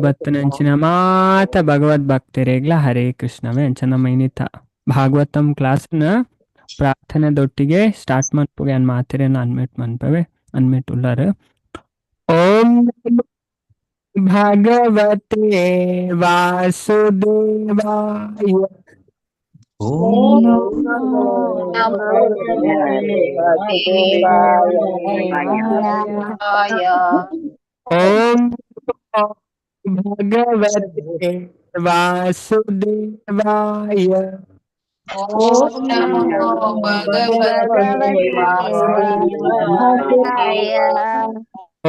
ಬತ್ತನಂಚಿನ ಮಾತ ಭಗವದ್ ಭಕ್ತರೇಗ್ಲ ಹರೇ ಕೃಷ್ಣವೇ. ಅಂಚ ನಮ್ಮ ಇನ್ನಿತ ಭಾಗವತಂ ಕ್ಲಾಸ್ನ ಪ್ರಾರ್ಥನೆದೊಟ್ಟಿಗೆ ಸ್ಟಾರ್ಟ್ ಮನ್ಪುಗೆ ಅನ್ ಮಾತೆರೆನ್ ಅನ್ಮ್ಯೂಟ್ ಮನ್ಪವೆ, ಅನ್ಮ್ಯೂಟ್ ಉಲ್ಲಾರ. ಓಂ ನಮೋ ಭಗವತೆ ವಾಸುದೇವಾಯ. ಓಂ ಓಂ ನಮೋ ಭಗವತೆ ವಾಸುದೇವಾಯ. ಓಂ ನಮೋ ಭಗವತೆ ವಾಸುದೇವಾಯ.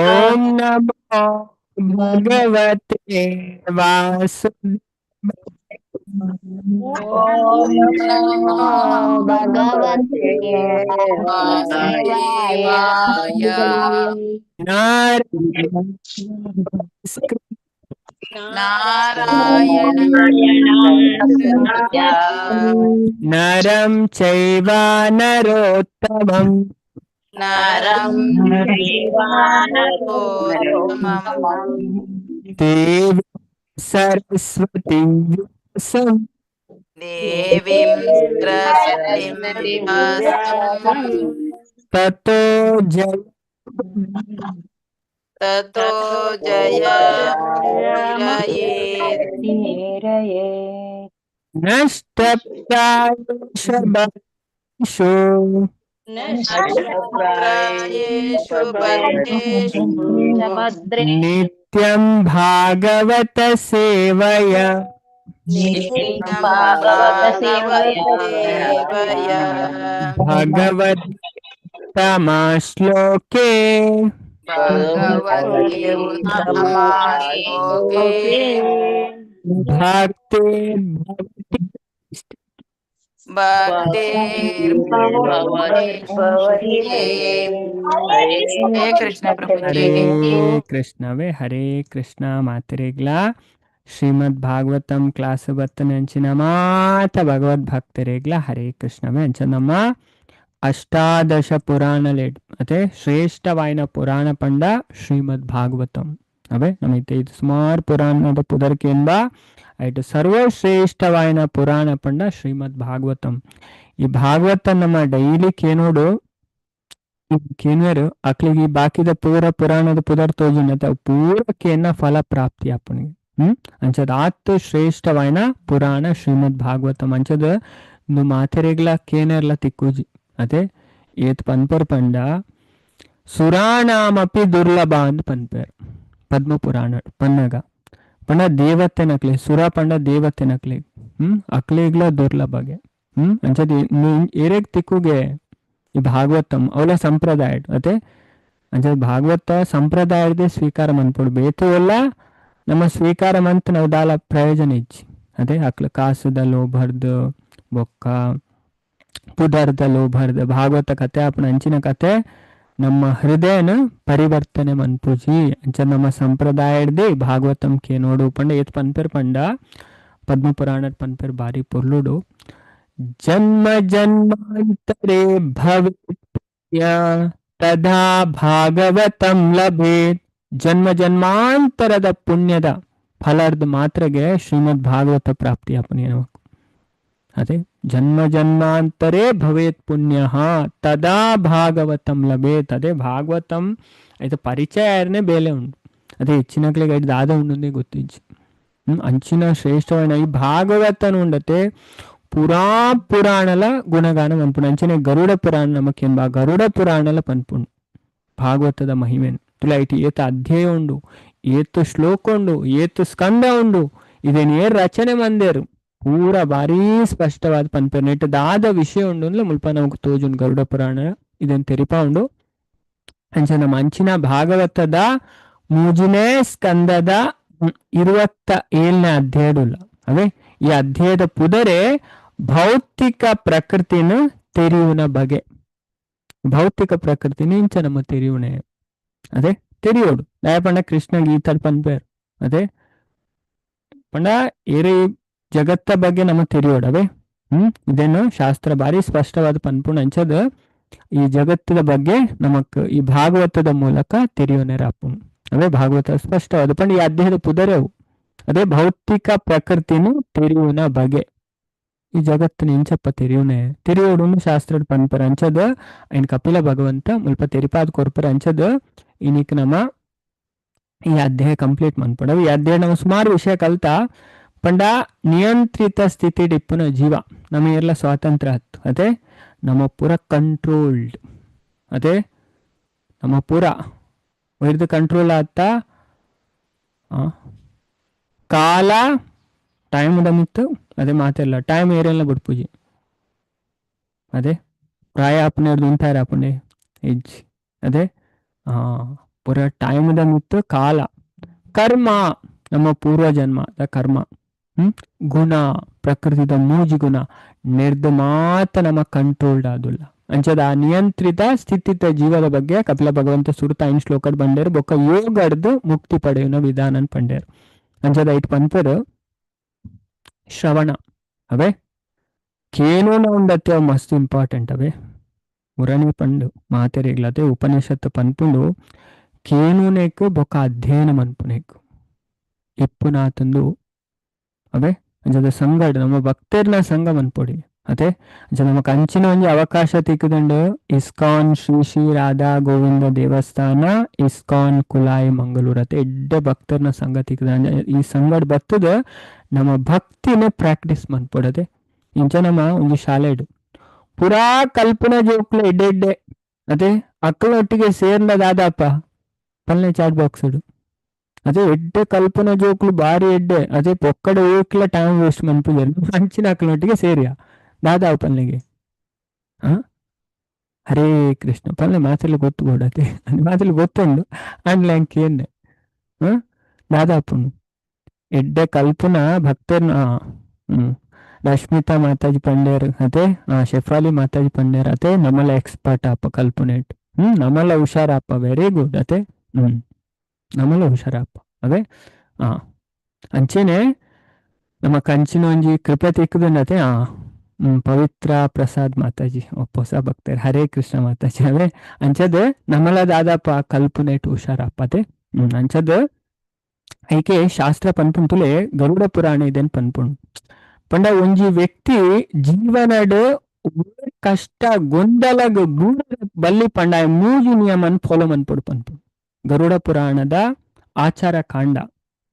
ಓಂ ನಮೋ ಭಗವತೆ ವಾಸುದೇವಾಯ. ಓಂ ನಮೋ ಭಗವತೆ ವಾಸುದೇವಾಯ. ನಾರಾಯಣ ನಾರಾಯಣ ನರಂ ಚೈವ ನರೋತ್ತಮಂ. ನರಂ ಚೈವ ನರೋತ್ತಮಂ. ದೇವಿ ಸರಸ್ವತಿ ವ್ಯಾಸಂ. ದೇವೀಂ ಸರಸ್ವತೀಂ ವ್ಯಾಸಂ. ತತೋ ಜಯ ತತೋ ಜಯ ಮುದೀರಯೇತ್. ನಷ್ಟಪ್ರಾಯೇಷು ಬದ್ಧೇಷು. ನಷ್ಟಪ್ರಾಯೇಷು ಬದ್ಧೇಷು. ನಿತ್ಯಂ ಭಾಗವತ ಸೇವಯ. ನಿತ್ಯಂ ಭಾಗವತ ಸೇವಯ. ಭಗವತ್ ಶ್ಲೋಕೆ. ಭಗವತಿ ಉತ್ತಮಾಶ್ಲೋಕೆ. ಭಕ್ತಿರ್ಭವತಿ ಭಕ್ತಿರ್ಭವತಿ. ಹರೇ ಕೃಷ್ಣ ಹರೇ ಪ್ರಭುಜಿ. ಕೃಷ್ಣವೇ. ಹರೇ ಕೃಷ್ಣ ಮಾತರೆಗ್ಲಾ ಶ್ರೀಮದ್ ಭಾಗವತಂ ಕ್ಲಾಸ್ ಬತ್ತನಂಚಿನ ಮಾತ ಭಗವದ್ ಭಕ್ತರೆಗ್ಲ ಹರೇ ಕೃಷ್ಣವೇ. ಅಂಚ ನಮ್ಮ ಅಷ್ಟಾದಶ ಪುರಾಣಲೇಡ್ ಅದೇ ಶ್ರೇಷ್ಠವಾಯಿನ ಪುರಾಣ ಪಂಡ ಶ್ರೀಮದ್ ಭಾಗವತಂ. ಅವೇ ನಮ್ಮ ಇದು ಸುಮಾರು ಪುರಾಣದ ಪುದರ್ಕೆಂಬ ಐಟು ಸರ್ವಶ್ರೇಷ್ಠವಾಯಿನ ಪುರಾಣ ಪಂಡ ಶ್ರೀಮದ್ ಭಾಗವತಂ. ಈ ಭಾಗವತ ನಮ್ಮ ಡೈಲಿ ಕೇನೋಡು ಕೇನ್ವೇರು ಅಕ್ಲಿಗೆ ಬಾಕಿದ ಪೂರ ಪುರಾಣದ ಪುದರ್ ತೋಜುನತೆ ಅವು ಪೂರ ಕೇನ ಫಲ ಪ್ರಾಪ್ತಿ ಅಪ್ಪನಿಗೆ. ಅಂಚದ ಆತ್ ಶ್ರೇಷ್ಠವಾಯಿನ ಪುರಾಣ ಶ್ರೀಮದ್ ಭಾಗವತಂ. ಅಂಚದ ಇಂದು ಮಾತೆರೆಗ್ಲ ಕೇನೆರ್ಲ ತಿಕ್ಕೂಜಿ. ಅದೇ ಏತ್ ಪನ್ಪರ್ ಪಂಡ ಸುರಾಣಾಮಪಿ ದುರ್ಲಭ ಅಂದ್ ಪನ್ಪೇರ್ ಪದ್ಮ ಪುರಾಣ ಪನ್ನಗ. ಪಂಡ ದೇವತೆ ನಕ್ಲೆ ಸುರ ಪಂಡ ದೇವತೆ ನಕ್ಲೆ ಅಕ್ಲೆಗ್ಲ ದುರ್ಲಭಗೆ. ಅಂಚದ ಏರೆಗ್ ತಿಕ್ಕುಗೆ ಈ ಭಾಗವತಂ ಅವಲ ಸಂಪ್ರದಾಯ. ಅದೇ ಅಂಚ ಭಾಗವತ ಸಂಪ್ರದಾಯದೇ ಸ್ವೀಕಾರ ಮನ್ಪೊಡು ಬೇತು ಎಲ್ಲ ನಮ್ಮ ಸ್ವೀಕಾರ ಮಂತ್ ನಾವು ದಾಲ ಪ್ರಯೋಜನ ಇಜ್ಜಿ. ಅದೇ ಅಕ್ಲ ಕಾಸುದ ಲೋಭರ್ದು ಬೊಕ್ಕ ಪುದರ್ದ ಲೋಭರ್ದ ಭಾಗವತ ಕತೆ ಅಪ್ಪನ ಅಂಚಿನ ಕತೆ ನಮ್ಮ ಹೃದಯನ ಪರಿವರ್ತನೆ ಮನ್ಪುಜಿ. ಅಂಚ ನಮ್ಮ ಸಂಪ್ರದಾಯದೇ ಭಾಗವತಂ ಕೆ ನೋಡು ಪಂಡ ಏತ್ ಪನ್ಪೆರ್ ಪಂಡ ಪದ್ಮ ಪುರಾಣ ಪನ್ಪೆರ್ ಬಾರಿ ಪೊರ್ಲುಡು. ಜನ್ಮ ಜನ್ಮಾಂತರೇ ಭವೇತ್ ಪುಣ್ಯ ತದಾ ಭಾಗವತಂ ಲಭೇತ್. ಜನ್ಮ ಜನ್ಮಾಂತರದ ಪುಣ್ಯದ ಫಲಾರ್ಧ ಮಾತ್ರಗೆ ಶ್ರೀಮದ್ ಭಾಗವತ ಪ್ರಾಪ್ತಿ ಅಪನೆ ನಮಕ್. ಅದೇ ಜನ್ಮ ಜನ್ಮಾಂತರೇ ಭವೇತ್ ಪುಣ್ಯ ತದಾ ಭಾಗವತಂ ಲಭೇತ್. ಅದೇ ಭಾಗವತಂ అయితే ಪರಿಚಯ ಆಯ್ರನೆ ಬೇಲೆ ಉಂಡು. ಅದೇ ಹೆಚ್ಚಿನಕ್ಲಿಗೆ ಐದು ದಾದ ಉಂಡುಂದೇ ಗೊತ್ತಿಜ್ಜಿ. ಅಂಚಿನ ಶ್ರೇಷ್ಠವಾದ ಈ ಭಾಗವತನ ಉಂಡತೆ ಪುರಾ ಪುರಾಣಲ ಗುಣಗಾನ ಪನ್ಪುಂಡು. ಅಂಚನೆ ಗರುಡ ಪುರಾಣ ನಮಕೆಂಬ ಗರುಡ ಪುರಾಣಲ ಪನ್ಪುಂಡು ಭಾಗವತದ ಮಹಿಮೆನು. ತುಲ ಐತಿ ಏತ ಅಧ್ಯಾಯ ಉಂಡು, ಏತು ಶ್ಲೋಕ ಉಂಡು, ಏತು ಸ್ಕಂದ ಉಂಡು, ಇದೇನು ಏರ್ ರಚನೆ ಮಂದೇರು ಪೂರ ಭಾರೀ ಸ್ಪಷ್ಟವಾದ ಪನ್ಪೇರು. ನೆಟ್ಟು ದಾದ ವಿಷಯ ಉಂಡು ಅಂದ್ಲ ಮುಲ್ಪ ನಮಕ್ ತೋಜುಂಡು ಗರುಡ ಪುರಾಣ ಇದನ್ ತೆರಿಪಾ ಉಂಡು. ಅಂಚ ನಮ್ಮ ಅಂಚಿನ ಭಾಗವತದ ಮೂಜನೇ ಸ್ಕಂದದ 27ನೇ ಅಧ್ಯಾಯದುಲ್ಲ. ಅವೇ ಈ ಅಧ್ಯಾಯದ ಪುದರೆ ಭೌತಿಕ ಪ್ರಕೃತಿನ ತೆರಿಯುನ ಬಗೆ. ಭೌತಿಕ ಪ್ರಕೃತಿನ ಇಂಚ ನಮ್ಮ ತೆರಿಯುಣೆ ಅದೇ ತೆರಿಯೋಡು ದಯ ಪಂಡ ಕೃಷ್ಣ ಗೀತಡ್ ಪನ್ಪೇರ್. ಅದೇ ಪಂಡ ಏರಿ ಜಗತ್ತ ಬಗ್ಗೆ ನಮ್ಮ ತೆರಿಯೋಡವೆ. ಇದೇನು ಶಾಸ್ತ್ರ ಭಾರಿ ಸ್ಪಷ್ಟವಾದ ಪನ್ಪುಣ. ಅಂಚದ ಈ ಜಗತ್ತದ ಬಗ್ಗೆ ನಮಕ್ ಈ ಭಾಗವತದ ಮೂಲಕ ತೆರಿಯೋನೆರ ಅಪ್ಪುಣು. ಅವೇ ಭಾಗವತ ಸ್ಪಷ್ಟವಾದ ಪಂಡ ಈ ಅಧ್ಯಾಯದ ಪುದರೆವು. ಅದೇ ಭೌತಿಕ ಪ್ರಕೃತಿನು ತೆರಿಯುನ ಬಗೆ. ಈ ಜಗತ್ತಿನ ಇಂಚಪ್ಪ ತೆರಿಯುನೆ ತೆರಿಯೋಡು ಶಾಸ್ತ್ರದ ಪನ್ಪರ ಅಂಚದ ಐನ್ ಕಪಿಲ ಭಗವಂತ ಮುಲ್ಪ ತೆರಿಪಾದ ಕೊರ್ಪರ ಅಂಚದ. ಇನಿಕ್ ನಮ್ಮ ಈ ಅಧ್ಯಾಯ ಕಂಪ್ಲೀಟ್ ಮನ್ಪಡ. ಈ ಅಧ್ಯಾಯ ನಮ್ಮ ಸುಮಾರು ವಿಷಯ ಕಲ್ತ. ಪಂಡ ನಿಯಂತ್ರಿತ ಸ್ಥಿತಿ ಡಿಪ್ಪುನ ಜೀವ ನಮ್ಮ ಎಲ್ಲ ಸ್ವಾತಂತ್ರ್ಯ ಹತ್ತು ಅದೇ ನಮ್ಮ ಪೂರ ಕಂಟ್ರೋಲ್ಡ್. ಅದೇ ನಮ್ಮ ಪೂರ ಒಯ್ದು ಕಂಟ್ರೋಲ್ ಆತ ಕಾಲ ಟೈಮ್ ಮಿತ್ತು. ಅದೇ ಮಾತೆಲ್ಲ ಟೈಮ್ ಏರೆಲ್ಲ ಬಿಡ್ಪೂಜಿ. ಅದೇ ಪ್ರಾಯ ಅಪ್ಪನೇರ್ದು ಉಂಟಾರ ಅಪ್ಪನೆ ಎಜ್. ಅದೇ ಪೂರ ಟೈಮ್ ಮಿತ್ತು ಕಾಲ ಕರ್ಮ ನಮ್ಮ ಪೂರ್ವ ಜನ್ಮ the ಕರ್ಮ ಗುಣ ಪ್ರಕೃತಿದ ಮೂಜಿ ಗುಣ ನೆರ್ದು ಮಾತ ನಮ್ಮ ಕಂಟ್ರೋಲ್ಡ್ ಆದುಲ್ಲ. ಅಂಚದ ಆ ನಿಯಂತ್ರಿತ ಸ್ಥಿತಿತ ಜೀವದ ಬಗ್ಗೆ ಕಪಿಲ ಭಗವಂತ ಸುರುತ ಐನ್ ಶ್ಲೋಕಡ್ ಬಂಡೇರು ಬೊಕ್ಕ ಯೋಗಡ್ದು ಮುಕ್ತಿ ಪಡೆಯುವ ವಿಧಾನ ಪಂಡೇರು. ಅಂಚದ ಐಟ್ ಪನ್ಪೆರು ಶ್ರವಣ ಅವೇ ಕೇನೋನ ಉಂಡತ್ತೆ ಮಸ್ತ್ ಇಂಪಾರ್ಟೆಂಟ್ ಅವೇ ಮುರಣಿ ಪಂಡು ಮಾತೆರಿಗ್ಲತೆ ಉಪನಿಷತ್ತು ಪನ್ಪುಂಡು ಕೇನುನೇಕು ಬೊಕ್ಕ ಅಧ್ಯಯನ ಮನ್ಪುನೇಕು ಇಪ್ಪುನಾತಂದು ಅವೇ. ಅಂಚದ ಸಂಗಡ ನಮ್ಮ ಭಕ್ತರ್ನ ಸಂಘ ಮನ್ಪೊಡಿ. ಅದೇ ಅಂಚ ನಮಕ್ ಅಂಚಿನ ಒಂಜಿ ಅವಕಾಶ ತಿಕ್ಕುದಂಡು ಇಸ್ಕಾನ್ ಶ್ರೀ ಶ್ರೀ ರಾಧಾ ಗೋವಿಂದ ದೇವಸ್ಥಾನ ಇಸ್ಕಾನ್ ಕುಲಾಯಿ ಮಂಗಳೂರು ಅತೆ ಎಡ್ಡೆ ಭಕ್ತರ್ನ ಸಂಘ ತಿಕ್ಕುದ. ಈ ಸಂಗಡ ಬತ್ತದ ನಮ್ಮ ಭಕ್ತಿನ ಪ್ರಾಕ್ಟೀಸ್ ಮನ್ಪೊಡದೆ. ಇಂಚ ನಮ್ಮ ಒಂಜಿ ಶಾಲೆಡು ಪುರಾ ಕಲ್ಪನಾ ಜೋಕ್ಲೆ ಎಡ್ಡೆ ಎಡ್ಡೆ ಅದೇ ಅಕ್ಕಲೊಟ್ಟಿಗೆ ಸೇರ್ನ ದಾದಾಪ ಪಲ್ಲೆ ಚಾಟ್ ಬಾಕ್ಸ್ ಅದೇ ಎಡ್ಡೆ ಕಲ್ಪನಾ ಜೋಕ್ಲು ಬಾರಿ ಎಡ್ಡೆ. ಅದೇ ಪೊಕ್ಕಡೆ ಓಕ್ಲ ಟೈಮ್ ವೇಸ್ಟ್ ಮನ್ಪುಜೆರ್ ಅಂಚಿನ ಅಕ್ಕಲೊಟ್ಟಿಗೆ ಸೇರಿಯ ದಾದಾ ಪಲ್ಲೆಗೆ. ಹರೇ ಕೃಷ್ಣ ಪಲ್ಲೆ ಮಾತೆಲ್ಲ ಗೊತ್ತು ಬೋಡತೆ ಮಾತೆಲ್ಲ ಗೊತ್ತುಂಡು ಅಂಡ್ಲೆ ಏನ್ನೆ ದಾದಾಪುನು ಎಡ್ಡೆ ಕಲ್ಪನಾ ಭಕ್ತರ್ನ. ರಶ್ಮಿತಾ ಮಾತಾಜಿ ಪಂಡೇರ್ ಅದೇ ಶೆಫಾಲಿ ಮಾತಾಜಿ ಪಂಡೇರ್ ಅದೇ ನಮ್ಮಲ್ಲ ಎಕ್ಸ್ಪರ್ಟ್ ಆಪ ಕಲ್ಪನೆಟ್. ನಮ್ಮಲ್ಲ ಹುಷಾರಪ್ಪ ವೆರಿ ಗುಡ್ ಅದೇ. ನಮ್ಮಲ್ಲ ಹುಷಾರಪ್ಪ ಅದೇ. ಅಂಚೆನೆ ನಮ್ಮ ಕಂಚಿನ ಒಂಜಿ ಕೃಪೆ ತಿಕ್ಕುದಂಡತೆ. ಪವಿತ್ರ ಪ್ರಸಾದ್ ಮಾತಾಜಿ ಹೊಸ ಭಕ್ತರು ಹರೇ ಕೃಷ್ಣ ಮಾತಾಜಿ ಅವೇ. ಅಂಚದ ನಮ್ಮಲ್ಲ ದಾದಾಪ ಕಲ್ಪನೆಟ್ ಹುಷಾರಪ್ಪ ಅದೇ. ಅಂಚದ ಐಕೆ ಶಾಸ್ತ್ರ ಪನ್ಪುಂತುಲೆ ಗರುಡ ಪುರಾಣ ಇದೆನ್ ಪನ್ಪುಂಡು. ಪಂಡ ಒಂಜಿ ವ್ಯಕ್ತಿ ಜೀವನಡ್ ಕಷ್ಟ ಗೊಂದಲಗ್ ಬಲ್ಲಿ ಪಂಡ ಮೂಜಿ ನಿಯಮನ್ ಫಾಲೋ ಮನ್ಪೊಡು ಪನ್ಪುಂಡು. ಗರುಡ ಪುರಾಣದ ಆಚಾರ ಕಾಂಡ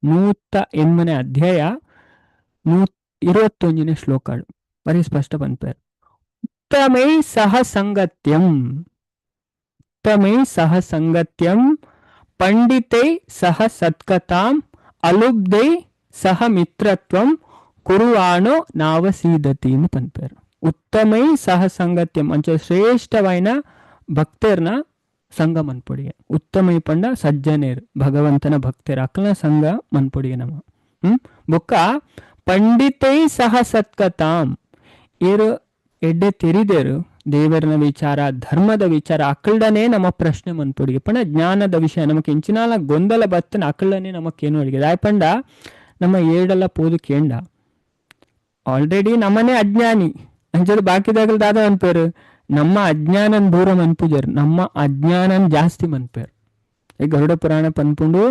108ನೇ ಅಧ್ಯಾಯ 121ನೇ ಶ್ಲೋಕಡು ಬರೀ ಸ್ಪಷ್ಟ ಪನ್ಪೇರು. ಉತ್ತಮೈ ಸಹ ಸಂಗತ್ಯಂ ಉತ್ತಮೈ ಸಹ ಸಂಗತ್ಯಂ ಪಂಡಿತೈ ಸಹ ಸತ್ಕತಾಂ ಅಲುಬ್ಧೈ ಸಹ ಮಿತ್ರತ್ವಂ ಕುರುವಾಣೋ ನಾವಸೀದತಿ ಅಂತ ಪನ್ಪೇರು. ಉತ್ತಮೈ ಸಹ ಸಂಗತ್ಯಂ ಅಂಚ ಶ್ರೇಷ್ಠವೈನ ಭಕ್ತರ್ನ ಸಂಘ ಮನ್ಪೊಡಿಗೆ. ಉತ್ತಮೈ ಪಂಡ ಸಜ್ಜನೇರು ಭಗವಂತನ ಭಕ್ತರು ಅಕ್ಲನ ಸಂಘ ಮನ್ಪೊಡಿಗೆ ನಮ್ಮ. ಬೊಕ್ಕ ಪಂಡಿತೈ ಸಹ ಸತ್ಕತಾಂ ಏರು ಎಡ್ಡೆ ತೆರಿದೇರು ದೇವರನ ವಿಚಾರ ಧರ್ಮದ ವಿಚಾರ ಅಕ್ಕಳನೇ ನಮ್ಮ ಪ್ರಶ್ನೆ ಮನ್ಪೊಡಿಗೆ. ಪಂಡ ಜ್ಞಾನದ ವಿಷಯ ನಮಕ್ ಇಂಚಿನಾಲ ಗೊಂದಲ ಬತ್ತನ ಅಕ್ಕಳನೇ ನಮಕ್ಕೇನು ಅಡಿಗೆ ದಾಯ್ ಪಂಡ ನಮ್ಮ ಏಡಲ್ಲ ಪೋದು ಕೇಂಡ ಆಲ್ರೆಡಿ ನಮ್ಮನೇ ಅಜ್ಞಾನಿ ಅಂಚದ ಬಾಕಿದಾಗಲ್ ದಾದ ಅನ್ಪೇರು ನಮ್ಮ ಅಜ್ಞಾನನ್ ದೂರ ಮನ್ಪುಜರ್ ನಮ್ಮ ಅಜ್ಞಾನನ್ ಜಾಸ್ತಿ ಮನ್ಪೇರು. ಈ ಗರುಡ ಪುರಾಣ ಪನ್ಪುಂಡು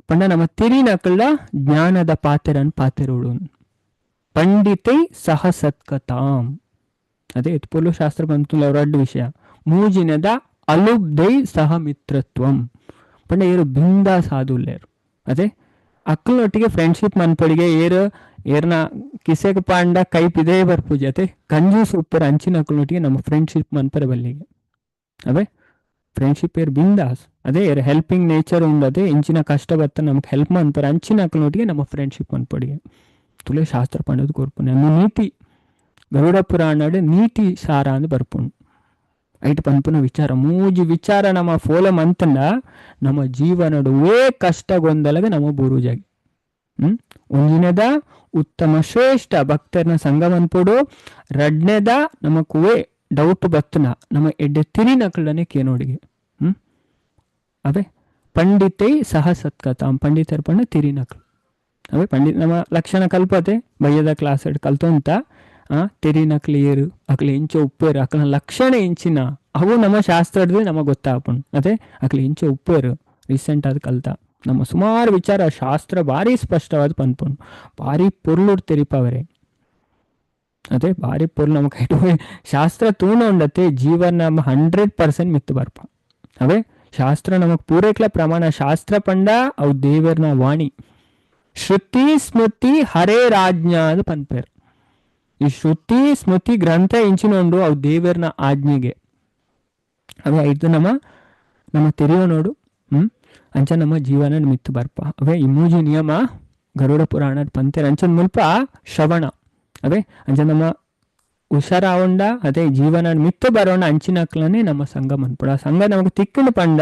ಪಂಡ ನಮ್ಮ ತಿರಿನಕಳ್ಳ ಜ್ಞಾನದ ಪಾತೆರನ್ ಪಾತೆರೋಡು ಪಂಡಿತೈ ಸಹ ಸತ್ಕತಾಂ. ಅದೇ ಎತ್ಪೊಲು ಶಾಸ್ತ್ರ ಬಂತು ರಡ್ಡು ವಿಷಯ. ಮೂಜಿನದ ಅಲುಬ್ಧೈ ಸಹ ಮಿತ್ರತ್ವಂ ಪಂಡ ಏರು ಬಿಂದ ಸಾಧುಲ್ಲೇರು. ಅದೇ ಅಕ್ಕಲೊಟ್ಟಿಗೆ ಫ್ರೆಂಡ್ಶಿಪ್ ಮನ್ಪೊಡಿಗೆ ಏರು ಏರ್ನ ಕಿಸೆಗ್ ಪಾಂಡ ಕೈ ಪಿದೇ ಬರ್ಪೂಜೆ ಅತೆ ಕಂಜೂಸ್ ಉಪ್ಪರ ಅಂಚಿನ ಅಕ್ಕಲೊಟ್ಟಿಗೆ ನಮ್ಮ ಫ್ರೆಂಡ್ಶಿಪ್ ಮನ್ಪರ ಬಲ್ಲಿಗೆ. ಅವೇ ಫ್ರೆಂಡ್ಶಿಪ್ ಏರ್ ಬಿಂದಾಸ್ ಅದೇ ಏರ್ ಹೆಲ್ಪಿಂಗ್ ನೇಚರ್ ಉಂಡದೆ ಇಂಚಿನ ಕಷ್ಟ ಬತ್ತ ನಮ್ಗೆ ಹೆಲ್ಪ್ ಮನ್ಪರ ಅಂಚಿನ ಅಕ್ಕಲೊಟ್ಟಿಗೆ ನಮ್ಮ ಫ್ರೆಂಡ್ಶಿಪ್ ಮನ್ಪೊಡಿಗೆ. ತುಲೆ ಶಾಸ್ತ್ರ ಪಂಡದ ಕೊರ್ಪುನೆ ನಮ್ಮ ನೀತಿ ಗರುಡ ಪುರಾಣಡ್ ನೀತಿ ಸಾರ ಅಂದ್ ಬರ್ಪುಂಡು. ಐಟ್ ಪನ್ಪುನ ವಿಚಾರ ಮೂಜಿ ವಿಚಾರ ನಮ್ಮ ಫೋಲ ಮಂತಂಡ ನಮ್ಮ ಜೀವನಡುವೇ ಕಷ್ಟ ಗೊಂದಲಗ ನಮ್ಮ ಬುರುಜಾಗಿ. ಒಂಜಿನದ ಉತ್ತಮ ಶ್ರೇಷ್ಠ ಭಕ್ತರನ ಸಂಘ ಮನ್ಪೊಡು. ರಡ್ನೇದ ನಮಕುವೇ ಡೌಟ್ ಬತ್ತನ ನಮ್ಮ ಎಡ್ಡೆ ತಿರಿನಕಳನೆ ಕೇನೋಡಿಗೆ. ಅವೇ ಪಂಡಿತೈ ಸಹ ಸತ್ಕತಾಂ ಪಂಡಿತರ ಪಂಡ ತಿರಿನಕಳು. ಅವೇ ಪಂಡಿತ ನಮ್ಮ ಲಕ್ಷಣ ಕಲ್ಪತೆ ಬಯ್ಯದ ಕ್ಲಾಸ್ ಕಲ್ತೊಂತ ತೆರಿನಕ್ಲು ಏರು ಅಕ್ಲು ಇಂಚ ಉಪ್ಪೇರು ಅಕ್ಲ ಲಕ್ಷಣ ಇಂಚಿನ ಅವು ನಮ್ಮ ಶಾಸ್ತ್ರದ ನಮಗೆ ಗೊತ್ತಾಪುಂಡು. ಅದೇ ಅಕ್ಲು ಇಂಚ ಉಪ್ಪೇರು ರೀಸೆಂಟ್ ಆದ ಕಲ್ತ ನಮ್ಮ ಸುಮಾರು ವಿಚಾರ ಶಾಸ್ತ್ರ ಭಾರಿ ಸ್ಪಷ್ಟವಾದ ಪನ್ಪುಂಡು ಭಾರಿ ಪೊರ್ಲುಡ್ ತೆರಿಪವರೆ ಅದೇ ಭಾರಿ ಪೊರ್ಲು ನಮ್ಮ ಕೈಟು ಶಾಸ್ತ್ರ ತೂಣ ಉಂಡತೆ ಜೀವನ ನಮ್ಮ 100% ಮಿತ್ತು ಬರ್ಪ. ಅವೇ ಶಾಸ್ತ್ರ ನಮಗ್ ಪೂರೈಕ್ಲ ಪ್ರಮಾಣ ಶಾಸ್ತ್ರ ಪಂಡ ಅವು ದೇವರ್ನ ವಾಣಿ. ಶ್ರುತಿ ಸ್ಮೃತಿ ಹರೇ ರಾಜ್ಞಾ ಅದು ಪನ್ಪೇರ್. ಈ ಶ್ರುತಿ ಸ್ಮೃತಿ ಗ್ರಂಥ ಇಂಚಿನೊಂಡು ಅವು ದೇವರ್ನ ಆಜ್ಞೆಗೆ. ಅವೇ ಇದು ನಮ್ಮ ನಮ್ಮ ತೆರೆಯೋ ನೋಡು. ಅಂಚ ನಮ್ಮ ಜೀವನ ಮಿತ್ತು ಬರ್ಪ. ಅವೇ ಈ ಮೂಜಿ ನಿಯಮ ಗರುಡ ಪುರಾಣ ಪಂತೇರ್. ಅಂಚನ ಮುಲ್ಪ ಶ್ರವಣ. ಅವೇ ಅಂಚ ನಮ್ಮ ಹುಷಾರಾವಂಡ ಅದೇ ಜೀವನ ಮಿತ್ತು ಬರೋಣ ಅಂಚಿನಕ್ಲನೆ ನಮ್ಮ ಸಂಘ ಮನ್ಪುಡ. ಸಂಘ ನಮಗೆ ತಿಕ್ಕಲು ಪಂಡ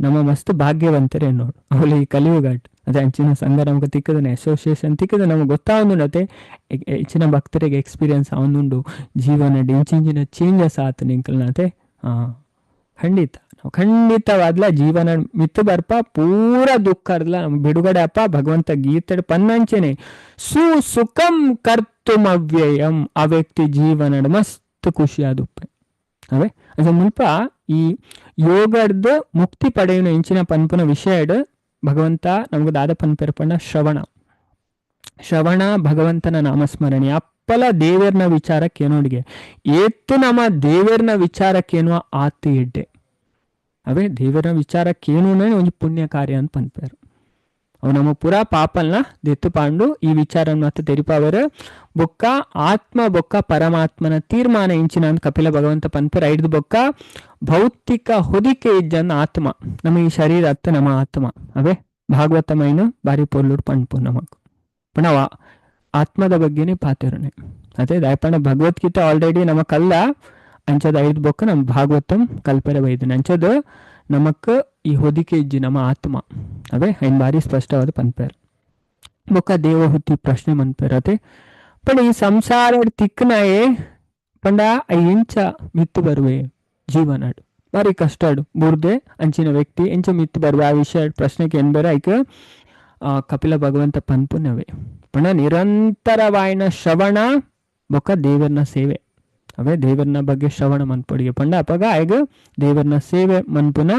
ನಮ್ಮ ಮಸ್ತ್ ಭಾಗ್ಯವಂತರೇ ನೋಡು ಅವಳು ಈ ಕಲಿಯುಗಾಟ್. ಅದೇ ಅಂಚಿನ ಸಂಘ ನಮಗೆ ತಿಕ್ಕದನೆ ಅಸೋಸಿಯೇಷನ್ ತಿಕ್ಕದ ನಮಗೆ ಗೊತ್ತಾವೊಂದುಂಡು. ಅದೇ ಹೆಚ್ಚಿನ ಭಕ್ತರಿಗೆ ಎಕ್ಸ್ಪೀರಿಯನ್ಸ್ ಅವನುಂಡು ಜೀವನ ಇಂಚಿಂಚಿನ ಚೇಂಜಸ್ ಆತ ನಿಂಕಲ್ನ. ಅದೇ ಖಂಡಿತ ನಾವು ಖಂಡಿತವಾದ್ಲ ಜೀವನ ಮಿತ್ತು ಬರ್ಪ ಪೂರ ದುಃಖ ಅರ್ಲ ನಮ್ ಬಿಡುಗಡೆ ಅಪ್ಪ. ಭಗವಂತ ಗೀತೆ ಪನ್ನಂಚನೆ ಸುಖಂ ಕರ್ತುಮವ್ಯಯಂ ಆ ವ್ಯಕ್ತಿ ಜೀವನ ಮಸ್ತ್ ಖುಷಿಯಾದುಪ್ಪೆ. ಅವೇ ಅದೇ ಮುಲ್ಪ ಈ ಯೋಗಡ್ದು ಮುಕ್ತಿ ಪಡೆಯುವ ಇಂಚಿನ ಪನ್ಪುನ ವಿಷಯಡ್ ಭಗವಂತ ನಮ್ಗೆ ದಾದ ಪನ್ಪೆರ್ಪಣ್ಣ ಶ್ರವಣ. ಶ್ರವಣ ಭಗವಂತನ ನಾಮಸ್ಮರಣೆ ಅಪ್ಪಲ ದೇವರ್ನ ವಿಚಾರಕ್ಕೇನೋಡಿಗೆ ಏತ್ತು ನಮ್ಮ ದೇವರ್ನ ವಿಚಾರಕ್ಕೇನೋ ಆತ ಎಡ್ಡೆ. ಅವೇ ದೇವರ ವಿಚಾರಕ್ಕೇನು ಒಂದು ಪುಣ್ಯ ಕಾರ್ಯ ಅಂತ ಪನ್ಪೇರು. ಅವು ನಮ್ಮ ಪೂರಾ ಪಾಪಲ್ನ ದೆತ್ತು ಪಾಂಡು ಈ ವಿಚಾರ ಮತ್ತೆ ತೆರಿಪಾವರು. ಬೊಕ್ಕ ಆತ್ಮ ಬೊಕ್ಕ ಪರಮಾತ್ಮನ ತೀರ್ಮಾನ ಇಂಚಿನ ಅಂತ ಕಪಿಲ ಭಗವಂತ ಪನ್ಪೇರ್. ಐದು ಬೊಕ್ಕ ಭೌತಿಕ ಹೊದಿಕೆ ಇಜ್ಜನ್ ಆತ್ಮ ನಮ್ಮ ಈ ಶರೀರ ಅತ್ತ ನಮ್ಮ ಆತ್ಮ. ಅವೇ ಭಾಗವತಮೈನು ಬಾರಿ ಪೊರ್ಲುಡ್ ಪಣ್ಪು ನಮಕ್ ಪಣವ ಆತ್ಮದ ಬಗ್ಗೆನೇ ಪಾತಿರೋನೆ. ಅದೇ ದಾಯಪಣ ಭಗವದ್ಗೀತೆ ಆಲ್ರೆಡಿ ನಮ್ಮ ಕಲ್ಲ ಅಂಚದ ಐದು ಬೊಕ್ಕ ನಮ್ಮ ಭಾಗವತಂ ಕಲ್ಪನೆ ಬೈದನೆ. ಅಂಚದ ನಮಕ್ ಈ ಹೊದಿಕೆ ಇಜ್ಜಿ ನಮ್ಮ ಆತ್ಮ. ಅವೇ ಐನ್ ಬಾರಿ ಸ್ಪಷ್ಟವಾದ ಪನ್ಪೇರ್. ಬೊಕ್ಕ ದೇವಹುತಿ ಪ್ರಶ್ನೆ ಮನ್ಪೇರ್. ಅದೇ ಪಂಡ ಈ ಸಂಸಾರ ತಿಕ್ಕನಾಯೇ ಪಂಡ ಎಂಚ ಮಿತ್ತು ಬರುವೆ ಜೀವನಾಡು ಬಾರಿ ಕಷ್ಟಾಡು ಬುರ್ದೆ ಅಂಚಿನ ವ್ಯಕ್ತಿ ಎಂಚ ಮಿತ್ತು ಬರುವೆ ಆ ವಿಷಯ ಪ್ರಶ್ನೆಗೆ ಏನ್ ಬೇರೆ ಐಕ ಕಪಿಲ ಭಗವಂತ ಪನ್ಪುನವೇ. ಪಂಡ ನಿರಂತರವಾಯಿನ ಶ್ರವಣ ಬೊಕ್ಕ ದೇವರ್ನ ಸೇವೆ. ಅವೇ ದೇವರ್ನ ಬಗ್ಗೆ ಶ್ರವಣ ಮನ್ಪೊಡಿಗೆ ಪಂಡ ಅಪಗ ಆಗ ದೇವರ್ನ ಸೇವೆ ಮನ್ಪುನ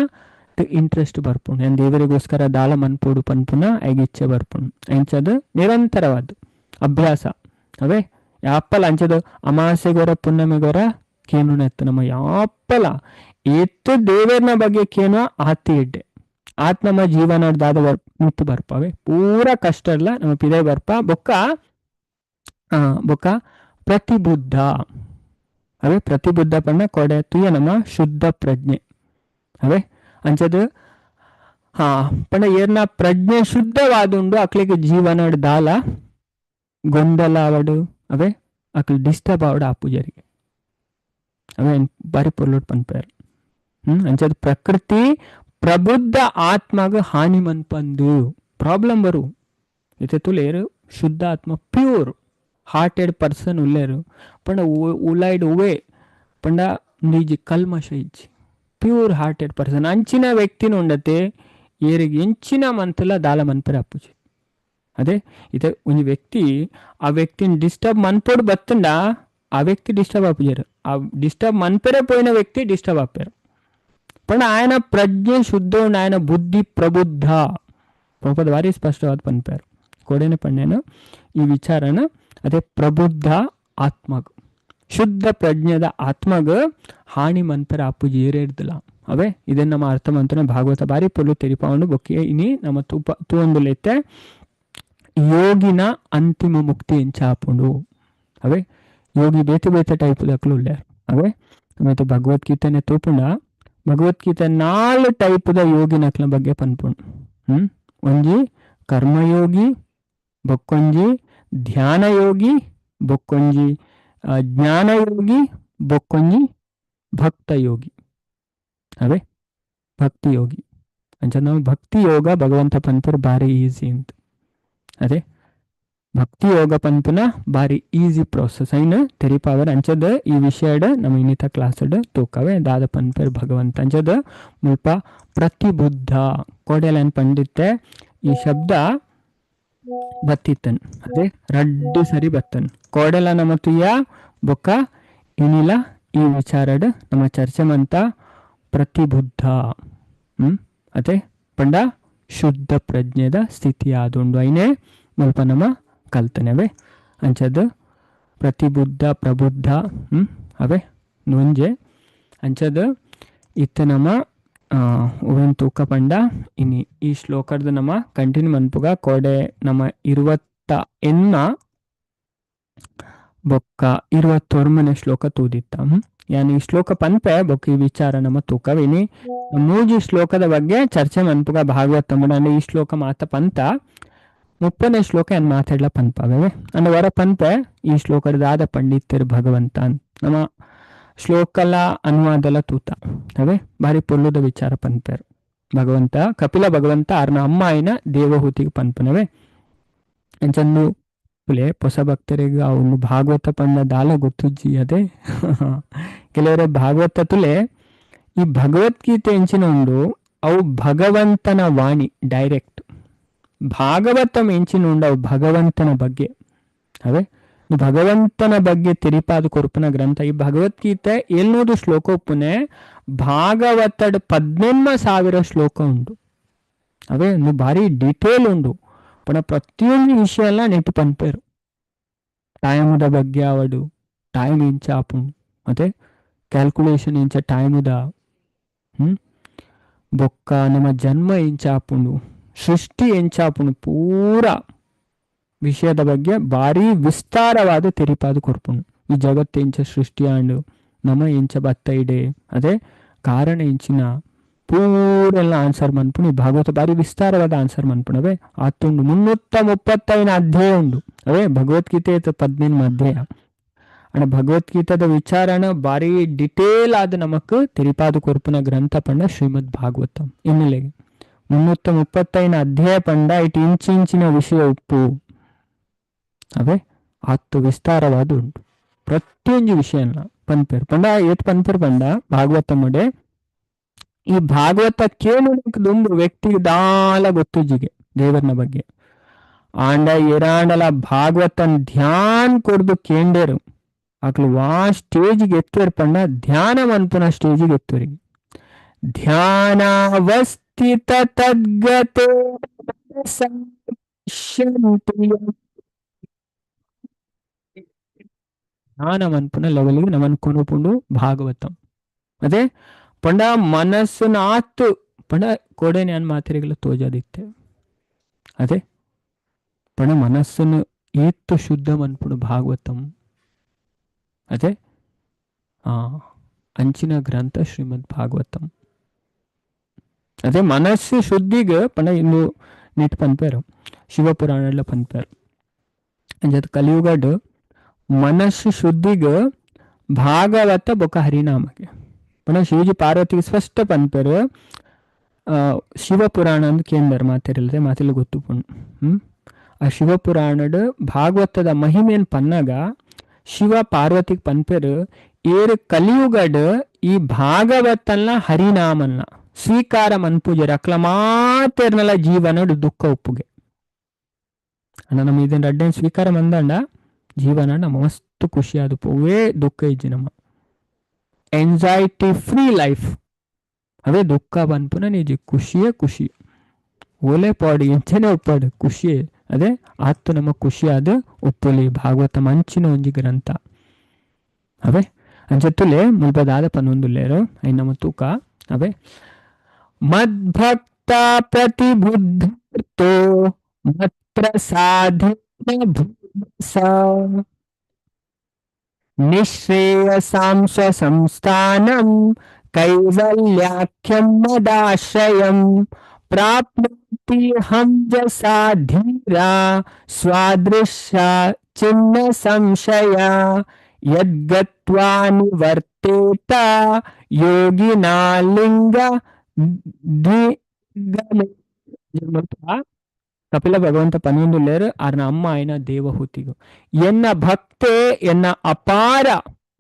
ಇಂಟ್ರೆಸ್ಟ್ ಬರ್ಪುಂಡು. ಏನ್ ದೇವರಿಗೋಸ್ಕರ ದಾಳ ಮನ್ಪೋಡು ಪನ್ಪುನ ಐಗ ಇಚ್ಛೆ ಬರ್ಪುಂಡು. ಅಂಚದು ನಿರಂತರವಾದ ಅಭ್ಯಾಸ. ಅವೇ ಯಾಪಲ ಅಂಚದು ಅಮಾಸೆಗೋರ ಪುಣ್ಣಮೆಗೋರ ಕೇನು ಎತ್ತು ನಮ್ಮ ಯಾಪಲ ಎತ್ತು ದೇವರ್ನ ಬಗ್ಗೆ ಕೇನೋ ಆತಿ ಇಡ್ಡೆ ಆತ್ ನಮ್ಮ ಜೀವನದಾದ ನಿಂತು ಬರ್ಪವೆ ಪೂರ ಕಷ್ಟ ಇಲ್ಲ ನಮ್ಮ ಪಿದೆ ಬರ್ಪ. ಬೊಕ್ಕ ಬೊಕ್ಕ ಪ್ರತಿಬುದ್ಧ. ಅವೇ ಪ್ರತಿಬುದ್ಧ ಪಣ್ಣ ಕೊಡೆ ತುಯ ನಮ್ಮ ಶುದ್ಧ ಪ್ರಜ್ಞೆ. ಅವೇ ಅಂಚದು ಪಂಡ ಏರ್ನ ಪ್ರಜ್ಞೆ ಶುದ್ಧವಾದುಂಡು ಅಕ್ಲಿಗೆ ಜೀವನ ದಾಲ ಗೊಂದಲ ಅವಡು. ಅವೇ ಅಕ್ಲು ಡಿಸ್ಟರ್ಬ್ ಆವಡು ಆ ಪೂಜಾರಿಗೆ. ಅವೇ ಬಾರಿ ಪೊರ್ಲುಡ್ ಪನ್ಪೇರ್. ಅಂಚದು ಪ್ರಕೃತಿ ಪ್ರಬುದ್ಧ ಆತ್ಮಗ ಹಾನಿ ಮನ್ಪಂದು ಪ್ರಾಬ್ಲಮ್ ಬರು. ಇತ್ತೆ ತುಲೇರು ಶುದ್ಧ ಆತ್ಮ pure hearted person ಉಲ್ಲೇರು ಪಂಡ ಉಲೈಡ್ ಉವೆ ಪಂಡ ನಿಜ ಕಲ್ಮಶ ಇಜ್ಜಿ pure hearted person ಅಂಚಿನ ವ್ಯಕ್ತಿನ ಉಂಡತೆ ಏರಿಗೆ ಎಂಚಿನ ಮಂತಲ ದಾಲ ಮನ್ಪರೆ ಅಪ್ಪುಜಿ. ಅದೇ ಇದೇ ಒಂಜಿ ವ್ಯಕ್ತಿ ಆ ವ್ಯಕ್ತಿನ ಡಿಸ್ಟರ್ಬ್ ಮನ್ಪೋಡು ಬತ್ತಂಡ ಆ ವ್ಯಕ್ತಿ ಡಿಸ್ಟರ್ಬ್ ಆಪುಜಾರು. ಆ ಡಿಸ್ಟರ್ಬ್ ಮನ್ಪೆರೆ ಪೋಯಿನ ವ್ಯಕ್ತಿ ಡಿಸ್ಟರ್ಬ್ ಆಪೇರು. ಪಂಡ ఆయన ಪ್ರಜ್ಞೆ ಶುದ್ಧ ಉಂಡು ఆయన ಬುದ್ಧಿ ಪ್ರಬುದ್ಧ ಪ್ರಭುಪಾದ ಭಾರಿ ಸ್ಪಷ್ಟವಾದ ಪನ್ಪೇರು. ಕೊಡೇನೆ ಪಣ್ಣೇನು ಈ ವಿಚಾರನ. ಅದೇ ಪ್ರಬುದ್ಧ ಆತ್ಮಗ ಶುದ್ಧ ಪ್ರಜ್ಞೆದ ಆತ್ಮಗ ಹಾನಿ ಮನ್ಪೆರ ಅಪ್ಪುಜಿ ಏರೇರ್ದಿಲ್ಲ. ಅವೇ ಇದನ್ನ ನಮ್ಮ ಅರ್ಥ ಮಂತನ ಭಾಗವತ ಬಾರಿ ಪೊಲ್ಲು ತೆರಿಪಾವನು ಬೊಕ್ಕೆ ಇನಿ ನಮ್ಮ ತೂಪ ತೂವೊಂದುಲೆತ್ತೆ ಯೋಗಿನ ಅಂತಿಮ ಮುಕ್ತಿ ಎಂಚಾಪುಂಡು. ಅವೇ ಯೋಗಿ ಬೇತೆ ಬೇತೆ ಟೈಪ್ ದಕ್ಲು ಉಲ್ಲೇರು. ಅವೇ ಮತ್ತೆ ಭಗವದ್ಗೀತೆನೆ ತೂಪುಂಡ ಭಗವದ್ಗೀತೆ 4 ಟೈಪ್ದ ಯೋಗಿನಕ್ಲ ಬಗ್ಗೆ ಪನ್ಪುಂಡು. ಒಂಜಿ ಕರ್ಮಯೋಗಿ, ಬೊಕ್ಕೊಂಜಿ ಧ್ಯಾನ ಯೋಗಿ, ಬೊಕ್ಕೊಂಜಿ ಜ್ಞಾನಯೋಗಿ, ಬೊಕ್ಕೊಂಜಿ ಭಕ್ತ ಯೋಗಿ. ಅವೇ ಭಕ್ತಿ ಯೋಗಿ ಅಂಚ ನಾವು ಭಕ್ತಿ ಯೋಗ ಭಗವಂತ ಪನ್ಪುರ್ ಬಾರಿ ಈಸಿ ಅಂತ. ಅದೇ ಭಕ್ತಿ ಯೋಗ ಪನ್ಪುನ ಬಾರಿ ಈಸಿ ಪ್ರೋಸೆಸ್ ಐನ ತೆರಿಪಾವರ್. ಅಂಚದ ಈ ವಿಷಯಡ್ ನಮ್ಮ ಇನ್ನಿತ ಕ್ಲಾಸ್ಡ್ ತೂಕವೆ ದಾದ ಪನ್ಪೇರ್ ಭಗವಂತ. ಅಂಚದ ಮುಲ್ಪ ಪ್ರತಿಬುದ್ಧ ಕೋಡೆಲನ್ ಪಂಡಿತ್ತೆ ಈ ಶಬ್ದ ಬತ್ತಿತ್ತನ್. ಅದೇ ರಡ್ಡು ಸರಿ ಬತ್ತನ್ ಕೋಡೆಲ ನಮ್ಮ ತುಯ್ಯ ಬೊಕ್ಕ ಇನಿಲ ಈ ವಿಚಾರಡ್ ನಮ್ಮ ಚರ್ಚೆ ಮಂತ ಪ್ರತಿಬುದ್ಧ. ಅದೇ ಪಂಡ ಶುದ್ಧ ಪ್ರಜ್ಞೆದ ಸ್ಥಿತಿ ಆದುಂಡು ಐನೇ ಮುಲ್ಪ ನಮ ಕಲ್ತನವೆ ಅಂಚದ ಪ್ರತಿಬುದ್ಧ ಪ್ರಬುದ್ಧ ಅವೇ ನೊಂಜೆ ಅಂಚದ ಇತ್ತ ನಮ ಉವೆನ್ ತೂಕ ಪಂಡ ಇನಿ ಈ ಶ್ಲೋಕದ ನಮ ಕಂಟಿನ್ಯೂ ಮನ್ಪುಗ ಕೋಡೆ ನಮ 28 ಬೊಕ್ಕ 29ನೇ ಶ್ಲೋಕ ತೂದಿತ್ತ. ಯಾನ್ ಈ ಶ್ಲೋಕ ಪನ್ಪೆ ಬೊಕ್ಕ ಈ ವಿಚಾರ ನಮ್ಮ ತೂಕವಿನಿ ಮೂಜಿ ಶ್ಲೋಕದ ಬಗ್ಗೆ ಚರ್ಚೆ ಮನ್ಪುಗ ಭಾಗವತ ಅಂದ್ರೆ ಈ ಶ್ಲೋಕ ಮಾತ ಪಂತ 30ನೇ ಶ್ಲೋಕ ಏನ್ ಮಾತಾಡ್ಲ ಪನ್ಪವೆ ಅಂದ್ರೆ ವರ ಪನ್ಪೆ ಈ ಶ್ಲೋಕದ ಪಂಡಿತರು ಭಗವಂತ ನಮ್ಮ ಶ್ಲೋಕಲ ಅನುವಾದಲ ತೂತ ಅವೇ ಭಾರಿ ಪೊಲ್ಲುದ ವಿಚಾರ ಪನ್ಪೆರು ಭಗವಂತ ಕಪಿಲ ಭಗವಂತ ಆರ್ನ ಅಮ್ಮ ಆಯ್ನ ದೇವಹೂತಿಗೆ ಪನ್ಪನವೇ ಅಂಚನ್ನು ಪುಲೆ ಹೊಸ ಭಕ್ತರಿಗೆ ಅವನು ಭಾಗವತ ಪಂಡ ದಾಲ ಗೊತ್ತುಜ್ಜಿ ಅದೇ ಕೆಲವರ ಭಾಗವತ ತುಲೆ ಈ ಭಗವದ್ಗೀತೆ ಎಂಚಿನ ಉಂಡು ಅವು ಭಗವಂತನ ವಾಣಿ ಡೈರೆಕ್ಟ್ ಭಾಗವತಂ ಎಂಚಿನ ಉಂಡು ಅವು ಭಗವಂತನ ಬಗ್ಗೆ ಅವೇ ಭಗವಂತನ ಬಗ್ಗೆ ತಿರಿಪಾದ ಕೊರ್ಪುನ ಗ್ರಂಥ ಈ ಭಗವದ್ಗೀತೆ 700 ಶ್ಲೋಕ ಉಪ್ಪುನೆ ಭಾಗವತಡ್ 18,000 ಶ್ಲೋಕ ಉಂಡು ಅವೇ ಭಾರಿ ಡೀಟೇಲ್ ಉಂಡು ಪಣ ಪ್ರತಿಯೊಂದು ವಿಷಯ ಎಲ್ಲ ನೆಟ್ಟು ಪನ್ಪೇರು ಟೈಮುದ ಬಗ್ಗೆ ಅವಡು ಟೈಮ್ ಇಂಚ ಆಪುಂಡು ಮತ್ತೆ ಕ್ಯಾಲ್ಕುಲೇಷನ್ ಇಂಚ ಟೈಮುದ ಬೊಕ್ಕ ನಮ್ಮ ಜನ್ಮ ಇಂಚ ಆಪುಂಡು ಸೃಷ್ಟಿ ಎಂಚ ಆಪುಂಡು ಪೂರ ವಿಷಯದ ಬಗ್ಗೆ ಭಾರಿ ವಿಸ್ತಾರವಾದ ತೆರಿಪಾದ ಕೊರ್ಪುಂಡು ಈ ಜಗತ್ತು ಎಂಚ ಸೃಷ್ಟಿ ಆಂಡು ನಮ್ಮ ಎಂಚ ಬತ್ತ ಇಡೆ ಅದೇ ಕಾರಣ ಎಂಚಿನ ಪೂರೆಲ್ಲ ಆನ್ಸರ್ ಮನ್ಪುಣಿ ಭಾಗವತ ಭಾರಿ ವಿಸ್ತಾರವಾದ ಆನ್ಸರ್ ಮನ್ಪುಣವೇ ಆತುಂಡು 335 ಅಧ್ಯಾಯ ಉಂಡು ಅವೇ ಭಗವದ್ಗೀತೆ 15 ಅಧ್ಯಾಯ ಅಂಡ್ ಭಗವದ್ಗೀತಾದ ವಿಚಾರಣ ಭಾರಿ ಡಿಟೇಲ್ ಆದ ನಮಕ್ ತೆರಿಪಾದ ಕೊರ್ಪುನ ಗ್ರಂಥ ಪಂಡ ಶ್ರೀಮದ್ ಭಾಗವತಂ ಇನ್ನಿಲೆಗೆ 335 ಅಧ್ಯಾಯ ಪಂಡ ಇಟ್ಟು ಇಂಚಿಂಚಿನ ವಿಷಯ ಉಪ್ಪು ಅವೇ ಆತ್ತು ವಿಸ್ತಾರವಾದ ಉಂಟು ಪ್ರತಿಯೊಂದು ವಿಷಯನ ಪನ್ಪೇರು ಪಂಡ ಏತ್ ಪನ್ಪೇರು ಪಂಡ ಭಾಗವತಮಡೆ ಈ ಭಾಗವತ ಕೇಳುವುದಕ್ಕೆ ದುಂಬು ವ್ಯಕ್ತಿಗೆ ದಾಲ ಗೊತ್ತುಜ್ಜಿಗೆ ದೇವರನ ಬಗ್ಗೆ ಆಂಡ ಏರಾಂಡಲ ಭಾಗವತನ್ ಧ್ಯಾನ್ ಕೊಡ್ದು ಕೇಂಡೇರು ಆಕ್ಲು ವಾ ಸ್ಟೇಜ್ಗೆ ಎತ್ತೇರು ಪಂಡ ಧ್ಯಾನ ಮನ್ಪುನ ಸ್ಟೇಜಿಗೆ ಎತ್ತೋರಿಗೆ ಧ್ಯಾನಾವಸ್ಥಿತ ತದ್ಗತೆ ಧ್ಯಾನ ಮನ್ಪುನ ಲೆವೆಲ್ಗೆ ನಮನ್ ಕೊನುಪುಂಡು ಭಾಗವತಂ ಅದೇ ಪಂಡ ಮನಸ್ಸುನ ಆತು ಪಂಡ ಕೋಡೆ ನಾನು ಮಾತಿರಿಗಳ ತೋಜಾದಿತ್ತೆ ಅದೇ ಪಂಡ ಮನಸ್ಸನ್ನು ಏತ್ತು ಶುದ್ಧ ಮನ್ಪುಡು ಭಾಗವತಂ ಅದೇ ಅಂಚಿನ ಗ್ರಂಥ ಶ್ರೀಮದ್ ಭಾಗವತಂ ಅದೇ ಮನಸ್ಸು ಶುದ್ಧಿಗೆ ಪಂಡ ಇನ್ನು ನೆಟ್ ಪನ್ಪೇರು ಶಿವಪುರಾಣ ಪನ್ಪೇರು ಅಂಜತ್ ಕಲಿಯುಗಡ್ ಮನಸ್ಸು ಶುದ್ಧಿಗೆ ಭಾಗವತ ಬೊಕ ಹರಿನಾಮಗೆ ಪಂಡ ಶಿವಜಿ ಪಾರ್ವತಿಗೆ ಸ್ಪಷ್ಟ ಪನ್ಪೇರು ಶಿವಪುರಾಣ ಅಂತ ಕೇಂದ್ರ ಮಾತಿರಲ್ಲದೆ ಮಾತಿಲ್ಲ ಗೊತ್ತು ಪುಣ್ಣು ಆ ಶಿವಪುರಾಣಡ್ ಭಾಗವತದ ಮಹಿಮೇನ್ ಪನ್ನಾಗ ಶಿವ ಪಾರ್ವತಿಗೆ ಪನ್ಪೇರು ಏರು ಕಲಿಯುಗಡ್ ಈ ಭಾಗವತನ್ನ ಹರಿನಾಮನ್ನ ಸ್ವೀಕಾರ ಮನ್ಪೂಜೆ ಅಕ್ಲ ಮಾತೇರ್ನಲ್ಲ ಜೀವನಡ್ ದುಃಖ ಒಪ್ಪುಗೆ ಅಣ್ಣ ನಮ್ಮ ಇದನ್ನ ಅಡ್ಡೇನು ಸ್ವೀಕಾರ ಮಂದಂಡ ಜೀವನ ನಮ್ಮ ಮಸ್ತ್ ಖುಷಿಯಾದ ಪೋವೇ ದುಃಖ ಇಜ್ಜಿ ನಮ್ಮ anxiety free life ಅವೇ ದುಃಖ ಬನ್ಪುನ ನಿಜ ಖುಷಿಯೇ ಖುಷಿ ಓಲೆ ಪಾಡು ಎಂಚನೆ ಒಪ್ಪಾಡು ಖುಷಿಯೇ ಅದೇ ಆತ್ತು ನಮ್ಮ ಖುಷಿಯಾದ ಒಪ್ಪೊಲಿ ಭಾಗವತ ಮಂಚಿನ ಒಂಜಿ ಗ್ರಂಥ ಅವೇ ಅಂಚತ್ತುಲೆ ಮುಲ್ಪದಾದ ಪನ್ನೊಂದುಲ್ಲೇರು I ನಮ್ಮ ತೂಕ ಅವೇ ಮದ್ಭಕ್ತ ಪ್ರತಿಬುದ್ಧೋ ಮತ್ಪ್ರಸಾದೇನ ಭೂಸ ನಿಶ್ರೇಯಸಾಂ ಸ್ವಸಂಸ್ಥಾನಂ ಕೈವಲ್ಯಾಖ್ಯಂ ಮದಾಶ್ರಯಂ ಪ್ರಾಪ್ನೋತಿ ಹಂಜಸಾ ಧೀರಾ ಸ್ವಾದೃಶ್ಯ ಚಿನ್ನ ಸಂಶಯ ಯದ್ಗತ್ವಾ ನಿವರ್ತೇತ ಯೋಗಿನಾ ಲಿಂಗ ದ್ವಿಗಮೆ. ಕಪಿಲ ಭಗವಂತ ಪನ್ನೊಂದುಲ್ಲೇರು ಆರ್ನ ಅಮ್ಮ ಆಯ್ನ ದೇವಹೂತಿಗು ಎನ್ನ ಭಕ್ತೆ ಎನ್ನ ಅಪಾರ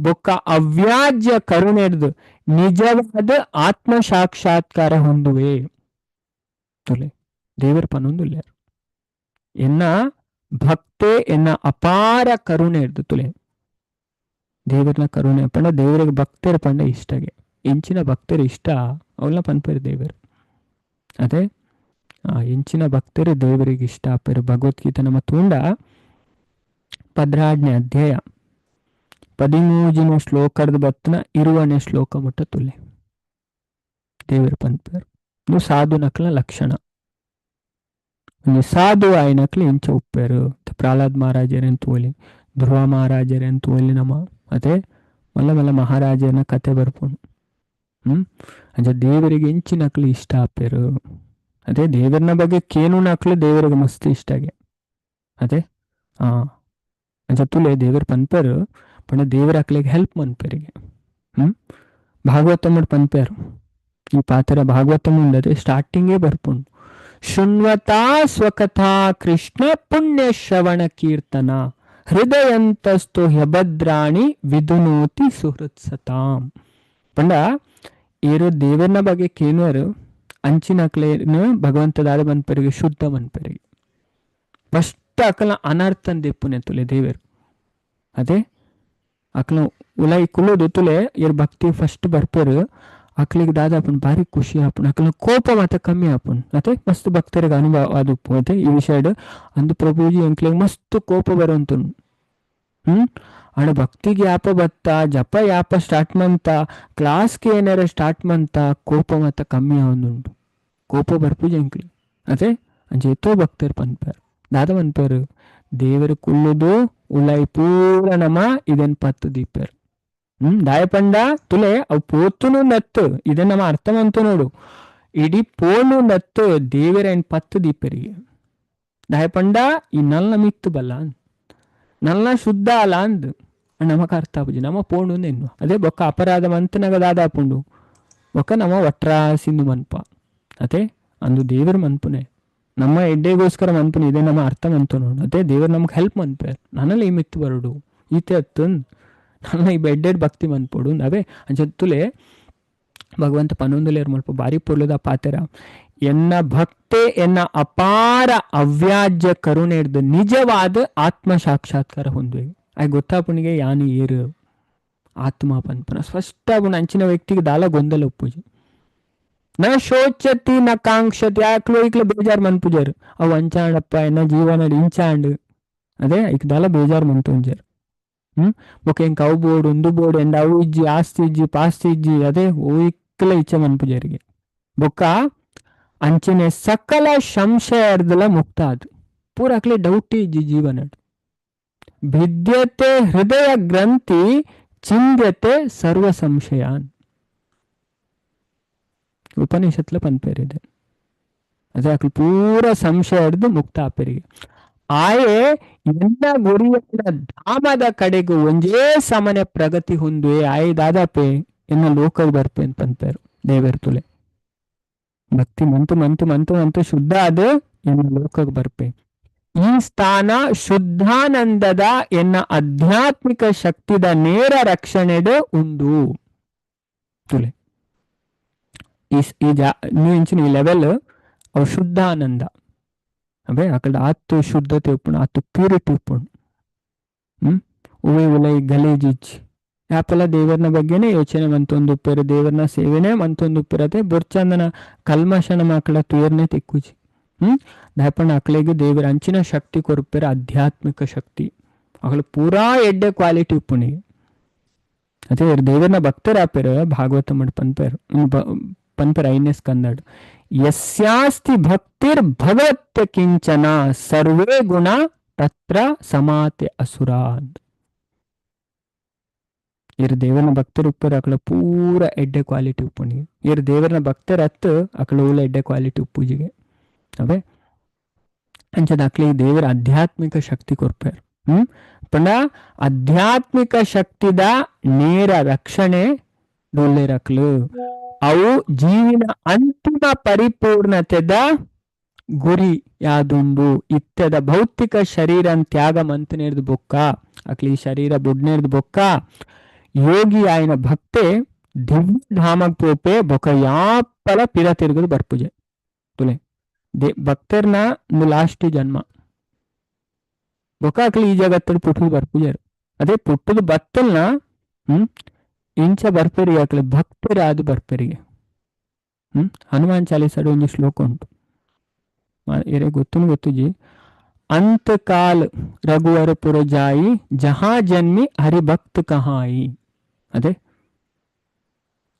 ಬೊಕ್ಕ ಅವ್ಯಾಜ್ಯ ಕರುಣೆಡ್ದು ನಿಜವಾದ ಆತ್ಮ ಸಾಕ್ಷಾತ್ಕಾರ ಹೊಂದುವೆ. ತುಲೆ ದೇವರ ಪನ್ನೊಂದುಲ್ಲೇರು ಎನ್ನ ಭಕ್ತೆ ಎನ್ನ ಅಪಾರ ಕರುಣೆ ಹಿಡ್ದು ತುಲೆ ದೇವರನ ಕರುಣೆ ಪಂಡ ದೇವರಿಗೆ ಭಕ್ತರ ಪಂಡ ಇಷ್ಟಗೆ ಎಂಚಿನ ಭಕ್ತರ ಇಷ್ಟ ಅವನ್ನ ಪನ್ಪೇರು ದೇವರು. ಅದೇ ಎಂಚಿನ ಭಕ್ತರು ದೇವರಿಗೆ ಇಷ್ಟ ಆಪೇರು. ಭಗವದ್ಗೀತೆ ನಮ್ಮ ತೂಂಡ 12ನೇ ಅಧ್ಯಾಯ 13ನೇ ಶ್ಲೋಕದ ಬತ್ತನ 20ನೇ ಶ್ಲೋಕ ಮುಟ್ಟ ತುಲೆ ದೇವರು ಪನ್ಪೇರು. ಇದು ಸಾಧು ನಕ್ಲ ಲಕ್ಷಣ. ಸಾಧು ಆಯ್ನಕ್ಲು ಎಂಚ ಉಪ್ಪೇರು. ಪ್ರಹ್ಲಾದ್ ಮಹಾರಾಜರೇನು ತೋಲಿ, ಧ್ರುವ ಮಹಾರಾಜರೇನು ತೋಲಿ ನಮ್ಮ ಅದೇ ಮಲ್ಲ ಮಲ್ಲ ಮಹಾರಾಜನ ಕತೆ ಬರ್ಪುಂಡು. ಅಂಚ ದೇವರಿಗೆ ಎಂಚಿನಕ್ಲು ಇಷ್ಟ ಆಪೇರು. ಅದೇ ದೇವರನ ಬಗ್ಗೆ ಕೇನು ನಕ್ಲು ದೇವರಿಗೆ ಮಸ್ತ್ ಇಷ್ಟ ಆಗಿ. ಅದೇ ಅಂಚ ತುಲೆ ದೇವರು ಪನ್ಪೇರು ಪಂಡ ದೇವರ ಅಕ್ಲಿಗೆ ಹೆಲ್ಪ್ ಮನ್ಪೇರಿಗೆ. ಭಾಗವತಮ್ಮಡ್ ಪನ್ಪೇರು ಈ ಪಾತ್ರ ಭಾಗವತಮ್ಮ ಉಂಡದೆ ಸ್ಟಾರ್ಟಿಂಗೇ ಬರ್ಪುಂಡು. ಶೃಣ್ವತಾ ಸ್ವಕಥಾ ಕೃಷ್ಣ ಪುಣ್ಯ ಶ್ರವಣ ಕೀರ್ತನ ಹೃದಯಂತಸ್ತು ಹ್ಯಭದ್ರಾಣಿ ವಿಧುನೋತಿ ಸುಹೃತ್ ಸತಾಂ. ಪಂಡ ಏರು ದೇವರನ ಬಗ್ಗೆ ಕೇನುವರು ಅಂಚಿನಕ್ಲೇನು ಭಗವಂತ ದಾದ ಮನ್ಪರಿಗೆ ಶುದ್ಧ ಮನ್ಪರಿಗೆ. ಫಸ್ಟ್ ಅಕಲ ಅನರ್ಥನ್ ದೆಪ್ಪುನೆ ತುಲೆ ದೇವರು. ಅದೇ ಅಕಲ ಉಲೈ ಕುಲುದು ತುಲೆ ಏರ್ ಭಕ್ತಿ ಫಸ್ಟ್ ಬರ್ಪೇರು ಅಕ್ಲಿಗೆ ದಾದ ಆಪುಂಡು ಭಾರಿ ಖುಷಿ ಆಪುಂಡು. ಅಕ್ಲ ಕೋಪ ಮಾತ ಕಮ್ಮಿ ಆಪುಂಡು. ಅದೇ ಮಸ್ತ್ ಭಕ್ತರಿಗೆ ಅನುಭವ ಆದುಪ್ಪು. ಅದೇ ಈ ವಿಷಯಡ್ ಅಂದು ಪ್ರಭುಜಿ ಎಂಕ್ಲಿಗೆ ಮಸ್ತ್ ಕೋಪ ಬರುವಂತುಂಡು. ಆಂಡ ಭಕ್ತಿಗೆ ಯಾಪ ಬತ್ತ ಜಪ ಯಾಪ ಸ್ಟಾರ್ಟ್ ಮಂತ ಕ್ಲಾಸ್ಗೆ ಏನಾರ ಸ್ಟಾರ್ಟ್ ಮಂತ ಕೋಪ ಮಾತ ಕಮ್ಮಿ ಆವೊಂದುಂಡು. ಕೋಪ ಬರ್ಪುಜಿ ಎಂಕ್ಲಿ. ಅದೇ ಅಂಚ ಏತೋ ಭಕ್ತರು ಪನ್ಪೇರು ದಾದ ಪನ್ಪೇರು ದೇವರು ಕುಲ್ಲುದು ಉಲೈ ಪೂರ ನಮ ಇದನ್ ಪತ್ತು ದೀಪೇರು. ದಾಯ ಪಂಡ ತುಲೆ ಅವು ಪೋತುನು ನತ್ತು ಇದನ್ನ ನಮ್ಮ ಅರ್ಥ ಮಂತು ನೋಡು. ಇಡೀ ಪೋನು ನತ್ತು ದೇವರ ಪತ್ತು ದೀಪರಿಗೆ. ದಾಯ ಪಂಡ ಈ ನಲ್ಲ ಮಿತ್ತು ಬಲ್ಲ ನಲ್ಲ ಶುದ್ಧ ಅಲ್ಲ ಅಂದ್ ನಮಕ ಅರ್ಥ ಆಪುಜಿ. ನಮ್ಮ ಪೋಣು ಎನ್ನುವ ಅದೇ ಬೊಕ್ಕ ಅಪರಾಧ ಮಂತನಾಗ ದಾದಾಪುಂಡು ಬೊಕ್ಕ ನಮ್ಮ ಒಟ್ರಾಸಿಂದು ಮನ್ಪ. ಅದೇ ಅಂದು ದೇವರ ಮನ್ಪುನೆ ನಮ್ಮ ಎಡ್ಡೆಗೋಸ್ಕರ ಮನ್ಪುನೆ ಇದೇ ನಮ್ಮ ಅರ್ಥ ಮಂತು ನೋಡು. ಅದೇ ದೇವರು ನಮ್ಗೆ ಹೆಲ್ಪ್ ಮನ್ಪೇರು ನನ್ನಲ್ಲಿ ಈ ಮಿತ್ತು ಬರಡು ಈತೆ ಹತ್ತು ನನ್ನ ಈ ಬೆಡ್ಡೆಡ್ ಭಕ್ತಿ ಮನ್ಪೊಡು. ಅವೇ ಅಂಚತ್ತುಲೆ ಭಗವಂತ ಪನ್ನೊಂದುಲೇರ್ ಮಲ್ಪ ಬಾರಿ ಪೊರ್ಲುದ ಪಾತೆರ. ಎನ್ನ ಭಕ್ತೆ ಎನ್ನ ಅಪಾರ ಅವ್ಯಾಜ್ಯ ಕರುಣೆ ಹಿಡ್ದು ನಿಜವಾದ ಆತ್ಮ ಸಾಕ್ಷಾತ್ಕಾರ ಹೊಂದುವೆ. ಆಯ್ ಗೊತ್ತಾಪುಣಿಗೆ ಯಾನು ಏರು ಆತ್ಮ ಪನ್ಪುನ ಸ್ಪಷ್ಟ ಆಪುಂಡು. ಅಂಚಿನ ವ್ಯಕ್ತಿಗೆ ದಾಲ ಗೊಂದಲ ಉಪ್ಪುಜಿ. ನ ಶೋಚತಿ ನ ಕಾಂಕ್ಷತಿ ಆಕ್ಲು ಇಕ್ಲು ಬೇಜಾರು ಮನ್ಪುಜಾರು. ಅವು ಅಂಚಾಂಡಪ್ಪ ಎನ್ನ ಜೀವನ ಇಂಚಾಂಡು ಅದೇ ಇಕ್ ದಾಲ ಬೇಜಾರು ಮಂತುಂಜಾರು. ಬೊಕ ಎಂಕ್ ಅವು ಬೋಡು ಉಂದು ಬೋಡು ಎಂಡ ಅವು ಇಜ್ಜಿ ಆಸ್ತಿ ಇಜ್ಜಿ ಪಾಸ್ತಿ ಇಜ್ಜಿ ಅದೇ ಇಕ್ಲ ಇಚ್ಛೆ ಮನ್ಪುಜಾರಿಗೆ. ಬೊಕ್ಕ ಅಂಚನೆ ಸಕಲ ಸಂಶಯರ್ದಲ ಮುಕ್ತ ಅದು ಪೂರ ಅಕ್ಲೆ ಡೌಟ್ ಇಜ್ಜಿ ಜೀವನ. ಭಿದ್ಯತೆ ಹೃದಯ ಗ್ರಂಥಿ ಚಿಂದ್ಯತೆ ಸರ್ವ ಸಂಶಯಾನ್ ಉಪನಿಷತ್ಲ ಪನ್ಪೇರಿದೆ. ಅದೇ ಅಕ್ಲು ಪೂರ ಸಂಶಯ ಹಿಡ್ದು ಮುಕ್ತ ಆಪೇರಿಗೆ. ಆಯೆ ಎನ್ನ ಗುರಿಯನ್ನ ಧಾಮದ ಕಡೆಗೂ ಒಂದೇ ಸಮನೆ ಪ್ರಗತಿ ಹೊಂದುವೆ. ಆಯೆ ದಾದಾಪೆ ಎನ್ನ ಲೋಕಕ್ಕೆ ಬರ್ಪೆ ಅಂತ ಪನ್ಪೇರು ದೇವರ ತುಲೆ. ಭಕ್ತಿ ಮಂತು ಮಂತು ಮಂತು ಮಂತು ಶುದ್ಧ ಅದು ಎನ್ನ ಲೋಕಕ್ಕೆ ಬರ್ಪೆ. ಈ ಸ್ಥಾನ ಶುದ್ಧಾನಂದದ ಎನ್ನ ಆಧ್ಯಾತ್ಮಿಕ ಶಕ್ತಿದ ನೇರ ರಕ್ಷಣೆಡು ಉಂಡು ತುಲೆ. ಈ ನೀವು ಇಂಚಿನ ಈ ಲೆವೆಲ್ ಅವು ಶುದ್ಧಾನಂದ ಅವೇ ಅಕಡೆ ಆತು ಶುದ್ಧತೆ ಉಪ್ಪುಂಡು ಆತು ಪ್ಯೂರಿಟಿ ಉಪ್ಪುಂಡು. ಉವೆ ಉಲೈ ಗಲೇಜಿಚ್ ಯಾಪೆಲ್ಲ ದೇವರನ ಬಗ್ಗೆನೇ ಯೋಚನೆ ಮಂತೊಂದು ಉಪ್ಪೇರು ದೇವರನ ಸೇವೆನೇ ಮಂತೊಂದು ಉಪ್ಪಿರತೆ ಬೊರ್ಚಂದನ ಕಲ್ಮಶನ ಮಕ್ಕಳ ತುಯರ್ನೆ ತಿಕ್ಕುಜಿ. ದಾಯಪಣ್ಣ ಅಕ್ಲೆಗ್ ದೇವರ ಅಂಚಿನ ಶಕ್ತಿ ಕೊರುಪೇರು ಆಧ್ಯಾತ್ಮಿಕ ಶಕ್ತಿ ಅಕಲು ಪೂರಾ ಎಡ್ಡೆ ಕ್ವಾಲಿಟಿ ಉಪ್ಪುಣಿಗೆ. ಅದೇ ದೇವರನ ಭಕ್ತರಾಪೇರು ಭಾಗವತ ಮಾಡಿ ಪನ್ಪೇರು ಪನ್ಪೇರು ಐನೇ ಸ್ಕಂದಡ್ ಯಸ್ಯಾಸ್ತಿ ಭಕ್ತಿರ್ ಭಗವತ್ಯ ಕಿಂಚನ ಸರ್ವೇ ಗುಣ ತತ್ರ ಸಮಾತೆ ಅಸುರ. ಇರ್ ದೇವರನ ಭಕ್ತರು ಉಪ್ಪೇರು ಅಕಲ ಪೂರ ಎಡ್ಡೆ ಕ್ವಾಲಿಟಿ ಉಪ್ಪುಣಿಗೆ. ಇರ್ ದೇವರನ ಭಕ್ತರ ಹತ್ತು ಅಕಲ ಊಲ ಎಡ್ಡೆ ಕ್ವಾಲಿಟಿ ಉಪ್ಪುಜಿಗೆ. ಅವೇ ಅಂಚದ ಅಕ್ಲಿಗೆ ದೇವರ ಆಧ್ಯಾತ್ಮಿಕ ಶಕ್ತಿ ಕೊರ್ಪೇರು. ಪಂಡ ಆಧ್ಯಾತ್ಮಿಕ ಶಕ್ತಿದ ನೇರ ರಕ್ಷಣೆ ಡೊಲ್ಲೆರಕ್ಲು ಅವು ಜೀವಿನ ಅಂತಿಮ ಪರಿಪೂರ್ಣತೆದ ಗುರಿ ಯಾದುಂಡು. ಇತ್ಯದ ಭೌತಿಕ ಶರೀರ ತ್ಯಾಗ ಮಂತನೇರ್ದು ಬೊಕ್ಕ ಅಕ್ಲಿ ಶರೀರ ಬುಡ್ನೇರ್ದು ಬೊಕ್ಕ ಯೋಗಿ ಆಯ್ನ ಭಕ್ತೆ ದಿವ್ಯ ಧಾಮಕ್ ಪೋಪೆ ಬೊಕ ಯಾಪಲ ಪಿರ ತಿರುಗದು ಬರ್ಪುಜೆ ತುಲೆ. ಭಕ್ತರ್ನ ಲಾಸ್ಟ್ ಜನ್ಮ ಬೊಕ ಅಕ್ಲಿ ಈ ಜಗತ್ತಲ್ಲಿ ಪುಟ್ಟುದು ಬರ್ಪುಜಾರು. ಅದೇ ಪುಟ್ಟುದು ಬತ್ತಲ್ನ ಇಂಚ ಬರ್ಪೆರಿಗೆ ಅಕ್ಲೆ ಭಕ್ತರಾದ ಬರ್ಪೆರಿಗೆ. ಹನುಮಾನ್ ಚಾಲೀಸಡು ಒಂದು ಶ್ಲೋಕ ಉಂಟು. ಏರೆ ಗೊತ್ತುನು ಗೊತ್ತುಜಿ. ಅಂತಕಾಲ್ ರಘುವರಪುರ ಜಾಯಿ ಜಹಾ ಜನ್ಮಿ ಹರಿಭಕ್ತ ಕಹಾಯಿ. ಅದೇ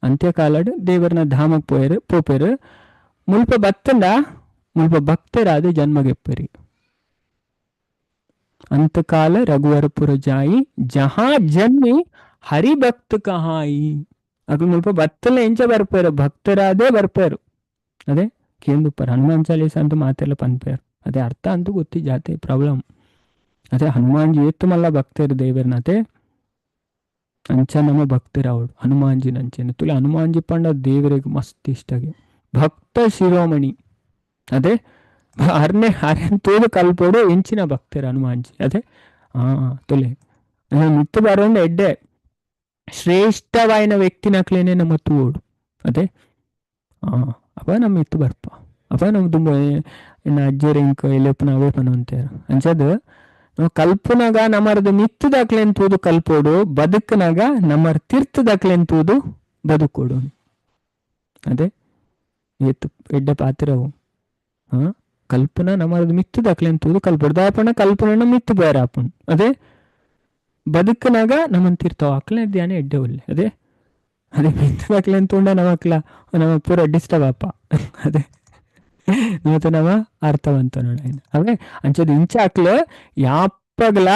ಅಂತ್ಯಕಾಲಡ್ ದೇವರನ ಧಾಮಕ್ ಪೋಯರು ಪೋಪೆರು ಮುಲ್ಪ ಬತ್ತಂಡ ಮುಲ್ಪ ಭಕ್ತರಾದ ಜನ್ಮಗೆಪ್ಪರಿ. ಅಂತಕಾಲ ರಘುವರಪುರ ಜಾಯಿ ಜಹಾ ಜನ್ಮಿ ಹರಿಭಕ್ತ ಕಹಾಯಿ. ಅಕ್ಲು ಮುಲ್ಪ ಬತ್ತಲ ಎಂಚ ಬರ್ಪೇರು ಭಕ್ತರಾದೇ ಬರ್ಪೇರು. ಅದೇ ಕೇಂದುಪ್ಪರು ಹನುಮಾನ್ ಚಾಲೀಸ ಅಂತೂ ಮಾತೆಲ್ಲ ಪನ್ಪೇರು. ಅದೇ ಅರ್ಥ ಅಂತೂ ಗೊತ್ತಿ ಜಾತೆ ಪ್ರಾಬ್ಲಮ್. ಅದೇ ಹನುಮಾನ್ಜಿ ಏತ್ತು ಮಲ್ಲ ಭಕ್ತರು ದೇವರನತೆ ಅಂಚ ನಮ್ಮ ಭಕ್ತರವಳು ಹನುಮಾನ್ಜಿ ನಂಚೆನೆ ತುಲೆ ಹನುಮಾನ್ಜಿ ಪಂಡ ದೇವರಿಗೆ ಮಸ್ತ್ ಇಷ್ಟಾಗಿ ಭಕ್ತ ಶಿರೋಮಣಿ. ಅದೇ ಅರ್ನೆ ಅರೆನ್ ತೂದು ಕಲ್ಪೋಡು ಎಂಚಿನ ಭಕ್ತರು ಹನುಮಾನ್ಜಿ. ಅದೇ ತುಲೆ ಮಿತ್ತು ಬರೋಂಡ ಎಡ್ಡೆ ಶ್ರೇಷ್ಠವಾಯಿನ ವ್ಯಕ್ತಿನಕ್ಲೇನೆ ನಮ್ಮ ತೂಡು. ಅದೇ ಅಪ್ಪ ನಮ್ಮ ಇತ್ತು ಬರ್ಪ ಅಪ್ಪ ನಮ್ಮ ತುಂಬ ಇನ್ನು ಅಜ್ಜರು ಇಂಕ ಎಲೆಪ್ಪನ ಅವೇ ಪನ ಅಂತಾರ ಅಂಚದು ನಾವು ಕಲ್ಪನಾಗ ನಮ್ಮರದ ಮಿತ್ತದಾಕ್ಲೇನ್ ತೂದು ಕಲ್ಪೋಡು, ಬದುಕನಾಗ ನಮ್ಮರ ತೀರ್ಥದಾಕ್ಲೇನ್ ತೂದು ಬದುಕೋಡು. ಅದೇ ಎತ್ತು ಎಡ್ಡೆ ಪಾತ್ರವು ಕಲ್ಪನಾ ನಮ್ಮರದ ಮಿತ್ತದಾಕ್ಲೇನ್ ತೂದು ಕಲ್ಪೋಡು ದಾಪಣ ಕಲ್ಪನ ಮಿತ್ತು ಬೇರೆ ಆಪುಣ್. ಅದೇ ಬದುಕನಾಗ ನಮ್ಮನ್ ತೀರ್ಥವು ಅಕ್ಲೆ ಧ್ಯಾನ ಎಡ್ಡೆ ಒಲ್ಲೆ. ಅದೇ ಅದೇ ಮಿತ್ತದಾಕ್ಲೇನ್ ತೂಂಡ ನಮಕ್ಲ ನಮ್ಮ ಪೂರ ಡಿಸ್ಟರ್ಬ್ ಅಪ್ಪ. ಅದೇ ಮತ್ತೆ ನಮ್ಮ ಅರ್ಥವಂತ ನೋಡ ಅವೇ ಅಂಚದ ಇಂಚಾಕ್ಲ ಯಾಪಗ್ಲ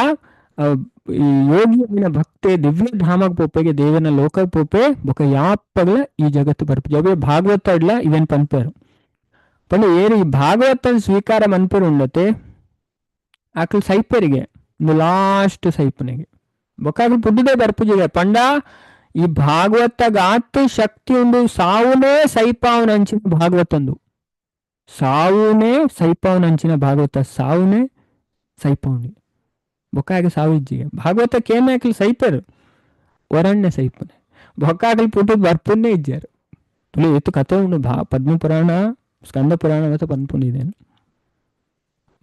ಈ ಯೋಗಿಯ ಭಕ್ತೆ ದಿವ್ಯ ಧಾಮಕ್ ಪೋಪೆಗೆ ದೇವನ ಲೋಕ ಪೋಪೆ ಬೊಕ ಯಾಪಗ್ಲ ಈ ಜಗತ್ತು ಬರ್ಪ ಜೊಬೆ ಭಾಗವತ ಅಡ್ಲ ಇವೇನ್ ಪನ್ಪೇರು ಪಂಡ ಏರು ಈ ಭಾಗವತ ಸ್ವೀಕಾರ ಮನ್ಪೇರು ಉಂಡತೆ ಆಕಲ್ ಸೈಪರಿಗೆ ಲಾಸ್ಟ್ ಸೈಪನಿಗೆ ಬೊಕಾಗ್ಲು ಪುಡ್ಡುದೇ ಬರ್ಪುಜಿದೆ ಪಂಡ ಈ ಭಾಗವತಗಾತು ಶಕ್ತಿ ಉಂಡು ಸಾವುನೇ ಸೈಪಾವನಂಚಿನ ಭಾಗವತಂದು ಸಾವುನೇ ಸೈಪಾವನಂಚಿನ ಭಾಗವತ ಸಾವುನೇ ಸೈಪಾವನಿ ಬೊಕ್ಕಾಗ ಸಾವು ಇಜ್ಜಿಗೆ ಭಾಗವತ ಕೇನಾಕಲಿ ಸೈಪರು ವರಣ್ಯ ಸೈಪನೆ ಬೊಕ್ಕಾಗಲಿ ಪುಟ್ಟು ಬರ್ಪುನ್ನೇ ಇಜ್ಜಾರು ತುಳಿ ಎತ್ತು ಕತೆ ಉಂಡು ಪದ್ಮ ಪುರಾಣ ಸ್ಕಂದ ಪುರಾಣ ಮತ್ತೆ ಪನ್ಪುನಿದೇನು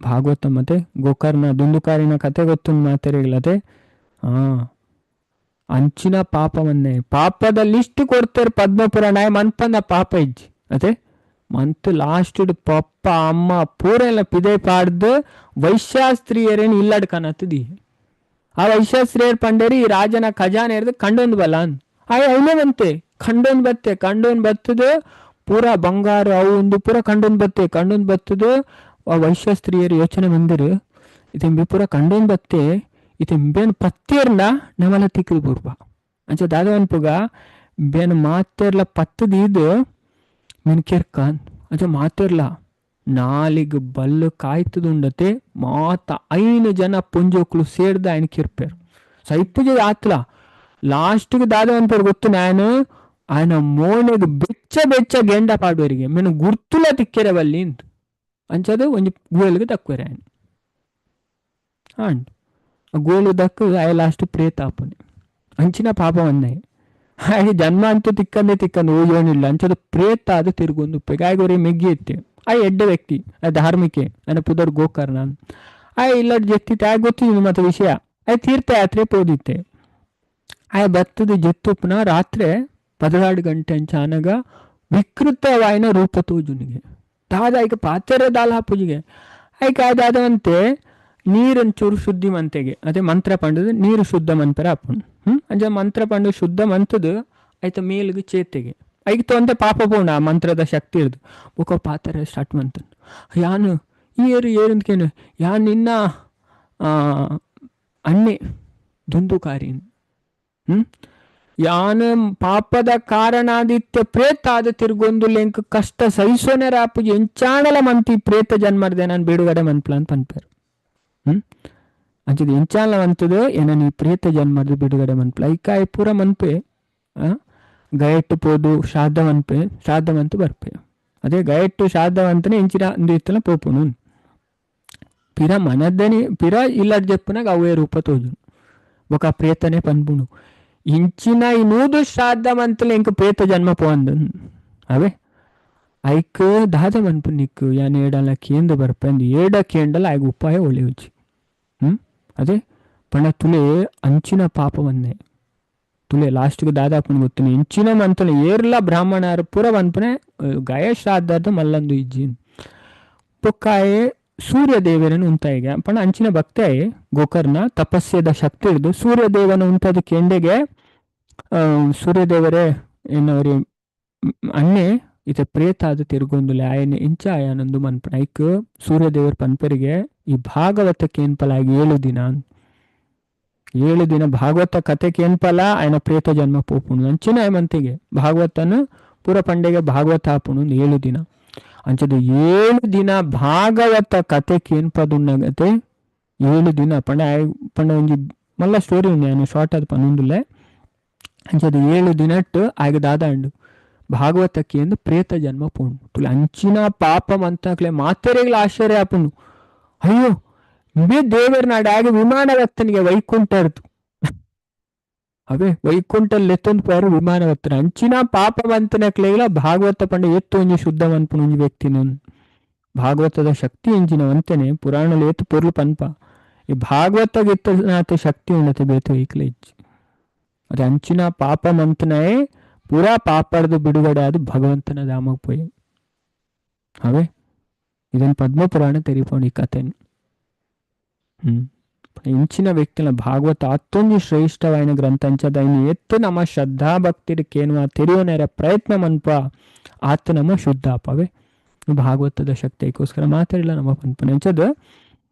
ಭಾಗವತ ಮತ್ತೆ ಗೋಕರ್ಣ ದುಂದುಕಾರಿನ ಕತೆ ಗೊತ್ತು ಮಾತೆರಿಗ್ಲತೆ ಅಂಚಿನ ಪಾಪವನ್ನೇ ಪಾಪದ ಲಿಸ್ಟ್ ಕೊಡ್ತಾರೆ ಪದ್ಮ ಪುರಾಣ ಮನ್ಪಂದ ಪಾಪ ಇಜ್ಜಿ ಅದೇ ಮಂತ್ ಲಾಸ್ಟ್ ಪಪ್ಪ ಅಮ್ಮ ಪೂರ ಎಲ್ಲ ಪಿದೆ ಪಾಡ್ದು ವೈಶ್ಯಾಸ್ತ್ರೀಯರೇನು ಇಲ್ಲಾಡ್ ಕಾಣತ್ತದಿ. ಆ ವೈಶ್ಯಾಸ್ತ್ರೀಯರ್ ಪಂಡೇರಿ ಈ ರಾಜನ ಖಜಾನೆ ಇರ್ದು ಕಂಡೊಂದು ಬಲ್ಲ ಆಯ್ ಅವನೇ ಬಂತೆ ಕಂಡೊಂದು ಬತ್ತೆ ಕಂಡೊಂದು ಬತ್ತದು ಪೂರ ಬಂಗಾರ ಅವು ಒಂದು ಪೂರ ಕಂಡೊಂದು ಬತ್ತೆ ಕಂಡೊಂದು ಬತ್ತದು. ಆ ವೈಶ್ಯಾಸ್ತ್ರೀಯರು ಯೋಚನೆ ಬಂದಿರು ಇತೆಂಬಿ ಪೂರ ಕಂಡೊಂದು ಬತ್ತೆ ಇತೆಂಬೇನು ಪತ್ತೇರ್ನ ನಮ್ಮಲ್ಲ ತಿಕ್ಕದು ಪೂರ್ವ ಅಂಚ ದಾದ ಅನ್ಪುಗ ಬೇನು ಮಾತೇರ್ಲ ಪತ್ತದೀದು ಮೆನ್ ಕೆರ್ಕಾನ್ ಅಂಚ ಮಾತಿರ್ಲ ನಾಲಿಗ್ ಬಲ್ಲು ಕಾಯ್ತದುಂಡತೆ ಮಾತ 5 ಜನ ಪೊಂಜೋಕ್ಲು ಸೇರ್ದ ఆయన ಕಿರ್ಪೇರು ಸೈಪುಜೆ ಆತ್ಲ ಲಾಸ್ಟ್ಗೆ ದಾದ ಅನ್ಪೇರು ಗೊತ್ತು ನಾನು ఆయన ಮೋನೆಗ್ ಬೆಚ್ಚ ಬೆಚ್ಚ ಗೆಂಡ ಪಾಡುವರಿಗೆ ಮೆನು ಗುರ್ತುಲ ತಿಕ್ಕೆರೆ ಬಲ್ಲಿ ಅಂತ ಅಂಚದು ಒಂಜಿ ಗುವೆಲ್ಗೆ ತಕ್ಕುವೆರೆ ఆయన ಅಂಡ್ ಗೋಲು ದಕ್ಕು ಆಯ ಲಾಸ್ಟ್ ಪ್ರೇತ ಆಪುನೆ ಅಂಚಿನ ಪಾಪ ವನ್ನಾಯಿ ಹಾಗೆ ಜನ್ಮ ಅಂತೂ ತಿಕ್ಕಂದೇ ತಿಕ್ಕಂದು ಓಜೋನಿಲ್ಲ ಅಂಚದ ಪ್ರೇತ ಅದು ತಿರುಗೊಂದು ಉಪ್ಪೆಗೆ ಆಯ್ಗೋರಿ ಮೆಗ್ಗಿ ಎತ್ತೆ ಆ ಎಡ್ಡೆ ವ್ಯಕ್ತಿ ಆ ಧಾರ್ಮಿಕೆ ಅನ್ನ ಪುದರ್ ಗೋಕರ್ಣ ಆ ಇಲ್ಲಡ್ ಜೆತ್ತಿತ್ತೆ ಆಯ್ ಗೊತ್ತಿದ್ದು ಮತ್ತೆ ವಿಷಯ ಆಯ್ ತೀರ್ಥಯಾತ್ರೆ ಪೋದಿತ್ತೆ ಆಯ್ ಬತ್ತದ ಜೆತ್ತುಪ್ಪನ ರಾತ್ರಿ 12 ಗಂಟೆ ಅಂಚಾನಗ ವಿಕೃತವಾಯಿನ ರೂಪ ತೋಜುನಿಗೆ ದಾದ ಈಗ ಪಾತ್ರೆ ದಾಲ ಹಾಪುಜಿಗೆ ಆಯ್ಕೆ ದಾದವಂತೆ ನೀರೊಂಚೂರು ಶುದ್ಧಿ ಮಂತೆಗೆ ಅದೇ ಮಂತ್ರ ಪಂಡದು ನೀರು ಶುದ್ಧ ಮನ್ಪರ ಆಪುಂಡು ಅಂಚ ಮಂತ್ರ ಪಂಡು ಶುದ್ಧ ಮಂತದು ಆಯ್ತ ಮೇಲ್ಗೆ ಚೇತೆಗೆ ಐಕ್ ತೊಂದೆ ಪಾಪ ಪೋಣ ಆ ಮಂತ್ರದ ಶಕ್ತಿ ಇರ್ದು ಬೊಕ ಪಾತ್ರೆ ಸ್ಟಾರ್ಟ್ ಮಂತನ್ ಯಾನು ಈ ಏರು ಏರಂತಕೇನು ಯಾನ್ ನಿನ್ನ ಅಣ್ಣೆ ದುಂದುಕಾರಿ ಯಾನು ಪಾಪದ ಕಾರಣಾದಿತ್ಯ ಪ್ರೇತ ಆದ ತಿರುಗೊಂದು ಲೆಂಕ್ ಕಷ್ಟ ಸಹಿಸೋನೆ ರಾಪುಜಿ ಎಂಚಾಣಲ ಮಂತಿ ಪ್ರೇತ ಜನ್ಮರ್ದೆ ನಾನು ಬಿಡುಗಡೆ ಮನ್ಪ್ಲ ಅಂತ ಪನ್ಪೇರು ಅಂಚದ ಎಂಚಾಲ ಮಂತದು ಏನ ನೀ ಪ್ರೇತ ಜನ್ಮರ್ದು ಬಿಡುಗಡೆ ಮನ್ಪ್ಲ ಐಕಾಯಿ ಪೂರ ಮನ್ಪೆ ಗಯಟ್ಟು ಪೋದು ಶ್ರಾದ್ದ ಮನ್ಪೆ ಶ್ರಾದ್ದ ಮಂತು ಬರ್ಪೆ ಅದೇ ಗಯಟ್ಟು ಶ್ರಾದ್ದವಂತನೇ ಇಂಚಿನ ಒಂದು ಇತ್ತಲ ಪೋಪುನು ಪಿರ ಮನದನಿ ಪಿರ ಇಲ್ಲಡ್ ಜಪ್ಪುನಾಗ ಅವೇ ರೂಪ ತೋಜು ಬೊಕ ಪ್ರೇತನೆ ಪನ್ಪುನು ಇಂಚಿನ ಈ ನೂದು ಶ್ರಾದ್ದ ಮಂತಲೆ ಇಂಕ ಪ್ರೇತ ಜನ್ಮ ಪೋಂದು ಅವೇ ಐಕ್ ದಾದ ಮನ್ಪು ನಿಕ್ಕು ಯಾನ್ ಏಡಲ ಕೇಂದು ಬರ್ಪೆ ಅಂದು ಏಡ ಕೇಂಡಲ ಆಯ್ಗ ಉಪಾಯ ಒಳ್ಳೆಯುಜಿ ಅದೇ ಪಂಡ ತುಲೆ ಅಂಚಿನ ಪಾಪವನ್ನೇ ತುಲೆ ಲಾಸ್ಟ್ಗೆ ದಾದಾಪನ ಗೊತ್ತುನಿ ಇಂಚಿನ ಮಂತಲೆ ಏರ್ಲ ಬ್ರಾಹ್ಮಣರು ಪೂರ ಮನ್ಪುನೆ ಗಾಯ ಶ್ರಾದ್ದಾರ್ದ ಮಲ್ಲಂದು ಇಜ್ಜಿ ಬೊಕ್ಕಾಯೆ ಸೂರ್ಯದೇವರನ್ನು ಉಂತಾಯಿಗೆ ಪಂಡ ಅಂಚಿನ ಭಕ್ತಾಯೆ ಗೋಕರ್ಣ ತಪಸ್ಯದ ಶಕ್ತಿ ಹಿಡಿದು ಸೂರ್ಯದೇವನ ಉಂತಾದ ಕೆಂಡೆಗೆ ಸೂರ್ಯದೇವರೇ ಏನವರಿ ಅಣ್ಣೆ ಇತ ಪ್ರೇತ ಅದು ತಿರುಗೊಂದುಲೆ ಆಯನ ಇಂಚ ಆಯನೊಂದು ಮನ್ಪಣ ಐಕ್ ಸೂರ್ಯದೇವರ ಪನ್ಪರಿಗೆ ಈ ಭಾಗವತಕ್ಕೆ ಏನ್ಪಲ 7 ದಿನ 7 ದಿನ ಭಾಗವತ ಕತೆಗೆ ಏನ್ಪಲ ಆಯನ ಪ್ರೇತ ಜನ್ಮ ಪೋಪುಣು ಅಂಚಿನ ಮಂತಿಗೆ ಭಾಗವತನ ಪೂರ ಪಂಡೆಗೆ ಭಾಗವತ ಆಪುಣು 7 ದಿನ ಅಂಚದು 7 ದಿನ ಭಾಗವತ ಕತೆಗೆ ಏನ್ಪದುನ್ನಗತೆ 7 ದಿನ ಪಂಡ ಪಂಡ ಒಂಜಿ ಮಲ್ಲ ಸ್ಟೋರಿ ಉಂಡು ನಾನು ಶಾರ್ಟ್ ಅದು ಪನ್ನೊಂದುಲ್ಲೆ ಅಂಚದು 7 ದಿನಟ್ಟು ಆಗ ದಾದಾಂಡು ಭಾಗವತಕ್ಕೆ ಎಂದು ಪ್ರೇತ ಜನ್ಮ ಪೋಣು ತುಲೆ ಅಂಚಿನ ಪಾಪ ಮಂತಾಕ್ಲೆ ಮಾತೆರೆಗ್ಲ ಆಶ್ಚರ್ಯ ಆಪುಂಡು. ಅಯ್ಯೋ ಬೇ ದೇವರ ನಾಡಾಗ ವಿಮಾನವತ್ತನಿಗೆ ವೈಕುಂಠರ್ದು ಅವೇ ವೈಕುಂಠಲ್ಲಿ ಎತ್ತೊಂದು ಪೇರು ವಿಮಾನವತ್ತನ ಅಂಚಿನ ಪಾಪ ಮಂತನಕ್ಲೆಗ್ಲ ಭಾಗವತ ಪಂಡ ಎತ್ತು ಒಂಜಿ ಶುದ್ಧ ಮನ್ಪುಣ ಒಂಜಿ ವ್ಯಕ್ತಿ ಭಾಗವತದ ಶಕ್ತಿ ಎಂಜಿನ ಅಂತಾನೆ ಪುರಾಣಲ್ಲಿ ಏತು ಪೊರ್ಲು ಪನ್ಪ ಈ ಭಾಗವತಗಿತ್ತ ಶಕ್ತಿ ಉಂಡತೆ ಬೇತು ಈಕ್ಲೆ ಇಜ್ಜಿ. ಅದೇ ಅಂಚಿನ ಪಾಪ ಮಂತನೇ ಪೂರಾ ಪಾಪರ್ದು ಬಿಡುಗಡೆ ಅದು ಭಗವಂತನ ಧಾಮಕ್ಕೆ ಪೋಯಿ ಅವೇ ಇದನ್ನು ಪದ್ಮಪುರಾಣ ತೆರಿಪೋಣ ಈ ಕಥೆನು. ಇಂಚಿನ ವ್ಯಕ್ತಿನ ಭಾಗವತ ಅತ್ತೊಂದು ಶ್ರೇಷ್ಠವಾಯಿನ ಗ್ರಂಥ ಅಂಚದ ಇನ್ನು ಎತ್ತು ನಮ್ಮ ಶ್ರದ್ಧಾ ಭಕ್ತಿರಕ್ಕೇನು ತೆರೆಯೋನೇರ ಪ್ರಯತ್ನ ಮನ್ಪ ಆತ ನಮ್ಮ ಶುದ್ಧ ಅಪವೇ ಭಾಗವತದ ಶಕ್ತಿಗೋಸ್ಕರ ಮಾತಾಡಿಲ್ಲ ನಮ್ಮ ಪನ್ಪನ ಅಂಚದ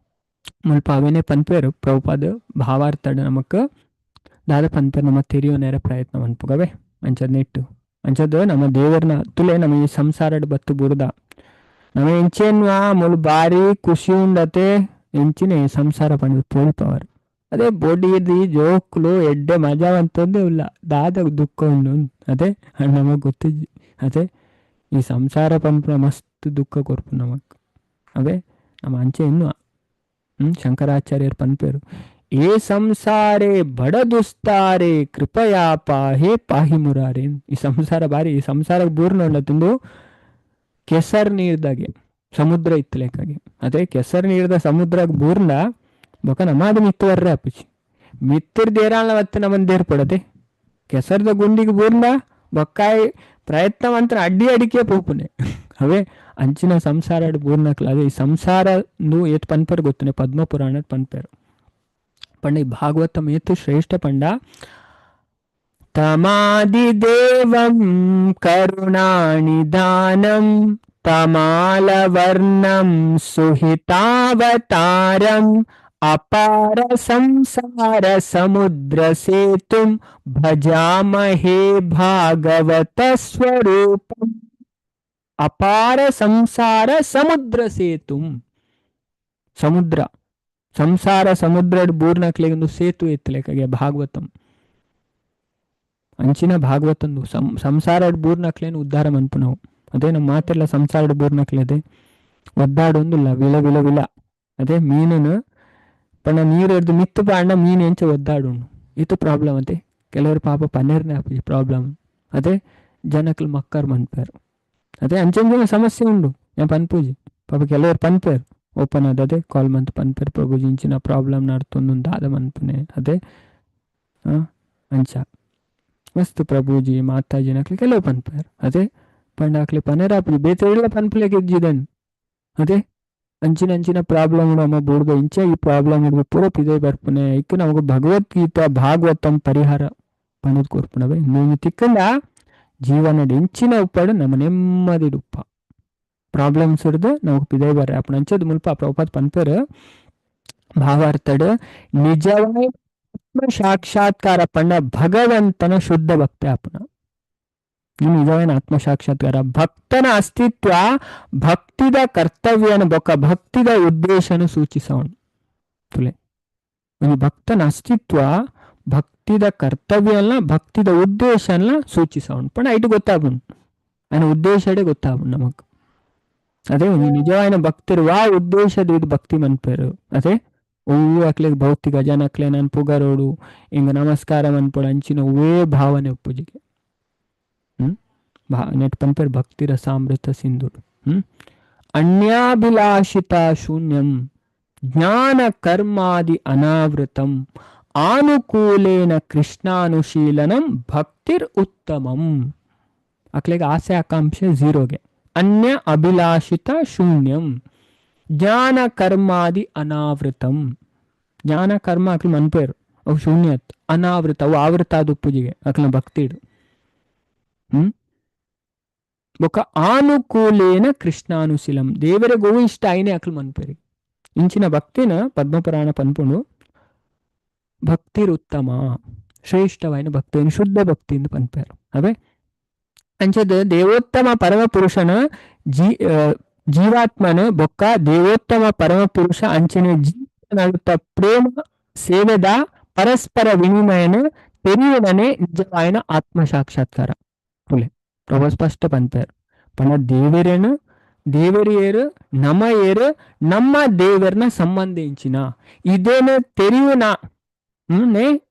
ಮುಲ್ಪ ಅವೇನೆ ಪನ್ಪೇರು ಪ್ರಭುಪಾದ ಭಾವಾರ್ಥಡ ನಮಕ್ ದಾದ ಪನ್ಪೇರು ನಮ್ಮ ತೆರೆಯೋನೇರ ಪ್ರಯತ್ನ ಮನ್ಪುಗವೇ ಅಂಚದ ನೆಟ್ಟು ಅಂಚದ ನಮ್ಮ ದೇವರನ್ನ ತುಲೆ ನಮ್ಮ ಈ ಸಂಸಾರಡ್ ಬತ್ತು ಬುರ್ದ ನಮ್ಮ ಎಂಚೇನ್ವಾ ಮುಳು ಬಾರಿ ಖುಷಿ ಉಂಡತೆ ಎಂಚಿನ ಸಂಸಾರ ಪಂಡ ಪೋಲ್ಪವರ್ ಅದೇ ಬೊಡಿದಿ ಜೋಕ್ಲು ಎಡ್ಡೆ ಮಜಾ ಅಂತಂದೇ ಇಲ್ಲ ದಾದ ದುಃಖ ಉಂಡು ಅದೇ ನಮಗ್ ಗೊತ್ತಿಜ್ಜಿ. ಅದೇ ಈ ಸಂಸಾರ ಪಂಪುನ ಮಸ್ತ್ ದುಃಖ ಕೊರ್ಪು ನಮಕ್ ಅವೇ ನಮ್ಮ ಅಂಚೆ ಇನ್ನು ಶಂಕರಾಚಾರ್ಯರು ಪನ್ಪೇರು ಏ ಸಂಸಾರೇ ಬಡದುಸ್ತಾರೆ ಕೃಪಯಾ ಪಾಹೇ ಪಾಹಿ ಮುರಾರೆ. ಈ ಸಂಸಾರ ಬಾರಿ ಈ ಸಂಸಾರ ಬೂರ್ನ ತಿಂದು ಕೆಸರ್ ನೀರ್ದಾಗೆ ಸಮುದ್ರ ಇತ್ತು ಲೆಕ್ಕಾಗೆ ಅದೇ ಕೆಸರು ನೀರ್ದ ಸಮುದ್ರ ಬೂರ್ನ ಬೊಕ ನಮಾದ ಮಿತ್ತುವರ್ರೆ ಅಪ್ಪುಚಿ ಮಿತ್ತಿರ್ ದೇರಾಳ ಮತ್ತೆ ನಮ್ಮನ್ ದೇರ್ ಪಡತೆ ಕೆಸರ್ದ ಗುಂಡಿಗೆ ಬೂರ್ನ ಬೊಕ್ಕಾಯಿ ಪ್ರಯತ್ನ ಮಂತ್ರ ಅಡ್ಡಿ ಅಡಿಕೆ ಪೋಪುನೆ ಅವೇ ಅಂಚಿನ ಸಂಸಾರ ಬೂರ್ನಕ್ಲ. ಅದೇ ಈ ಸಂಸಾರ ಏತ್ ಪನ್ಪರ್ ಗೊತ್ತನೆ ಪದ್ಮಪುರಾಣ ಪನ್ಪೇರು ಪಂಡ ಈ ಭಾಗವತಂ ಏತು ಶ್ರೇಷ್ಠ ಪಂಡ ತಮಾದಿದೇವಂ ಕರುಣಾನಿಧಾನಂ ತಮಾಲವರ್ಣಂ ಸುಹಿತಾವತಾರಂ ಅಪಾರ ಸಂಸಾರ ಸಮುದ್ರ ಸೇತುಂ ಭಜಾಮಹೇ ಭಾಗವತ ಸ್ವರೂಪಂ. ಅಪಾರ ಸಂಸಾರ ಸಮುದ್ರ ಸೇತುಂ ಸಮುದ್ರ ಸಂಸಾರ ಸಮುದ್ರ ಬೂರ್ನಕ್ಲೆಗೆ ಒಂದು ಸೇತುವೆ ಇತ್ತಲೇಕಾಗೆ ಭಾಗವತಂ ಅಂಚಿನ ಭಾಗವತಂದು ಸಂಸಾರ ಬೂರ್ನಕ್ಲೇನು ಉದ್ಧಾರ ಮನ್ಪು ನಾವು. ಅದೇ ನಮ್ಮ ಮಾತೆಲ್ಲ ಸಂಸಾರದ ಬೂರ್ನಕ್ಲೆ ಅದೇ ಒದ್ದಾಡೊಂದಿಲ್ಲ ವಿಲ ವಿಲ ವಿಲ ಅದೇ ಮೀನನ್ನು ಪಂಡ ನೀರು ಹಿಡ್ದು ಮಿತ್ತು ಪಾಂಡ ಮೀನು ಎಂಚ ಒದ್ದಾಡುಂಡು ಇದು ಪ್ರಾಬ್ಲಮ್. ಅದೇ ಕೆಲವರು ಪಾಪ ಪನ್ನೇರ್ನೇ ಆಪುಜಿ ಪ್ರಾಬ್ಲಮ್ ಅದೇ ಜನಕ್ಲು ಮಕ್ಕರ್ ಮನ್ಪೇರು ಅದೇ ಅಂಚಂಚಿನ ಸಮಸ್ಯೆ ಉಂಡು ഞാൻ ಪನ್ಪೂಜಿ ಪಾಪ ಕೆಲವರು ಪನ್ಪೇರು ಓಪನ್ ಆದ ಅದೇ ಕಾಲ್ ಮಂತ್ ಪನ್ಪೇರು ಪ್ರಭುಜಿ ಇಂಚಿನ ಪ್ರಾಬ್ಲಮ್ ನಡ್ತೊಂದು ದಾದ ಮನ್ಪುನೆ ಅದೇ ಅಂಚ ಮಸ್ತ್ ಪ್ರಭುಜಿ ಮಾತಾಜಿನಕ್ಲೆ ಕೆಲವು ಪನ್ಪೇರು ಅದೇ ಪಂಡ ಆಕ್ಲೆ ಪನೇರ ಆಪುಜಿ ಬೇತೆ ಇಲ್ಲ ಪನ್ಪುಲೆಗೆ ಇಜ್ಜಿದನ್ ಅದೇ ಅಂಚಿನ ಅಂಚಿನ ಪ್ರಾಬ್ಲಮ್ ನಮ್ಮ ಬೂಡ್ದ ಇಂಚ ಈ ಪ್ರಾಬ್ಲಮ್ ಹಿಡ್ದು ಪೂರ ಪಿದೆ ಬರ್ಪುನೆ ಇಕ್ಕು ನಮಗೆ ಭಗವದ್ಗೀತಾ ಭಾಗವತಂ ಪರಿಹಾರ ಪಣದ್ ಕೊರ್ಪುಣವೆ ನೀನು ತಿಕ್ಕಂಡ ಜೀವನದ ಇಂಚಿನ ಉಪ್ಪಾಡು ನಮ್ಮ ನೆಮ್ಮದಿ ಉಪ್ಪ ಪ್ರಾಬ್ಲಮ್ಸ್ ಹಿಡ್ದು ನಮಗೆ ಪಿದೆ ಬರ್ರೆ ಅಪ್ಪಣ ಅಂಚದ ಮುಲ್ಪ ಪ್ರಭುಪಾದ ಪನ್ಪೇರು ಭಾವಾರ್ಥಡ್ ನಿಜವಾದ ಆತ್ಮ ಸಾಕ್ಷಾತ್ಕಾರ ಪಂಡ ಭಗವಂತನ ಶುದ್ಧ ಭಕ್ತಿ ಅಪ್ಪನ ನಿಜವಾದ ಆತ್ಮ ಸಾಕ್ಷಾತ್ಕಾರ ಭಕ್ತನ ಅಸ್ತಿತ್ವ ಭಕ್ತಿದ ಕರ್ತವ್ಯನ ಬೊಕ್ಕ ಭಕ್ತಿದ ಉದ್ದೇಶನ ಸೂಚಿಸವನು ತುಲೆ ಒಂದು ಭಕ್ತನ ಅಸ್ತಿತ್ವ ಭಕ್ತಿದ ಕರ್ತವ್ಯ ಅಲ್ಲ ಭಕ್ತಿದ ಉದ್ದೇಶ ಅಲ್ಲ ಸೂಚಿಸವನು ಪಣ ಐಟು ಗೊತ್ತಾಗುನ್ ఆయన ಉದ್ದೇಶడే ಗೊತ್ತಾಗುನ್ ನಮಕ್. ಅದೇ ಒಂದು ನಿಜವಾದ ಭಕ್ತರು ವಾ ಉದ್ದೇಶದ ಇದು ಭಕ್ತಿ ಮನ್ಪೇರು ಅದೇ ಒವ್ವು ಅಕ್ಲೆಗ್ ಭೌತಿಕ ಜನಕ್ಲೆ ನಾನು ಪುಗರೋಡು ಹಿಂಗ ನಮಸ್ಕಾರ ಮನ್ಪೋಡು ಅಂಚಿನ ಒವ್ವೇ ಭಾವನೆ ಒಪ್ಪುಜಿಗೆ ನೆಟ್ ಪನ್ಪೇರು ಭಕ್ತಿ ರಸಾಮೃತ ಸಿಂಧುಡು. ಅನ್ಯಾಭಿಲಾಷಿತ ಶೂನ್ಯಂ ಜ್ಞಾನ ಕರ್ಮಾದಿ ಅನಾವೃತಂ ಆನುಕೂಲೇನ ಕೃಷ್ಣಾನುಶೀಲನಂ ಭಕ್ತಿರ್ ಉತ್ತಮಂ. ಅಕ್ಲೆಗೆ ಆಸೆ ಆಕಾಂಕ್ಷೆ ಝೀರೋಗೆ ಅನ್ಯ ಅಭಿಲಾಷಿತ ಶೂನ್ಯಂ ಜ್ಞಾನ ಕರ್ಮಾದಿ ಅನಾವೃತಂ. ಜ್ಞಾನ ಕರ್ಮ ಅಕ್ಲು ಮನ್ಪೇರು ಅವು ಶೂನ್ಯತ್ ಅನಾವೃತ, ಅವು ಆವೃತ ಅದು ಪೂಜೆಗೆ ಅಕ್ಲ ಭಕ್ತಿಡು. ಹ್ಮ್ ಬೊಕ ಆನುಕೂಲೇನ ಕೃಷ್ಣಾನುಶೀಲಂ, ದೇವರ ಗೋವು ಇಷ್ಟ ಐನೇ ಅಕ್ಲು ಮನ್ಪೇರಿ. ಇಂಚಿನ ಭಕ್ತಿನ ಪದ್ಮಪುರಾಣ ಪನ್ಪುಂಡು ಭಕ್ತಿರುತ್ತಮ, ಶ್ರೇಷ್ಠವಾಯಿನ ಭಕ್ತಿ, ಶುದ್ಧ ಭಕ್ತಿ ಎಂದು ಪನ್ಪೇರು. ಅವೇ ಅಂಚದ ದೇವೋತ್ತಮ ಪರಮ ಪುರುಷನ ಜೀವಾತ್ಮನ ಬೊಕ್ಕ ದೇವೋತ್ತಮ ಪರಮ ಪುರುಷ ಅಂಚನೆ ಜೀವನ ಪ್ರೇಮ ಸೇವೆದ ಪರಸ್ಪರ ವಿನಿಮಯನ ತೆರಿಯನೇ ನಿಜವಾಯಿನ ಆತ್ಮ ಸಾಕ್ಷಾತ್ಕಾರ. ತುಲೆ ಪ್ರಭು ಸ್ಪಷ್ಟ ಪನ್ಪೇರು ಪಣ ದೇವರೇನು ದೇವರಿಯರು ನಮ ಏರು ನಮ್ಮ ದೇವರನ ಸಂಬಂಧಿಂಚಿನ ಇದೇನು ತೆರಿಯುನ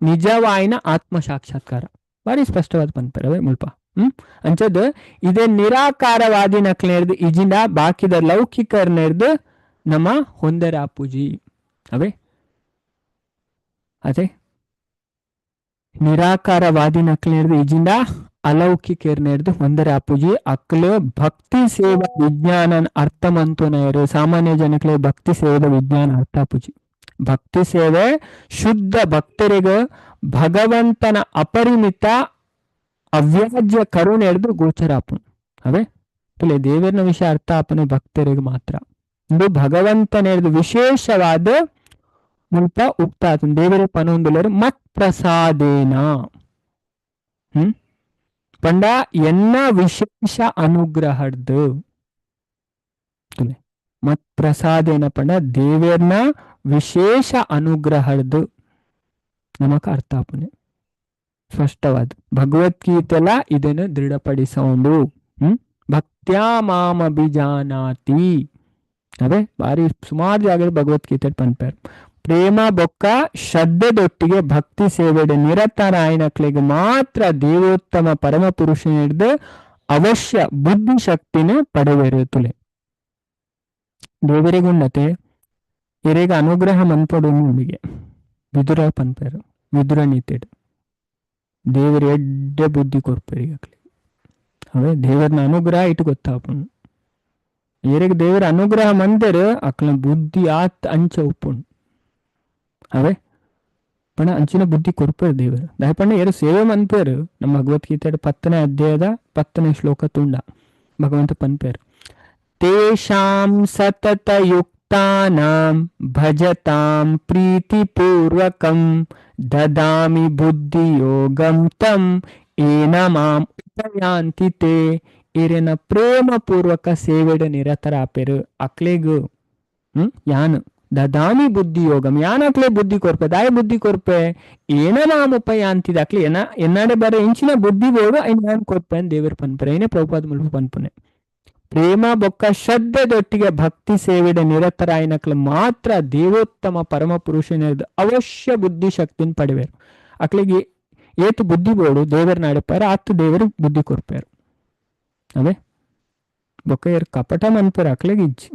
ನಿಜವಾಯಿನ ಆತ್ಮ ಸಾಕ್ಷಾತ್ಕಾರ. ಭಾರಿ ಸ್ಪಷ್ಟವಾದ ಪನ್ಪೇರು ಅವೇ ಮುಲ್ಪ. ಅಂಚದ್ ಇದೇ ನಿರಾಕಾರವಾದಿ ನಕ್ಲೇರ್ದು ಇಜಿಂದ ಬಾಕಿದ ಲೌಕಿಕರ್ನೇರ್ದು ನಮ್ಮ ಹೊಂದರಾಪುಜಿ. ಅವೇ ಅದೇ ನಿರಾಕಾರವಾದಿ ನಕ್ಲೇರ್ದು ಇಜಿಂದ ಅಲೌಕಿಕರ್ನೇರ್ದು ಹೊಂದರಾಪುಜಿ. ಅಕ್ಲು ಭಕ್ತಿ ಸೇವಾ ವಿಜ್ಞಾನ ಅರ್ಥ ಮಂತುನೇರು ಸಾಮಾನ್ಯ ಜನಕ್ಲೆ ಭಕ್ತಿ ಸೇವಾದ ವಿಜ್ಞಾನ ಅರ್ಥ ಪೂಜಿ. ಭಕ್ತಿ ಸೇವೆ ಶುದ್ಧ ಭಕ್ತರಿಗೆ ಭಗವಂತನ ಅಪರಿಮಿತ ಅವ್ಯಾಜ್ಯ ಕರುಣೆ ಹಿಡಿದು ಗೋಚರಾಪುನು. ಅವೇ ತುಲೆ ದೇವರನ ವಿಷಯ ಅರ್ಥ ಆಪನು ಭಕ್ತರಿಗೆ ಮಾತ್ರ. ಇದು ಭಗವಂತನ ಹಿಡಿದು ವಿಶೇಷವಾದ ಮುಲ್ಪ ಉಕ್ತ ದೇವರ ಪನೊಂದುಲರು ಮತ್ ಪ್ರಸಾದೇನ. ಪಂಡ ಎನ್ನ ವಿಶೇಷ ಅನುಗ್ರಹದ್ದು ತುಲೆ ಮತ್ ಪ್ರಸಾದೇನ ಪಂಡ ದೇವರನ ವಿಶೇಷ ಅನುಗ್ರಹದ್ದು ನಮಕ ಅರ್ಥ ಆಪುನೆ ಸ್ಪಷ್ಟವಾದ ಭಗವದ್ಗೀತೆಲ ಇದನ್ನು ದೃಢಪಡಿಸೋದು. ಭಕ್ತ್ಯಾ ಮಾಮ ಬಿಜಾನಾತಿ. ಅದೇ ಬಾರಿ ಸುಮಾರು ಜಾಗದ ಭಗವದ್ಗೀತೆ ಪನ್ಪೇರು. ಪ್ರೇಮ ಬೊಕ್ಕ ಶ್ರದ್ಧೆದೊಟ್ಟಿಗೆ ಭಕ್ತಿ ಸೇವೆಡೆ ನಿರತರಾಯನಕ್ಲೆಗೆ ಮಾತ್ರ ದೇವೋತ್ತಮ ಪರಮ ಪುರುಷನ ಹಿಡಿದು ಅವಶ್ಯ ಬುದ್ಧಿ ಶಕ್ತಿನ ಪಡೆವೇರು. ತುಲೆ ದೇವರಿಗುಂಡತೆ ಎರೆಗ ಅನುಗ್ರಹ ಮನ್ಪಡು ನಿಮಗೆ ವಿದುರ ಪನ್ಪೇರು. ವಿದುರ ನೀತಿಡು ದೇವರ ಎಡ್ಡೆ ಬುದ್ಧಿ ಕೊರ್ಪೇರಿ ಅಕ್ಲೆ. ಅವೇ ದೇವರನ ಅನುಗ್ರಹ ಇಟ್ಟು ಗೊತ್ತಾಪುನು. ಏರೆಗ್ ದೇವರ ಅನುಗ್ರಹ ಮಂದೆರು ಅಕ್ಲ ಬುದ್ಧಿ ಆತ್ ಅಂಚ ಉಪ್ಪುಂಡು. ಅವೇ ಪಣ ಅಂಚಿನ ಬುದ್ಧಿ ಕೊರ್ಪೇರು ದೇವರು. ದಯಪಣ್ಣ ಏರು ಸೇವೆ ಮನ್ಪೇರು. ನಮ್ಮ ಭಗವದ್ಗೀತೆ 10ನೇ ಅಧ್ಯಾಯದ 10ನೇ ಶ್ಲೋಕ ತುಂಡ ಭಗವಂತ ಪನ್ಪೇರು. ತೇಷಾಂ ಸತತಯುಕ್ತಾನಾಂ ಭಜತಾಂ ಪ್ರೀತಿಪೂರ್ವಕಂ ದದಾಮಿ ಬುದ್ಧಿಯೋಗಂ ತಂ ಏನ ಮಾಂ ಉಪಯಾಂತಿ ತೇ. ಏರೇನ ಪ್ರೇಮಪೂರ್ವಕ ಸೇವೆಡ ನಿರತರಾಪೆರು ಅಕ್ಲೆಗು ಯಾನು ದದಾಮಿ ಬುದ್ಧಿಯೋಗಂ ಯಾನ್ ಅಕ್ಲೆ ಬುದ್ಧಿ ಕೊರ್ಪೆ ದಾಯ ಬುದ್ಧಿ ಕೊರ್ಪೆ ಏನ ಮಾಂ ಉಪಯಾಂತಿದ ಅಕ್ಲೆ ಏನ ಎನ್ನಾಡೆ ಬರ ಇಂಚಿನ ಬುದ್ಧಿ ಬೋಡು ಐನ್ ಯಾನ್ ಕೊರ್ಪೆ ಅಂತ ದೇವರ ಪನ್ಪರೆ. ಏನೇ ಪ್ರಭುಪಾದ ಮುಲ್ಪ ಪನ್ಪುನೆ. ಪ್ರೇಮ ಬೊಕ್ಕ ಶ್ರದ್ಧೆದೊಟ್ಟಿಗೆ ಭಕ್ತಿ ಸೇವೆಡ ನಿರತರಾಯನಕ್ಲು ಮಾತ್ರ ದೇವೋತ್ತಮ ಪರಮ ಪುರುಷನ ಅವಶ್ಯ ಬುದ್ಧಿ ಶಕ್ತಿನ ಪಡೆವೇರು. ಅಕ್ಲಿಗೆ ಏತು ಬುದ್ಧಿ ಬೋಡು ದೇವರ ನಾಡಪ್ಪಾರ ಆತು ದೇವರು ಬುದ್ಧಿ ಕೊರ್ಪೇರು. ಅವೇ ಬೊಕ್ಕ ಏರ್ ಕಪಟ ಮನ್ಪೇರು ಅಕ್ಲಿಗೆ ಇಜ್ಜಿ.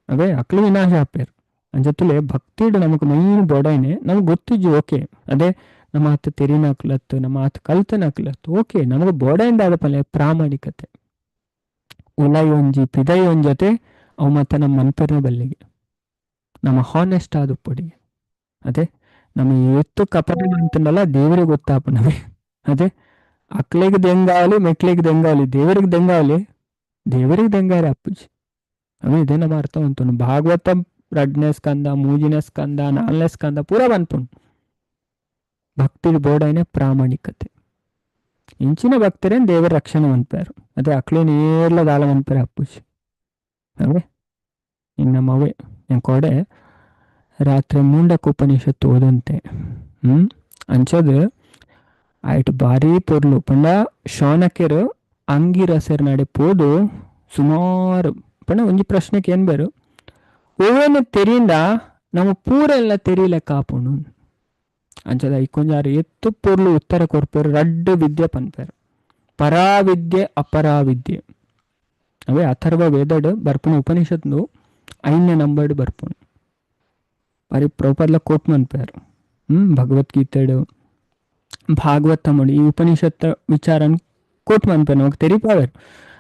ಅವೇ ಅಕ್ಲು ವಿನಾಶ ಆಪೇರು. ಅಂಜತ್ತುಲೆ ಭಕ್ತಿಡು ನಮಗ್ ಮೈನ್ ಬೋಡೈನೆ ನಮ್ಗೆ ಗೊತ್ತಿಜ್ಜಿ ಓಕೆ. ಅದೇ ನಮ್ಮ ಆತ ತೆರಿನ ಅಕ್ಲತ್ತು ನಮ್ಮ ಆತ ಕಲ್ತನ ಅಕ್ಲತ್ತು ಓಕೆ ನಮಗೆ ಬೋಡೈಂದ ಆದಪಲೆ ಪ್ರಾಮಾಣಿಕತೆ ಉಲಯೊಂಜಿ ಪಿದಯೊಂಜತೆ ಜೊತೆ ಅವು ಮತ್ತೆ ನಮ್ಮ ಮನ್ಪೆರ್ನ ಬಲ್ಲಿಗೆ ನಮ್ಮ ಹಾನೆಸ್ಟ್ ಆದ ಪೊಡಿಗೆ. ಅದೇ ನಮ್ಮ ಎತ್ತು ಕಪಟ ಅಂತನಲ್ಲ ದೇವರಿಗೆ ಗೊತ್ತಾಪ ನಮಗೆ. ಅದೇ ಅಕ್ಲೆಗೆ ದೆಂಗಾವಲಿ ಮೆಕ್ಲೆಗೆ ದೆಂಗಾವಲಿ ದೇವರಿಗೆ ದೆಂಗಾವಲಿ ದೇವರಿಗೆ ದೆಂಗಾರೆ ಅಪ್ಪುಜಿ. ಅವೇ ಇದೇ ನಮ್ಮ ಅರ್ಥ ಅಂತು. ಭಾಗವತ 2ನೇ ಸ್ಕಂದ 3ನೇ ಸ್ಕಂದ 4ನೇ ಸ್ಕಂದ ಪೂರ ಬಂದ್ಪುಂಡು. ಭಕ್ತಿ ಬೋಡೈನೆ ಪ್ರಾಮಾಣಿಕತೆ. ಇಂಚಿನ ಭಕ್ತರೇನು ದೇವರ ರಕ್ಷಣೆ ಮನ್ಪೇರು. ಅದೇ ಅಕ್ಲು ನೇರ್ಲ ದಾಲ ಮನ್ಪೇರು ಅಪ್ಪುಜಿ. ಅವೇ ನಮ್ಮವೇ ಕೊಡೆ ರಾತ್ರಿ ಮುಂಡಕ್ಕೆ ಉಪನಿಷತ್ತು ಓದಂತೆ. ಅಂಚದು ಆಯ್ತು ಭಾರಿ ಪೊರ್ಲು ಪಂಡ ಶೌನಕೆರು ಅಂಗಿರಸರ್ ನಡೆ ಪೋದು ಸುಮಾರು ಪಂಡ ಒಂಜಿ ಪ್ರಶ್ನೆಗೆ ಏನ್ ಬೇರು ಓವೇನು ತೆರಿಂದ ನಮ್ಮ ಪೂರೆಲ್ಲ ತೆರಿಲೆ ಕಾಪುಣು ಅಂಚದ ಇಕ್ಕೊಂಜಾರು ಎತ್ತು ಪೊರ್ಲು ಉತ್ತರ ಕೊರ್ಪೇರು. ರಡ್ಡು ವಿದ್ಯೆ ಪನ್ಪೇರು, ಪರಾವಿದ್ಯೆ ಅಪರಾವಿದ್ಯೆ. ಅವೇ ಅಥರ್ವ ವೇದಡ್ ಬರ್ಪುಣ ಉಪನಿಷತ್ನು 5ನೇ ನಂಬರ್ಡ್ ಬರ್ಪುಣ. ಬಾರಿ ಪ್ರೊಪರ್ಲ ಕೋಟ್ ಮನ್ಪೇರು. ಭಗವದ್ಗೀತೆಡು ಭಾಗವತ ಈ ಉಪನಿಷತ್ ವಿಚಾರ ಕೋಟ್ ಮನ್ಪೇರು ನಮಗ್ ತೆರಿಪಾವೇರು.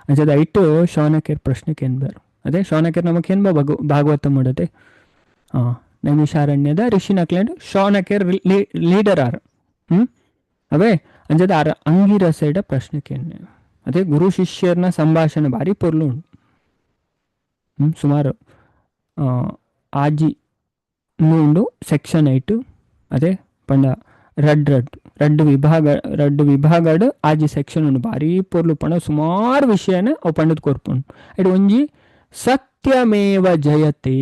ಅಂಚದ ಐಟು ಶೌನಕೇರ್ ಪ್ರಶ್ನೆಗೆ ಏನ್ ಬೇರು ಅದೇ ಶೌನಕರ್ ನಮಕ್ ಏನ್ ಭಾಗವತ ಮಾಡತೆ. ನೈಮಿಷಾರಣ್ಯದ ಋಷಿನಕ್ಲೇಂಡ್ ಶೌನಕರ್ ಲೀಡರ್ ಆರ್. ಅವೇ ಅಂಜದ ಆರ್ ಅಂಗಿರಸೈಡ ಪ್ರಶ್ನೆ ಕೇನ್ನೆ. ಅದೇ ಗುರು ಶಿಷ್ಯರ್ನ ಸಂಭಾಷಣೆ ಭಾರಿ ಪೊರ್ಲು ಉಂಡು. ಸುಮಾರು ಆಜಿ ಉಂಡು ಸೆಕ್ಷನ್ 8. ಅದೇ ಪಂಡ ರಡ್ ರಡ್ ರಡ್ಡು ವಿಭಾಗ, ರಡ್ಡು ವಿಭಾಗಡ್ ಆಜಿ ಸೆಕ್ಷನ್ ಉಂಡು. ಭಾರಿ ಪೊರ್ಲು ಪಂಡ ಸುಮಾರು ವಿಷಯನ ಅವು ಪಂಡದ್ ಕೊರ್ಪುಂಡು. ಐಟ್ ಒಂಜಿ ಸತ್ಯಮೇವ ಜಯತೆ.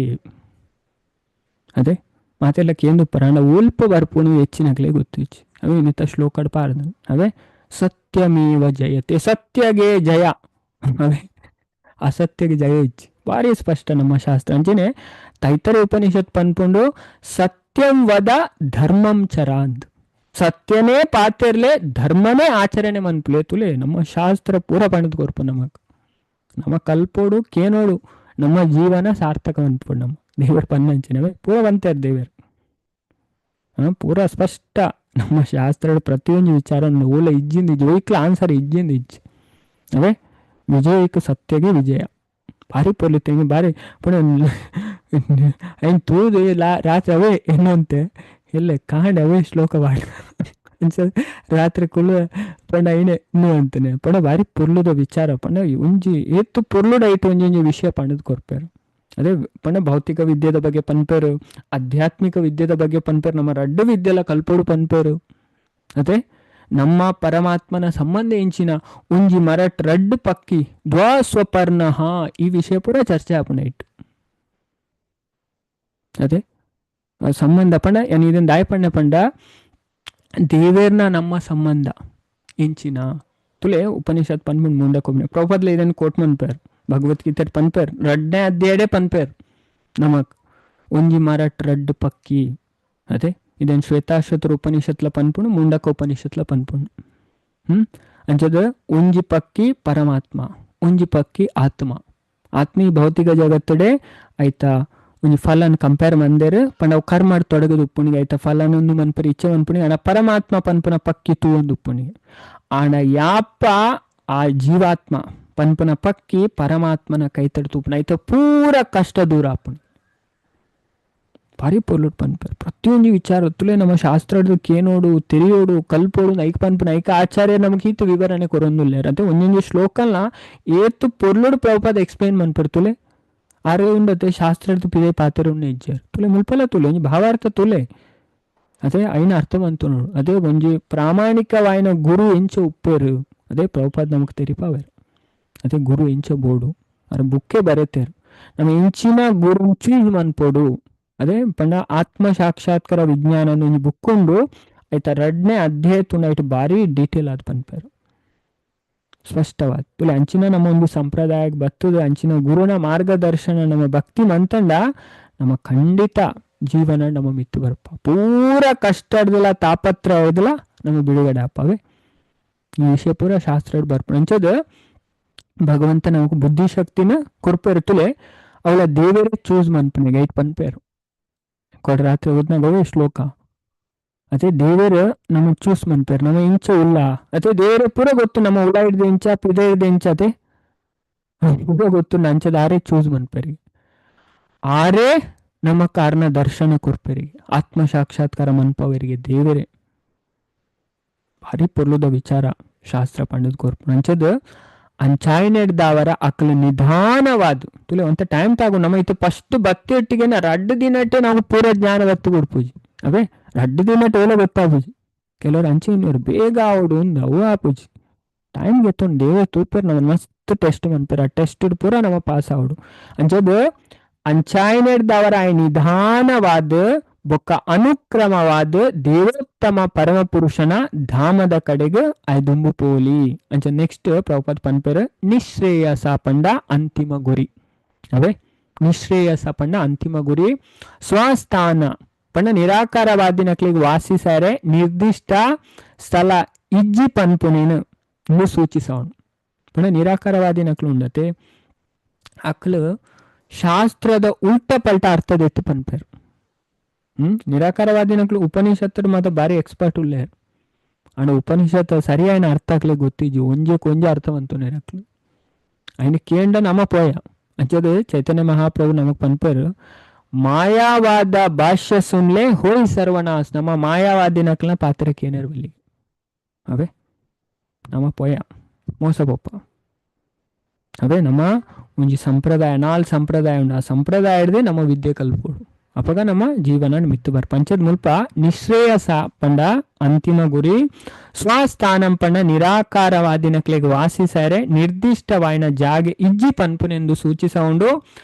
ಅದೇ ಮಾತೆಲ್ಲ ಕೇಂದು ಪರಾಂಡ ಉಲ್ಪ ಬರ್ಪುನು ಹೆಚ್ಚಿನಕ್ಲೆ ಗೊತ್ತಿಚ್ಚಿ. ಅವೇ ಇನ್ನಿತ ಶ್ಲೋಕಡ್ ಪಾರ್ದನ್. ಅವೇ ಸತ್ಯಮೇವ ಜಯತೆ, ಸತ್ಯಗೆ ಜಯ, ಅವೇ ಅಸತ್ಯಗೆ ಜಯ ಇಚ್ಚಿ. ಭಾರಿ ಸ್ಪಷ್ಟ ನಮ್ಮ ಶಾಸ್ತ್ರ. ಅಂಚನೆ ತೈತರೆ ಉಪನಿಷತ್ ಪನ್ಪುಂಡು ಸತ್ಯಂ ವದ ಧರ್ಮಂ ಚರಾಂದ್. ಸತ್ಯನೇ ಪಾತೆರ್ಲೆ ಧರ್ಮನೇ ಆಚರಣೆ ಮನ್ಪುಲೆ ತುಲೆ. ನಮ್ಮ ಶಾಸ್ತ್ರ ಪೂರ ಪಂಡದ್ ಕೊರ್ಪು ನಮಕ್. ನಮ್ಮ ಕಲ್ಪೋಡು ಕೇನೋಡು ನಮ್ಮ ಜೀವನ ಸಾರ್ಥಕ ಅನ್ಪುಂಡು. ನಮ್ಮ ದೇವರು ಪನ್ನಂಚಿನವೇ ಪೂರ ಬಂತೇರ್ ದೇವರು. ಪೂರ ಸ್ಪಷ್ಟ ನಮ್ಮ ಶಾಸ್ತ್ರ ಪ್ರತಿಯೊಂದು ವಿಚಾರ ಓಲ ಇಜ್ಜಿಂದ ಇಜ್ಜಿ ಒಯ್ಕ್ಲ ಆನ್ಸರ್ ಇಜ್ಜಿಂದ ಇಜ್ಜಿ. ಅವೇ ವಿಜಯಕ್ಕೆ ಸತ್ಯಗೆ ವಿಜಯ. ಭಾರಿ ಪೊರ್ಲು ಭಾರಿ ಪುಣ ಐನ್ ತೂದು ರಾತ್ರಿ ಅವೇ ಏನಂತೆ ಎಲ್ಲ ಕಾಂಡ ಅವೇ ಶ್ಲೋಕ ಪಾಡ ರಾತ್ರಿ ಕುಲ್ಲು ಪಂಡ ಐನೆ ಇನ್ನೂ ಅಂತಾನೆ ಪಂಡ ಭಾರಿ ಪೊರ್ಲುದ ವಿಚಾರ. ಪಂಡ ಒಂಜಿ ಏತು ಪೊರ್ಲುಡ ಐಟು ಒಂಜಿ ವಿಷಯ ಪಂಡದ್ ಕೊರ್ಪೇರು. ಅದೇ ಪಂಡ ಭೌತಿಕ ವಿದ್ಯೆದ ಬಗ್ಗೆ ಪನ್ಪೇರು, ಆಧ್ಯಾತ್ಮಿಕ ವಿದ್ಯೆದ ಬಗ್ಗೆ ಪನ್ಪೇರು, ನಮ್ಮ ರಡ್ಡು ವಿದ್ಯೆಲ ಕಲ್ಪೋಡು ಪನ್ಪೇರು. ಅದೇ ನಮ್ಮ ಪರಮಾತ್ಮನ ಸಂಬಂಧ ಎಂಚಿನ ಒಂಜಿ ಮರಟ್ ರಡ್ಡು ಪಕ್ಕಿ ದ್ವಾಸ್ವಪರ್ಣಃ ಈ ವಿಷಯ ಪೂರ ಚರ್ಚೆ ಆಪುಂಡು ಇಟ್ಟು. ಅದೇ ಸಂಬಂಧ ಪಂಡ ಏನ್ ಇದನ್ ದಾಯ ಪಂಡ ಪಂಡ ದೇವೇರ್ನ ನಮ್ಮ ಸಂಬಂಧ ಎಂಚಿನ ತುಲೆ ಉಪನಿಷತ್ ಪನ್ಪುಂಡು ಮುಂದಕ್ಕೊಮ್ಮೆ ಪ್ರಭುಪಾದ್ಲ ಇದನ್ನು ಕೋಟ್ ಮನ್ಪೇರ್, ಭಗವದ್ಗೀತೆ ಪನ್ಪೇರ್, ರಡ್ಡನೇ ಅಧ್ಯಾಯಡೆ ಪನ್ಪೇರ್ ನಮಕ್ ಒಂಜಿ ಮರಟ್ ರಡ್ಡು ಪಕ್ಕಿ. ಅದೇ ಇದನ್ ಶ್ವೇತಾಶ್ವತರ ಉಪನಿಷತ್ಲ ಪನ್ಪುಂಡು, ಮುಂಡಕ ಉಪನಿಷತ್ಲ ಪನ್ಪುಂಡು. ಅಂಚದ ಒಂಜಿ ಪಕ್ಕಿ ಪರಮಾತ್ಮ, ಒಂಜಿ ಪಕ್ಕಿ ಆತ್ಮ. ಆತ್ಮೀ ಭೌತಿಕ ಜಗತ್ತಡೆ ಆಯ್ತಾ ಒಂಜಿ ಫಲನ್ ಕಂಪೇರ್ ಮಂದೇರು ಪಂಡ ಅವು ಕರ್ಮ ತೊಡಗದು ಉಪ್ಪುಣಿಗೆ ಆಯ್ತಾ ಫಲನ್ ಒಂದು ಮನ್ಪರಿ ಇಚ್ಛೆ ಮನ್ಪುಣಿಗೆ ಆಣ ಪರಮಾತ್ಮ ಪನ್ಪುನ ಪಕ್ಕಿ ತೂ ಒಂದು ಉಪ್ಪುಣಿಗೆ. ಆಣ ಯಾಪ ಆ ಜೀವಾತ್ಮ ಪನ್ಪುನ ಪಕ್ಕಿ ಪರಮಾತ್ಮನ ಕೈತಡ್ ತೂಪುಣ ಆಯ್ತಾ ಪೂರ ಕಷ್ಟ ದೂರ ಆಪುಣಿ. ಭಾರಿ ಪೊರ್ಲುಟ್ ಪನ್ಪೇರು ಪ್ರತಿಯೊಂದು ವಿಚಾರ ತುಲೆ ನಮ್ಮ ಶಾಸ್ತ್ರದ ಕೇನೋಡು ತೆರಿಯೋಡು ಕಲ್ಪೋಡು ಐಕ್ ಪನ್ಪುನ ಐಕ ಆಚಾರ್ಯ ನಮಗೆ ಈತ ವಿವರಣೆ ಕೊರೊಂದುಲ್ಲೇರ್. ಅಂತೆ ಒಂದೊಂದು ಶ್ಲೋಕಲ್ನ ಏತು ಪೊರ್ಲುಡು ಪ್ರಭುಪಾದ ಎಕ್ಸ್ಪ್ಲೈನ್ ಮನ್ಪೇರು ತುಲೆ. ಆರೆ ಉಂಡತೆ ಶಾಸ್ತ್ರದ ಪಿದೆ ಪಾತೆರ ಉಂಡೆ ಇಜ್ಜಾರ್ ತುಲೆ ಮುಲ್ಪಲ ತುಲೆ ಒಂಜಿ ಭಾವಾರ್ಥ ತುಲೆ. ಅದೇ ಐನ ಅರ್ಥ ಬಂತು ನೋಡು. ಅದೇ ಒಂಜಿ ಪ್ರಾಮಾಣಿಕವಾಯಿನ ಗುರು ಎಂಚ ಉಪ್ಪೇರು ಅದೇ ಪ್ರಭುಪಾದ ನಮಕ್ ತೆರಿಪಾವೇರು. ಅದೇ ಗುರು ಎಂಚ ಬೋಡು ಅರ ಬುಕ್ಕೆ ಬರೆತೇರು ನಮ್ಮ ಎಂಚಿನ ಗುರು ಚೂಸ್ ಮನ್ಪೋಡು. ಅದೇ ಪಂಡ ಆತ್ಮ ಸಾಕ್ಷಾತ್ಕಾರ ವಿಜ್ಞಾನ ಒಂಜಿ ಬುಕ್ ಉಂಡು ಆಯ್ತಾ ರಡ್ನೇ ಅಧ್ಯಾಯ ತುಂಡ ಐಟ್ ಭಾರಿ ಡೀಟೇಲ್ ಆದ್ ಪನ್ಪೇರು ಸ್ಪಷ್ಟವಾದ ತುಲೆ. ಅಂಚಿನ ನಮ್ಮ ಒಂದು ಸಂಪ್ರದಾಯಕ್ಕೆ ಬತ್ತದ ಅಂಚಿನ ಗುರುನ ಮಾರ್ಗದರ್ಶನ ನಮ್ಮ ಭಕ್ತಿ ಮಂತಂಡ ನಮ್ಮ ಖಂಡಿತ ಜೀವನ ನಮ್ಮ ಮಿತ್ತು ಬರಪ್ಪ. ಪೂರ ಕಷ್ಟ ಹಿಡ್ದಿಲ್ಲ ತಾಪತ್ರ ಹಿಡ್ದಿಲ್ಲ ನಮ್ಮ ಬಿಡುಗಡೆ ಅಪ್ಪವೇ. ಈ ವಿಷಯ ಪೂರ ಶಾಸ್ತ್ರ ಬರ್ಪ ಅಂಚದ ಭಗವಂತ ನಮಗ್ ಬುದ್ಧಿಶಕ್ತಿನ ಕೊರ್ಪೇರು ತುಲೆ. ಅವಳ ದೇವರೇ ಚೂಸ್ ಮನ್ಪುನೆ ಗೈಟ್ ಪನ್ಪೇರು ಕೊಡ ರಾತ್ರಿ ಓದ್ನಾಗ ಶ್ಲೋಕ. ಅದೇ ದೇವರು ನಮಗ್ ಚೂಸ್ ಮನ್ಪೇರು ನಮ್ಮ ಇಂಚ ಉಲ್ಲ. ಅದೇ ದೇವರೇ ಪೂರ ಗೊತ್ತು ನಮ್ಮ ಉಲ್ಲ ಹಿಡ್ದು ಇಂಚ ಪಿದೆ ಹಿಡ್ದು ಇಂಚ ಅದೇ ಪೂರ ಗೊತ್ತು ಅಂಚದ ಆರೇ ಚೂಸ್ ಮನ್ಪೇರಿ. ಆರೇ ನಮ್ಮ ಕಾರಣ ದರ್ಶನ ಕೊರ್ಪೇರಿಗೆ ಆತ್ಮ ಸಾಕ್ಷಾತ್ಕಾರ ಮನ್ಪವರಿಗೆ ದೇವರೇ. ಭಾರಿ ಪೊರ್ಲುದ ವಿಚಾರ ಶಾಸ್ತ್ರ ಪಂಡದ್ ಕೊರ್ಪು ಅಂಚದ ಅಂಚಾಯ್ನೆಡ್ದಾವರ ಅಕ್ಲು ನಿಧಾನವಾದ ತುಲೆ ಒಂತ ಟೈಮ್ ತಾಗು ನಮ್ಮ ಇತ್ತು ಫಸ್ಟ್ ಬತ್ತಿ ಒಟ್ಟಿಗೆ ರಡ್ಡು ದಿನಟ್ಟೆ ನಾವು ಪೂರ ಜ್ಞಾನ ಬತ್ತು ಕೊಡ್ಪೂಜಿ. ಅವೇ ರಡ್ಡು ದಿನಟ್ಟೆ ಎಲ್ಲ ಗೊತ್ತಾಪೂಜಿ. ಕೆಲವರು ಅಂಚೆ ಬೇಗ ಆವಡು ಒಂದು ಅವು ಆಪೂಜಿ ಟೈಮ್ ಗೆತ್ತೊಂಡು ದೇವ ತೂಪೇರು ನಮ್ಮ ಮಸ್ತ್ ಟೆಸ್ಟ್ ಮನ್ಪೇರು ಆ ಟೆಸ್ಟ್ ಪೂರ ನಮ್ಮ ಪಾಸ್ ಆವಡು. ಅಂಚದ ಅಂಚಾಯ್ನೆಡ್ದವರ ನಿಧಾನವಾದ ಬೊಕ್ಕ ಅನುಕ್ರಮವಾದ ದೇವೋತ್ತಮ ಪರಮಪುರುಷನ ಧಾಮದ ಕಡೆಗೆ ದುಂಬು ಪೋಲಿ. ಅಂಚ ನೆಕ್ಸ್ಟ್ ಪ್ರಭುಪಾದ ಪನ್ಪೇರು ನಿಶ್ರೇಯಸ ಪಂಡ ಅಂತಿಮ ಗುರಿ. ಅವೇ ನಿಶ್ರೇಯಸ ಪಂಡ ಅಂತಿಮ ಗುರಿ ಸ್ವಸ್ಥಾನ ಪಂಡ ನಿರಾಕಾರವಾದಿನಕ್ಲಿಗೆ ವಾಸಿಸಾರೆ ನಿರ್ದಿಷ್ಟ ಸ್ಥಳ ಇಜ್ಜಿ ಪನ್ಪುನೇನು ಇನ್ನು ಸೂಚಿಸವನು. ಪಂಡ ನಿರಾಕಾರವಾದಿನಕ್ಲು ಉಂಡತೆ ಅಕ್ಲು ಶಾಸ್ತ್ರದ ಉಲ್ಟ ಪಲ್ಟ ಅರ್ಥದ ಎತ್ತು ಪನ್ಪೇರು. ನಿರಾಕಾರವಾದಿನಕ್ಲು ಉಪನಿಷತ್ತು ಮಾತ್ರ ಭಾರಿ ಎಕ್ಸ್ಪರ್ಟ್ ಉಲ್ಲೇರು. ಅಂಡ್ ಉಪನಿಷತ್ ಸರಿಯಾದ ಅರ್ಥ ಆಗ್ಲಿ ಗೊತ್ತಿಜ್ಜಿ ಒಂಜೆಕ್ ಒಂಜೆ ಅರ್ಥ ಬಂತು ನೆರಕ್ಲು ಐನ ಕೇಂಡ ನಮ್ಮ ಪೋಯ. ಅಂಚದ ಚೈತನ್ಯ ಮಹಾಪ್ರಭು ನಮಕ್ ಪನ್ಪರು ಮಾಯಾವಾದ ಭಾಷ್ಯ ಸುನ್ಲೆ ಹೋಯ್ ಸರ್ವನಾಸ್. ನಮ್ಮ ಮಾಯಾವಾದಿನಕ್ಲ ಪಾತ್ರ ಕೇನರ್ ಬಲ್ಲಿ ಅವೇ ನಮ್ಮ ಪೊಯ ಮೋಸ ಪೊಪ್ಪ ಅವೇ. ನಮ್ಮ ಒಂಜಿ ಸಂಪ್ರದಾಯ ನಾಲ್ ಸಂಪ್ರದಾಯ ಉಂಡು, ಆ ಸಂಪ್ರದಾಯ ಹಿಡ್ದೆ ನಮ್ಮ ವಿದ್ಯೆ ಕಲ್ಪೋಡು. ಅಪಗ ನಮ್ಮ ಜೀವನ ಮಿತ್ತು ಬರ್ ಪಂಚದ ಮುಲ್ಪ ನಿಶ್ರೇಯಸ ಪಂಡ ಅಂತಿಮ ಗುರಿ, ಸ್ವಸ್ಥಾನಂ ಪಂಡ ನಿರಾಕಾರವಾದಿನಕ್ಲೆಗ್ ವಾಸಿಸರೆ ನಿರ್ದಿಷ್ಟವಾಯಿನ ಜಾಗೆ ಇಜ್ಜಿ ಪನ್ಪುನೆಂದು ಸೂಚಿಸೌಂಡು.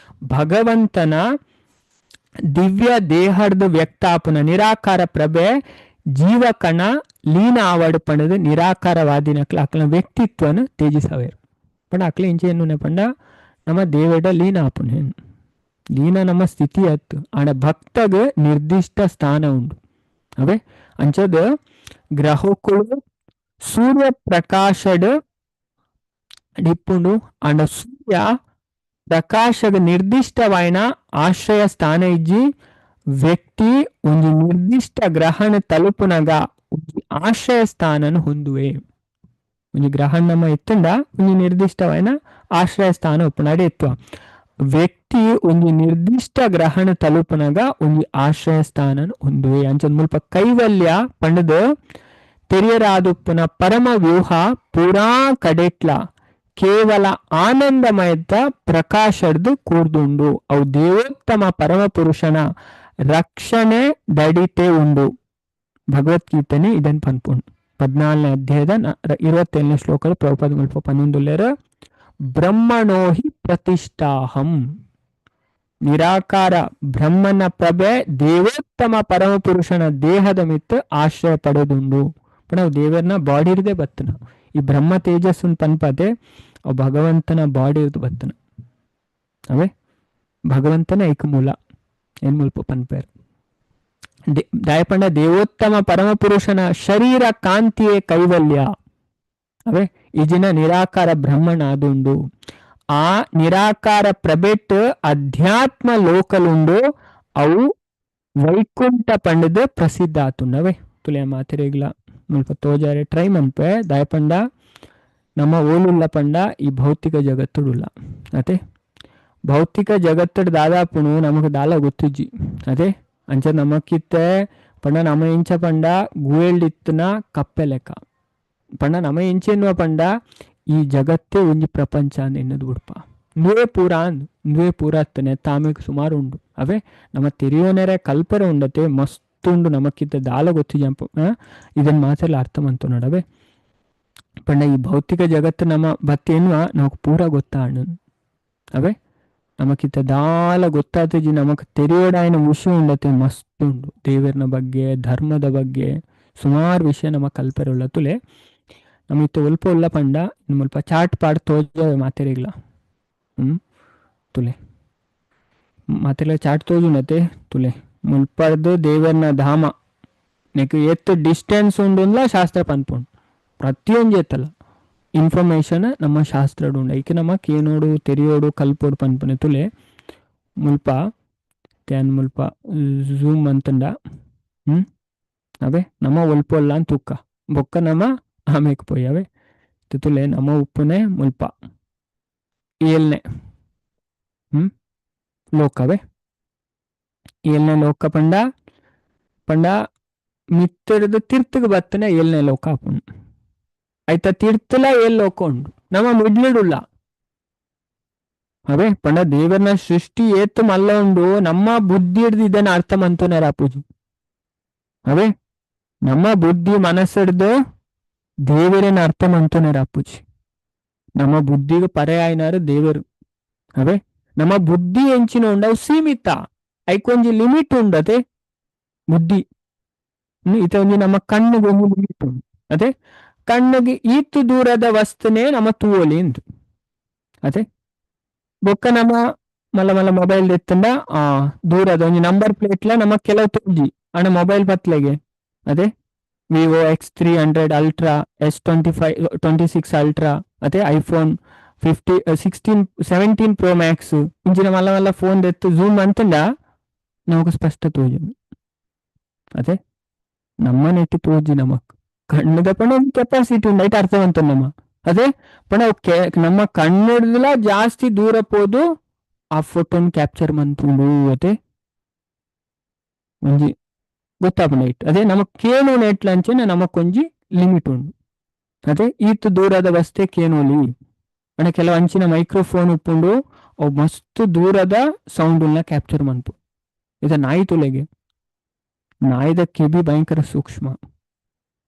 ಭಗವಂತನ ದಿವ್ಯ ದೇಹದ ವ್ಯಕ್ತಾಪುನ ನಿರಾಕಾರ ಪ್ರಭೆ ಜೀವಕಣ ಲೀನ ಆವಡು ಪಂಡದು ನಿರಾಕಾರವಾದಿನಕ್ಲ ಅಕ್ಲ ವ್ಯಕ್ತಿತ್ವನ ತೇಜಿಸವೇರು. ಪಂಡ ಅಕ್ಲ ಇಂಚೆ ಎನ್ನುನೆ ಪಂಡ ನಮ್ಮ ದೇವೇಡ ಲೀನ ಆಪುನೆ ಲೀನ ನಮ್ಮ ಸ್ಥಿತಿ ಅತ್ತು. ಆಡ ಭಕ್ತಗ ನಿರ್ದಿಷ್ಟ ಸ್ಥಾನ ಉಂಡು ಅವೇ. ಅಂಚದ ಗ್ರಹಕ್ಕಳು ಸೂರ್ಯ ಪ್ರಕಾಶಡ್ ಡಿಪ್ಪುಂಡು. ಆಂಡ ಸೂರ್ಯ ಪ್ರಕಾಶದ ನಿರ್ದಿಷ್ಟವಾಯಿನ ಆಶ್ರಯ ಸ್ಥಾನ ಇಜ್ಜಿ. ವ್ಯಕ್ತಿ ಒಂಜಿ ನಿರ್ದಿಷ್ಟ ಗ್ರಹಣ ತಲುಪುನಗ ಒಂಜಿ ಆಶ್ರಯ ಸ್ಥಾನನ ಹೊಂದುವೆ. ಒಂಜಿ ಗ್ರಹಣ ನಮ್ಮ ಎತ್ತಂಡ ಒಂಜಿ ನಿರ್ದಿಷ್ಟವಾಯಿನ ಆಶ್ರಯ ಸ್ಥಾನ ಉಪ್ಪುನ ಎತ್ತುವ ವ್ಯಕ್ತಿ ಒಂಜಿ ನಿರ್ದಿಷ್ಟ ಗ್ರಹಣ ತಲುಪುನಗ ಒಂಜಿ ಆಶ್ರಯ ಸ್ಥಾನನ ಹೊಂದುವೆ. ಅಂಚದ ಮುಲ್ಪ ಕೈವಲ್ಯ ಪಂಡದು ತೆರಿಯರಾದುಪ್ಪುನ ಪರಮ ವ್ಯೂಹ ಪೂರಾ ಕಡೆಟ್ಲ ಕೇವಲ ಆನಂದಮಯದ ಪ್ರಕಾಶಡ್ದು ಕೂರ್ದುಂಡು. ಅವು ದೇವೋತ್ತಮ ಪರಮ ಪುರುಷನ ರಕ್ಷಣೆ ದಡಿತೆ ಉಂಡು. ಭಗವದ್ಗೀತೆನೆ ಇದನ್ ಪನ್ಪುಂಡು. 14ನೇ ಅಧ್ಯಾಯದ 27ನೇ ಶ್ಲೋಕದ ಪ್ರಭುಪಾದ ಮುಲ್ಪ ಪನ್ನೊಂದುಲ್ಲೇರ ಬ್ರಹ್ಮಣೋಹಿ ಪ್ರತಿಷ್ಠಾಹಂ. ನಿರಾಕಾರ ಬ್ರಹ್ಮನ ಪ್ರಭೆ ದೇವೋತ್ತಮ ಪರಮ ಪುರುಷನ ದೇಹದ ಮಿತ್ತು ಆಶ್ರಯ ಪಡೆದುಂಡು. ನಾವು ದೇವರನ್ನ ಬಾಡಿ ಇರದೆ ಬತ್ತನ ಈ ಬ್ರಹ್ಮ ತೇಜಸ್ಸು ಪನ್ಪದೆ ಅವು ಭಗವಂತನ ಬಾಡಿ ಇರ್ದು ಬತ್ತನ ಅವೇ. ಭಗವಂತನ ಏಕಮೂಲ ಏನ್ ಮುಲ್ಪ ಪನ್ಪೇರ್ ದಾಯಪಂಡ ದೇವೋತ್ತಮ ಪರಮ ಪುರುಷನ ಶರೀರ ಕಾಂತಿಯೇ ಕೈವಲ್ಯ ಅವೇ. ಈ ಜಿನ ನಿರಾಕಾರ ಬ್ರಹ್ಮಣ ಆದುಂಡು. ಆ ನಿರಾಕಾರ ಪ್ರಭೆಟ್ ಅಧ್ಯಾತ್ಮ ಲೋಕಲುಂಡು ಅವು ವೈಕುಂಠ ಪಂಡದ ಪ್ರಸಿದ್ಧ ಆತುಂಡವೇ. ತುಲೆ ಮಾತಿರೇಗ್ಲ ಮುಲ್ಪ ತೋಜಾರೆ ಟ್ರೈ ಮನ್ಪೆ ದಾಯಪಂಡ ನಮ್ಮ ಓಲುಲ್ಲ ಪಂಡ ಈ ಭೌತಿಕ ಜಗತ್ತುಡುಲ್ಲ ಅತೆ. ಭೌತಿಕ ಜಗತ್ತುಡು ದಾದಾಪುಣು ನಮಕ್ ದಾಲ ಗೊತ್ತುಜ್ಜಿ ಅದೇ. ಅಂಚ ನಮಕಿತ್ತೆ ಪಂಡ ನಮ ಇಂಚ ಪಂಡ ಗುವೆಲ್ಡಿತ್ತನ ಕಪ್ಪೆ ಲೆಕ್ಕ ಪಂಡ ನಮ ಇಂಚೆನ್ನುವ ಪಂಡ ಈ ಜಗತ್ತೇ ಒಂಜಿ ಪ್ರಪಂಚ ಅಂದ್ ಎನ್ನದು ಬುಡ್ಪ. ನುವೆ ಪೂರ ಅಂದ್ ನುವೆ ಪೂರ ಅತ್ತನೆ ತಾಮೆಗ್ ಸುಮಾರು ಉಂಡು ಅವೇ. ನಮ್ಮ ತೆರಿಯೋನೆರೆ ಕಲ್ಪರೆ ಉಂಡತೆ ಮಸ್ತ್ ಉಂಡು ನಮಕ್ಕಿದ್ದ ದಾಲ ಗೊತ್ತಿಜಂಪ ಇದನ್ನ ಮಾತೆಲ್ಲ ಅರ್ಥ ಮಂತು ನೋಡವೆ. ಪಂಡ ಈ ಭೌತಿಕ ಜಗತ್ತು ನಮ್ಮ ಬತ್ತಿ ಎನ್ನುವ ನಮಕ್ ಪೂರ ಗೊತ್ತಾಣ ಅವೇ. ನಮಕಿತ್ತ ದಾಲ ಗೊತ್ತಾತಜಿ ನಮಕ್ ತೆರಿಯೋಡಾಯನ ವಿಷಯ ಉಂಡತೆ ಮಸ್ತ್ ಉಂಡು. ದೇವರನ ಬಗ್ಗೆ ಧರ್ಮದ ಬಗ್ಗೆ ಸುಮಾರು ವಿಷಯ ನಮ್ಮ ಕಲ್ಪರೆ ಉಳ್ಳ ತುಲೆ ನಮಿತ್ತ ಒಲ್ಪ ಉಲ್ಲ ಪಂಡ ಮುಲ್ಪ ಚಾಟ್ ಪಾಡ್ ತೋಜ ಮಾತೆರಿಗ್ಲ ತುಲೆ ಮಾತೆಲ್ಲ ಚಾಟ್ ತೋಜುನತೆ ತುಲೆ ಮುಲ್ಪರ್ದು ದೇವರನ ಧಾಮ ನೆಕ್ ಎತ್ತು ಡಿಸ್ಟೆನ್ಸ್ ಉಂಡುಂದ್ಲ ಶಾಸ್ತ್ರ ಪನ್ಪುಂಡು. ಪ್ರತಿಯೊಂದು ಎತ್ತಲ್ಲ ಇನ್ಫಾರ್ಮೇಶನ್ ನಮ್ಮ ಶಾಸ್ತ್ರ ಉಂಡು. ಐಕೆ ನಮ್ಮ ಕೇನೋಡು ತೆರಿಯೋಡು ಕಲ್ಪೋಡು ಪನ್ಪುನೆ ತುಲೆ ಮುಲ್ಪ ತ್ಯಾನ್ ಮುಲ್ಪ ಝೂಮ್ ಅಂತಂಡ ಅವೇ ನಮ್ಮ ಒಲ್ಪೊಲ್ಲ ಅಂತ ತುಕ್ಕ ಬೊಕ್ಕ ನಮ್ಮ ಆಮೇಕ್ ಪೋಯಿ ಅವೇ ತುಲೆ ನಮ್ಮ ಉಪ್ಪುನೆ ಮುಲ್ಪ ಏಳ್ನೇ ಲೋಕವೇ. ಏಳ್ನೇ ಲೋಕ ಪಂಡ ಪಂಡ ಮಿತ್ತರದ ತೀರ್ಥಕ್ಕೆ ಬತ್ತನೆ ಏಳ್ನೇ ಲೋಕ ಆಪುಂಡು. ಆಯ್ತಾ ತೀರ್ಥಲ ಏಳ್ ಲೋಕ ಉಂಡು ನಮ್ಮ ಮಿಡ್ಲಿಡುಲ್ಲ ಅವೇ. ಪಂಡ ದೇವರನ ಸೃಷ್ಟಿ ಏತ್ ಮಲ್ಲ ಉಂಡು ನಮ್ಮ ಬುದ್ಧಿ ಹಿಡ್ದು ಇದನ್ನ ಅರ್ಥ ಮಂತುನಾರ ಅಪೂಜಿ ಅವೇ. ನಮ್ಮ ಬುದ್ಧಿ ಮನಸ್ಸಿಡ್ದು ದೇವರನ್ನ ಅರ್ಥ ಮಂತುನಾರ ಅಪ್ಪುಜಿ. ನಮ್ಮ ಬುದ್ಧಿಗೆ ಪರ್ಯಾಯನಾರು ದೇವರು ಅವೇ. ನಮ್ಮ ಬುದ್ಧಿ ಎಂಚಿನ ಉಂಡು ಅವು ಸೀಮಿತ, ಐಕೊಂಜಿ ಲಿಮಿಟ್ ಉಂಡತೆ ಬುದ್ಧಿ. ಇತ ಒಂಜಿ ನಮ್ಮ ಕಣ್ಣಿಗೆ ಒಂಜಿ ಲಿಮಿಟ್ ಉಂಡು ಅದೇ. ಕಣ್ಣಿಗೆ ಈತು ದೂರದ ವಸ್ತುನೇ ನಮ್ಮ ತೂವೊಲಿ ಎಂದು ಅದೇ. ಬೊಕ್ಕ ನಮ್ಮ ಮಲ್ಲ ಮಲ್ಲ ಮೊಬೈಲ್ ಎತ್ತಂಡ ಆ ದೂರದ ಒಂಜಿ ನಂಬರ್ ಪ್ಲೇಟ್ಲ ನಮ್ಮ ಕೆಲವು ತೋಜಿ ಅಣ್ಣ ಮೊಬೈಲ್ ಪತ್ಲೆಗೆ ಅದೇ. Vivo X300 ultra, S25 26 ultra ಅದೇ, iPhone 50 16 17 pro Max ಇಂಚಿನ ಮಲ್ಲ ಮಲ್ಲ ಫೋನ್ ಎತ್ತು ಝೂಮ್ ಅಂತಂಡ ನಮಕ್ ಸ್ಪಷ್ಟ ತೋಜು ಅದೇ. ನಮ್ಮ ನೆಟ್ಟಿ ತೋಜಿ ನಮಕ್ ಕಣ್ಣುದ ಪಂಡ ಒಂದು ಕೆಪಾಸಿಟಿ ಉಂಡು ಐಟ್ ಅರ್ಥ ನಮ್ಮ ಅದೇ. ಪಂಡ ನಮ್ಮ ಕಣ್ಣುಡ್ದಲ ಜಾಸ್ತಿ ದೂರ ಪೋದು ಆ ಫೋಟೋನ್ ಕ್ಯಾಪ್ಚರ್ ಮನ್ಪುಂಡು ಅತೆ ಒಂಜಿ ಗೊತ್ತಾಪುಂಡು ಐಟ್. ಅದೇ ನಮಕ್ ಕೇನುನ ಎಟ್ಲ ಅಂಚೆನೆ ನಮಕೊಂಜಿ ಲಿಮಿಟ್ ಉಂಡು. ಅದೇ ಈತ್ ದೂರದ ವಸ್ತೆ ಕೇನೋಲಿ ಪಂಡ ಕೆಲವು ಅಂಚಿನ ಮೈಕ್ರೋಫೋನ್ ಉಪ್ಪುಂಡು, ಅವು ಮಸ್ತ್ ದೂರದ ಸೌಂಡ್ ಉಲ್ಲ ಕ್ಯಾಪ್ಚರ್ ಮನ್ಪು. ಇದ ನಾಯಿ ತುಲೆಗೆ, ನಾಯಿದ ಕೆಬಿ ಭಯಂಕರ ಸೂಕ್ಷ್ಮ.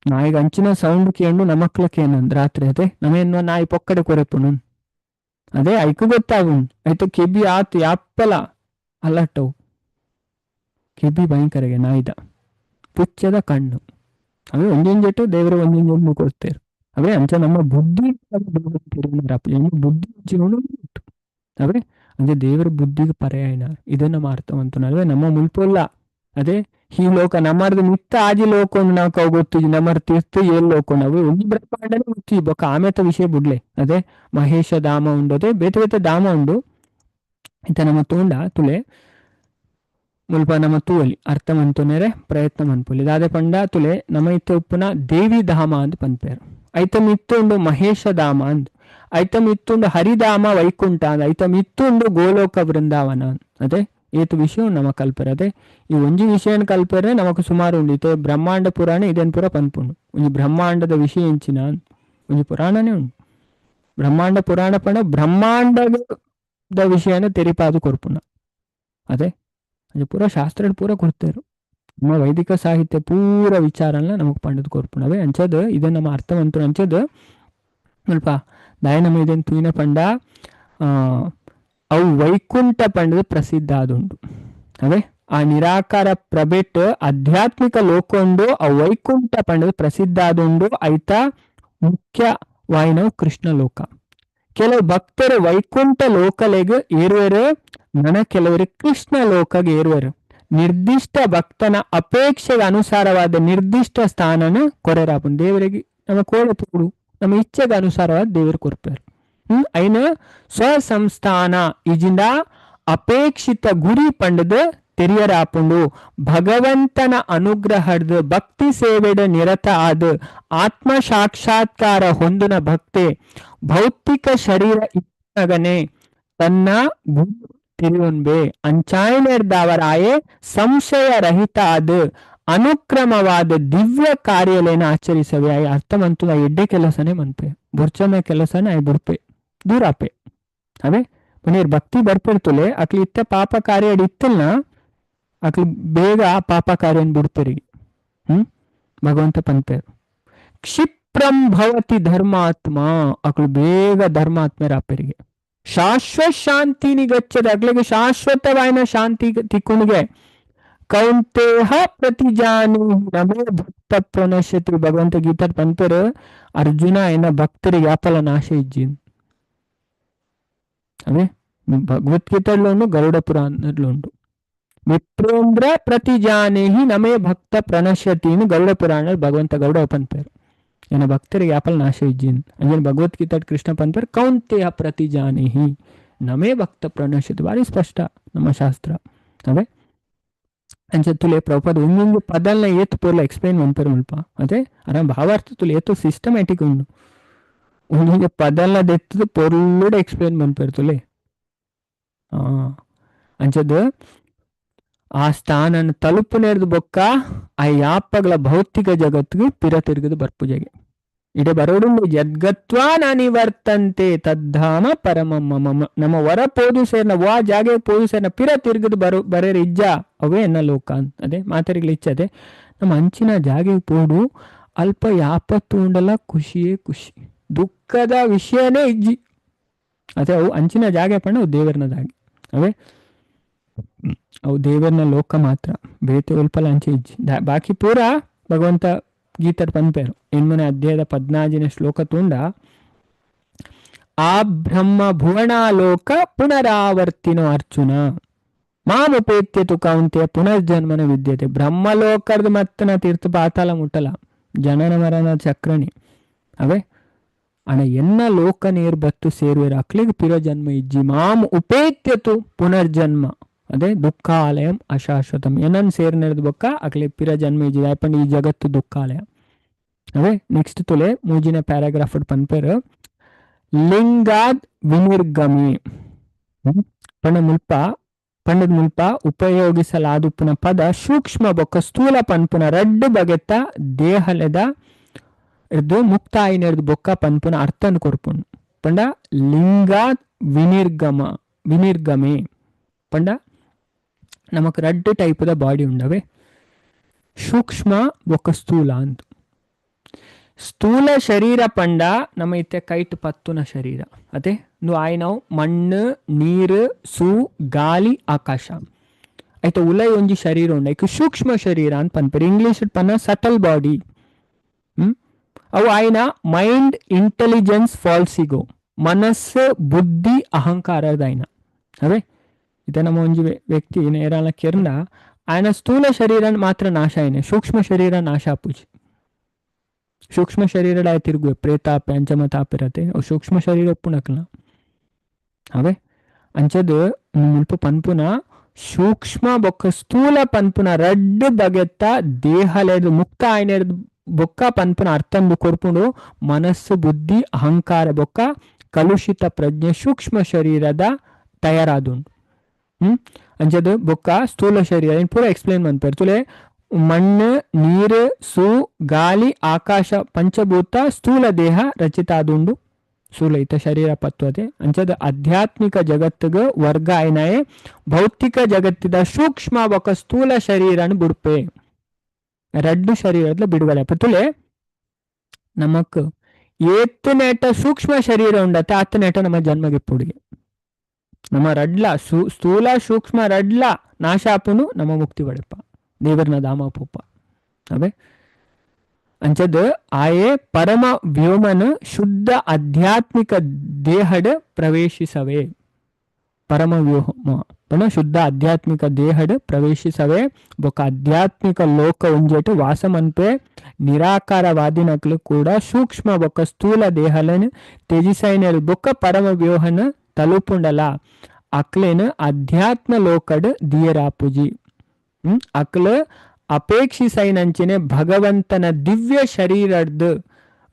ನಾಯಿಗೆ ಅಂಚಿನ ಸೌಂಡ್ ಕೇಂಡು ನಮಕ್ಲ ಕೇನಂದ್ ರಾತ್ರಿ. ಅದೇ ನಮ್ಮ ಎನ್ನುವ ನಾಯಿ ಪೊಕ್ಕಡೆ ಕೊರೆಪುನು, ಅದೇ ಐಕು ಗೊತ್ತಾಗುಂಡು ಆಯ್ತು. ಕೆಬಿ ಆತು ಯಾಪ್ಪಲ ಅಲರ್ಟ್. ಕೆಬಿ ಭಯಂಕರಗೆ ನಾಯಿದ. ಪುಚ್ಚದ ಕಣ್ಣು ಅವೇ ಒಂಜೊಂಜೆಟ್ಟು ದೇವರು ಒಂಜೊಂಜೊಂದು ಕೊಡ್ತೇರು. ಅವೇ ಅಂಚ ನಮ್ಮ ಬುದ್ಧಿ ಬುದ್ಧಿ ಅವೇ ಅಂಚೆ ದೇವರ ಬುದ್ಧಿಗೆ ಪರ್ಯಾಯನ ಇದನ್ನ ನಮ್ಮ ಅರ್ಥವಂತನ. ನಮ್ಮ ಮುಲ್ಪೊಲ್ಲ ಅದೇ ಈ ಲೋಕ ನಮ್ಮರ್ದು ಮಿತ್ತ ಆಜಿ ಲೋಕ ನಾವು ಗೊತ್ತು, ನಮ್ಮರ್ ತೀರ್ಥ ಏಳ್ ಲೋಕ ನಾವು ಒಂಜಿ ಬ್ರಹ್ಮಾಂಡನೇ ಗೊತ್ತು. ಬೊಕ್ಕ ಆಮೇತ ವಿಷಯ ಬುಡ್ಲೆ. ಅದೇ ಮಹೇಶ ಧಾಮ ಉಂಡು, ಅದೇ ಬೇತೆ ಬೇತೆ ಧಾಮ ಉಂಡು. ಇತ್ತ ನಮ್ಮ ತೋಂಡ ತುಲೆ ಮುಲ್ಪ ನಮ್ಮ ತೂವಲಿ ಅರ್ಥ ಮಂತುನೆರೆ ಪ್ರಯತ್ನ ಮನ್ಪುಲಿ. ದಾದೆ ಪಂಡ ತುಲೆ ನಮ್ಮ ಇತ್ತೆ ಉಪ್ಪುನ ದೇವಿ ಧಾಮ ಅಂತ ಪನ್ಪೇರು. ಐತ ಮಿತ್ತುಂಡು ಮಹೇಶ ಧಾಮ ಅಂದ್, ಐತ ಮಿತ್ತುಂಡು ಹರಿಧಾಮ ವೈಕುಂಠ ಅಂದ್, ಐತ ಮಿತ್ತುಂಡು ಗೋಲೋಕ ವೃಂದಾವನ. ಅದೇ ಏತು ವಿಷಯ ನಮ ಕಲ್ಪರೆ. ಅದೇ ಈ ಒಂಜಿ ವಿಷಯನ ಕಲ್ಪರೆ ನಮಕ್ ಸುಮಾರು ಉಂಡು. ಇತ್ತೆ ಬ್ರಹ್ಮಾಂಡ ಪುರಾಣ ಇದನ್ ಪೂರ ಪನ್ಪುಂಡು. ಒಂಜಿ ಬ್ರಹ್ಮಾಂಡದ ವಿಷಯ ಎಂಚಿನ ಒಂಜಿ ಪುರಾಣನೇ ಉಂಡು. ಬ್ರಹ್ಮಾಂಡ ಪುರಾಣ ಪಂಡ ಬ್ರಹ್ಮಾಂಡದ ವಿಷಯನ ತೆರಿಪಾದು ಕೊರ್ಪುನ. ಅದೇ ಅದು ಪೂರ ಶಾಸ್ತ್ರ ಪೂರ ಕೊಡ್ತೇರು. ನಮ್ಮ ವೈದಿಕ ಸಾಹಿತ್ಯ ಪೂರ ವಿಚಾರನ ನಮಗ್ ಪಂಡದ್ ಕೊರ್ಪುಂಡು. ಅವೇ ಅಂಚದ್ ಇದನ್ನ ನಮ್ಮ ಅರ್ಥವಂತು ಅಂಚದ್ ಮುಲ್ಪ ದಾಯ ನಮ್ಮ ಇದನ್ ತೂಯಿನ ಪಂಡ ಅವು ವೈಕುಂಠ ಪಂಡದ ಪ್ರಸಿದ್ಧ ಆದುಂಡು. ಅವೇ ಆ ನಿರಾಕಾರ ಪ್ರಭೆಟ್ ಆಧ್ಯಾತ್ಮಿಕ ಲೋಕೊಂಡು ಆ ವೈಕುಂಠ ಪಂಡದ ಪ್ರಸಿದ್ಧ ಆದುಂಡು. ಐತ ಮುಖ್ಯ ವಾಯಿನವು ಕೃಷ್ಣ ಲೋಕ. ಕೆಲವು ಭಕ್ತರು ವೈಕುಂಠ ಲೋಕಲೆಗ್ ಏರುವರು, ನನ ಕೆಲವರು ಕೃಷ್ಣ ಲೋಕಗೆ ಏರುವರು. ನಿರ್ದಿಷ್ಟ ಭಕ್ತನ ಅಪೇಕ್ಷೆಗೆ ಅನುಸಾರವಾದ ನಿರ್ದಿಷ್ಟ ಸ್ಥಾನನ ಕೊರೆರಾಪುಂಡು. ದೇವರಿಗೆ ನಮ್ಮ ಕೋಡ ತೋಡು ನಮ್ಮ ಇಚ್ಛೆಗೆ ಅನುಸಾರವಾದ ದೇವರು ಕೊರ್ಪೇರು. ಐನ ಸ್ವಸಂಸ್ಥಾನ ಇಜಿಂದ ಅಪೇಕ್ಷಿತ ಗುರಿ ಪಂಡದ ತೆರಿಯರಾಪುಂಡು. ಭಗವಂತನ ಅನುಗ್ರಹದ ಭಕ್ತಿ ಸೇವೆಡ ನಿರತ ಆದ ಆತ್ಮ ಸಾಕ್ಷಾತ್ಕಾರ ಹೊಂದುನ ಭಕ್ತೆ ಭೌತಿಕ ಶರೀರ ಇಪ್ಪಗನೆ ತನ್ನ ಗುರು ತಿರಿಯೊನ್ಬೆ ಅಂಚಾಯನೆರ್ದವರಾಯೇ ಸಂಶಯ ರಹಿತ ಆದ ಅನುಕ್ರಮವಾದ ದಿವ್ಯ ಕಾರ್ಯಲೇನ ಆಚರಿಸವೆ. ಆಯ್ ಅರ್ಥವಂತು ಎಡ್ಡೆ ಕೆಲಸನೇ ಮನ್ಪೆ, ಬೊರ್ಚನ ಕೆಲಸನ ಆಯ್ ಬುಡ್ಪೆ ದೂರಾಪೆ. ಅವೇ ಪನೀರ್ ಭಕ್ತಿ ಬರ್ಪಿರ್ತುಲೆ ಅಕ್ಲಿ ಇತ್ತ ಪಾಪ ಕಾರ್ಯ ಇತ್ತಲ್ನ ಅಕ್ಲಿ ಬೇಗ ಆ ಪಾಪ ಕಾರ್ಯನ್ ಬಿಡ್ಪೆರಿಗೆ. ಭಗವಂತ ಪನ್ಪೇರು ಕ್ಷಿಪ್ರಂ ಭವತಿ ಧರ್ಮಾತ್ಮ, ಅಕ್ಲು ಬೇಗ ಧರ್ಮಾತ್ಮರಾಪೆರಿಗೆ. ಶಾಶ್ವತ ಶಾಂತಿ ನಿಗಚ್ಚದ ಅಕ್ಲಿಗೆ ಶಾಶ್ವತವಾಯಿನ ಶಾಂತಿ ತಿಕ್ಕುಣಿಗೆ. ಕೌಂತೇಹ ಪ್ರತಿಜಾನಿ ನಮೇ ಭಕ್ತ ಪ್ರಣಶ್ಯತಿ. ಭಗವಂತ ಗೀತಾ ಪನ್ಪೇರು ಅರ್ಜುನ ಎನ್ನ ಭಕ್ತರಿಗೆ ಯಾಪಲ ನಾಶ ಇಜ್ಜಿ. ಅವೇ ಭಗವದ್ಗೀತೆలో ಉಂಡು, ಗರುಡ ಪುರಾಣದಲ್ಲೂ ಉಂಡು. ವಿಪ್ರೇಂದ್ರ ಪ್ರತಿಜಾನೇಹಿ ನಮೇ ಭಕ್ತ ಪ್ರಣಶ್ಯತಿ ಗರುಡ ಪುರಾಣ ಭಗವಂತ ಗರುಡ ಪನ್ಪೇರು ಎನ್ನ ಭಕ್ತರಿಗೆ ಯಾಪಲ್ ನಾಶ ಇಜ್ಜಿನ್. ಅಂಜನ್ ಭಗವದ್ಗೀತಾ ಕೃಷ್ಣ ಪನ್ಪೇರು ಕೌಂತೇಹ ಪ್ರತಿಜಾನೇಹಿ ನಮೇ ಭಕ್ತ ಪ್ರಣಶ್ಯತಿ. ಭಾರಿ ಸ್ಪಷ್ಟ ನಮ್ಮ ಶಾಸ್ತ್ರ. ಅವೇ ಅಂಚ ತುಲೆ ಪ್ರಭುಪಾದ ಒಂದೊಂದು ಪದಲ್ನ ಏತು ಪೂರ್ಲ ಎಕ್ಸ್ಪ್ಲೈನ್ ಮನ್ಪೇರು ಮುಲ್ಪ. ಅದೇ ಅರ ಭಾವಾರ್ಥ ತುಲೆ ಏತು ಸಿಸ್ಟಮ್ಯಾಟಿಕ್ ಉಂಡು. ಒಂದೊಂದು ಪದಲ್ನ ದೆತ್ತದು ಪೊರ್ಲುಡು ಎಕ್ಸ್ಪ್ಲೈನ್ ಮನ್ಪೇರು ತುಲೆ. ಅಂಚದ ಆ ಸ್ಥಾನನ ತಲುಪುನೇರ್ದು ಬೊಕ್ಕ ಆ ಯಾಪಗಳ ಭೌತಿಕ ಜಗತ್ತಿಗೆ ಪಿರ ತಿರುಗದು ಬರ್ಪುಜೆಗೆ ಇಡೆ ಬರೋಡುಂಡು. ಯದ್ಗತ್ವಾ ನಿವರ್ತಂತೆ ತದ್ಧಾಮ ಪರಮ ಮಮ. ನಮ್ಮ ವರ ಪೋದು ಸೇರ್ನ ವಾ ಜಾಗೆ ಪೋದು ಸೇರ್ನ ಪಿರ ತಿರುಗದು ಬರೋ ಬರೇರ್ ಇಜ್ಜ ಅವೇ ಎನ್ನ ಲೋಕ ಅಂತ. ಅದೇ ಮಾತರಿಗಳ ಇಚ್ಛೆ. ನಮ್ಮ ಅಂಚಿನ ಜಾಗೆ ಪೋಡು ಅಲ್ಪ ಯಾಪತ್ತು ಉಂಡಲ್ಲ ಖುಷಿಯೇ ಖುಷಿ, ದುಃಖದ ವಿಷಯನೇ ಇಜ್ಜಿ. ಅದೇ ಅವು ಅಂಚಿನ ಜಾಗೆ ಪಂಡ ಅವು ದೇವರನ ಜಾಗೆ. ಅವೇ ಅವು ದೇವರನ ಲೋಕ ಮಾತ್ರ, ಬೇತೆ ಉಲ್ಪಲ ಅಂಚೆ ಇಜ್ಜಿ. ಬಾಕಿ ಪೂರ ಭಗವಂತ ಗೀತರ್ ಪನ್ಪೇರು ಎನ್ಮನೆ ಅಧ್ಯಾಯದ 14ನೇ ಶ್ಲೋಕ ತುಂಡ ಆ ಬ್ರಹ್ಮ ಭುವನಾಲೋಕ ಪುನರಾವರ್ತಿನೋ ಅರ್ಜುನ ಮಾಮುಪೇತ್ಯ ತು ಕೌಂತೆಯ ಪುನರ್ಜನ್ಮನ ವಿದ್ಯತೆ. ಬ್ರಹ್ಮಲೋಕದ ಮತ್ತನ ತೀರ್ಥ ಪಾತಾಳ ಮುಟ್ಟಲ ಜನನ ಮರಣ ಚಕ್ರಣಿ. ಅವೇ ಅಣ ಎನ್ನ ಲೋಕ ನೇರ್ ಬತ್ತು ಸೇರುವೆರ ಅಕ್ಲಿಗೆ ಪಿರಜನ್ಮ ಇಜ್ಜಿ. ಮಾಂ ಉಪೇತ್ಯತು ಪುನರ್ಜನ್ಮ ಅದೇ ದುಃಖಾಲಯಂ ಅಶಾಶ್ವತಂ. ಏನನ್ ಸೇರ್ನೆರ್ದು ಬೊಕ್ಕ ಅಕ್ಲೆ ಪಿರಜನ್ಮ ಇಜ್ಜಿ. ಯಾಪಂಡ ಈ ಜಗತ್ತು ದುಃಖಾಲಯ. ಅವೇ ನೆಕ್ಸ್ಟ್ ತುಲೆ ಮೂಜಿನ ಪ್ಯಾರಾಗ್ರಾಫ್ ಪನ್ಪೇರು ಲಿಂಗಾದ್ ವಿನಿರ್ಗಮಿ. ಹ್ಮ್? ಪಂಡ ಮುಲ್ಪ ಪಂಡದ ಮುಲ್ಪ ಉಪಯೋಗಿಸಲಾದುಪ್ಪುನ ಪದ ಸೂಕ್ಷ್ಮ ಬೊಕ್ಕ ಸ್ಥೂಲ ಪನ್ಪುನ ರಡ್ಡ್ ಬಗೆತ ದೇಹಲೆದ ಇರ್ದು ಮುಕ್ತಾಯಿನೆರ್ದು ಬೊಕ್ಕ ಪನ್ಪುನ ಅರ್ಥನ್ ಕೊರ್ಪುಂಡು. ಪಂಡ ಲಿಂಗ ವಿನಿರ್ಗಮ ವಿನಿರ್ಗಮೆ ಪಂಡ ನಮಕ್ ರಡ್ಡ್ ಟೈಪುದ ಬಾಡಿ ಉಂಡವೆ, ಸೂಕ್ಷ್ಮ ಬೊಕ್ಕ ಸ್ಥೂಲ ಅಂತ. ಸ್ಥೂಲ ಶರೀರ ಪಂಡ ನಮ್ಮ ಇತ್ತೆ ಕೈಟ್ ಪತ್ತುನ ಶರೀರ ಅದೇ ನು ಆಯ್ನವು ಮಣ್ಣು ನೀರು ಸೂ ಗಾಳಿ ಆಕಾಶ ಆಯ್ತ ಉಲೈ ಒಂಜಿ ಶರೀರ ಉಂಡು, ಐಕ್ ಸೂಕ್ಷ್ಮ ಶರೀರ ಅಂತ ಪನ್ಪೆರ್. ಇಂಗ್ಲೀಷ್ ಪನ್ನ ಸಟಲ್ ಬಾಡಿ. ಅವು ಆಯ್ನ ಮೈಂಡ್ ಇಂಟೆಲಿಜೆನ್ಸ್ ಫಾಲ್ಸಿಗೋ ಮನಸ್ಸು ಬುದ್ಧಿ ಅಹಂಕಾರದ ಆಯ್ನ ಅವೇ. ಇತ್ತೆ ನಮ್ಮ ಒಂಜಿ ವ್ಯಕ್ತಿ ನೇರಾಲ ಕೆರ್ನ ಆಯ್ನ ಸ್ಥೂಲ ಶರೀರ ಮಾತ್ರ ನಾಶ ಆಯ್ನೆ, ಸೂಕ್ಷ್ಮ ಶರೀರ ನಾಶ ಆಪುಜಿ. ಸೂಕ್ಷ್ಮ ಶರೀರ ಆಯ್ ತಿರುಗುವೆ ಪ್ರೇತಾಪೆ ಅಂಚಮತಾಪಿರತೆ ಅವು ಸೂಕ್ಷ್ಮ ಶರೀರ ಒಪ್ಪುನಕ್ಲ ಅವೇ. ಅಂಚದ್ ಮುಲ್ಪ ಪನ್ಪುನ ಸೂಕ್ಷ್ಮ ಬೊಕ್ಕ ಸ್ಥೂಲ ಪನ್ಪುನ ರಡ್ಡ್ ಬಗೆತ್ತ ದೇಹಲೆಡ್ ಮುಕ್ತ ಆಯ್ನೆರ್ದ್ ಬೊಕ್ಕ ಪನ್ಪುನ ಅರ್ಥಂದು ಕೊರ್ಪುಂಡು. ಮನಸ್ಸು ಬುದ್ಧಿ ಅಹಂಕಾರ ಬೊಕ್ಕ ಕಲುಷಿತ ಪ್ರಜ್ಞೆ ಸೂಕ್ಷ್ಮ ಶರೀರದ ತಯಾರಾದುಂಡು. ಅಂಚದ್ ಬೊಕ್ಕ ಸ್ಥೂಲ ಶರೀರ ಏನ್ ಪೂರ ಎಕ್ಸ್ಪ್ಲೇನ್ ಮನ್ಪೆರ್. ತುಲೆ ಮಣ್ಣು ನೀರು ಸೂ ಗಾಳಿ ಆಕಾಶ ಪಂಚಭೂತ ಸ್ಥೂಲ ದೇಹ ರಚಿತ ಆದುಂಡು ಸ್ಥೂಲ ಇತ್ತ ಶರೀರ ಪತ್ವತೆ. ಅಂಚದ ಆಧ್ಯಾತ್ಮಿಕ ಜಗತ್ತಿಗೆ ವರ್ಗ ಆಯ್ನಾಯೆ ಭೌತಿಕ ಜಗತ್ತಿದ ಸೂಕ್ಷ್ಮ ಬೊಕ್ಕ ಸ್ಥೂಲ ಶರೀರನ್ ಬುಡ್ಪೆ ರಡ್ಡು ಶರೀರದ್ಲ ಬಿಡುಗಡೆ. ತುಲೆ ನಮಕ್ ಏತ್ ನೇಟ ಸೂಕ್ಷ್ಮ ಶರೀರ ಉಂಡತೆ ಆತ್ ನೇಟ ನಮ್ಮ ಜನ್ಮಗೆ ಪುಡಿಗೆ ನಮ್ಮ ರಡ್ಲ ಸ್ಥೂಲ ಸೂಕ್ಷ್ಮ ರಡ್ಲ ನಾಶ ಆಪುನು ನಮ್ಮ ಮುಕ್ತಿ ಪಡೆಪ ದೇವರ್ನ ಧಾಮ ಪೋಪ ಅವೇ. ಅಂಚದ್ ಆಯೆ ಪರಮ ವ್ಯೋಮನ ಶುದ್ಧ ಆಧ್ಯಾತ್ಮಿಕ ದೇಹಡ್ ಪ್ರವೇಶಿಸವೆ. ಪರಮ ವ್ಯೋಮ ಪಣ ಶುದ್ಧ ಆಧ್ಯಾತ್ಮಿಕ ದೇಹಡ್ ಪ್ರವೇಶಿಸವೆ ಬೊಕ್ಕ ಆಧ್ಯಾತ್ಮಿಕ ಲೋಕ ಒಂಜೆಟ್ ವಾಸಮನ್ಪೆ ನಿರಾಕಾರವಾದಿನಕ್ಲು ಕೂಡ ಸೂಕ್ಷ್ಮ ಬೊಕ್ಕ ಸ್ಥೂಲ ದೇಹಲನ್ ತ್ಯಜಿಸೈನಲ್ ಬೊಕ್ಕ ಪರಮ ವ್ಯೋಹನ ತಲುಪುಂಡಲ ಅಕ್ಲೇನ ಅಧ್ಯಾತ್ಮ ಲೋಕಡ್ ದಿಯರಾಪುಜಿ. ಅಕ್ಲ ಅಪೇಕ್ಷಿಸೈನಂಚಿನೆ ಭಗವಂತನ ದಿವ್ಯ ಶರೀರದ್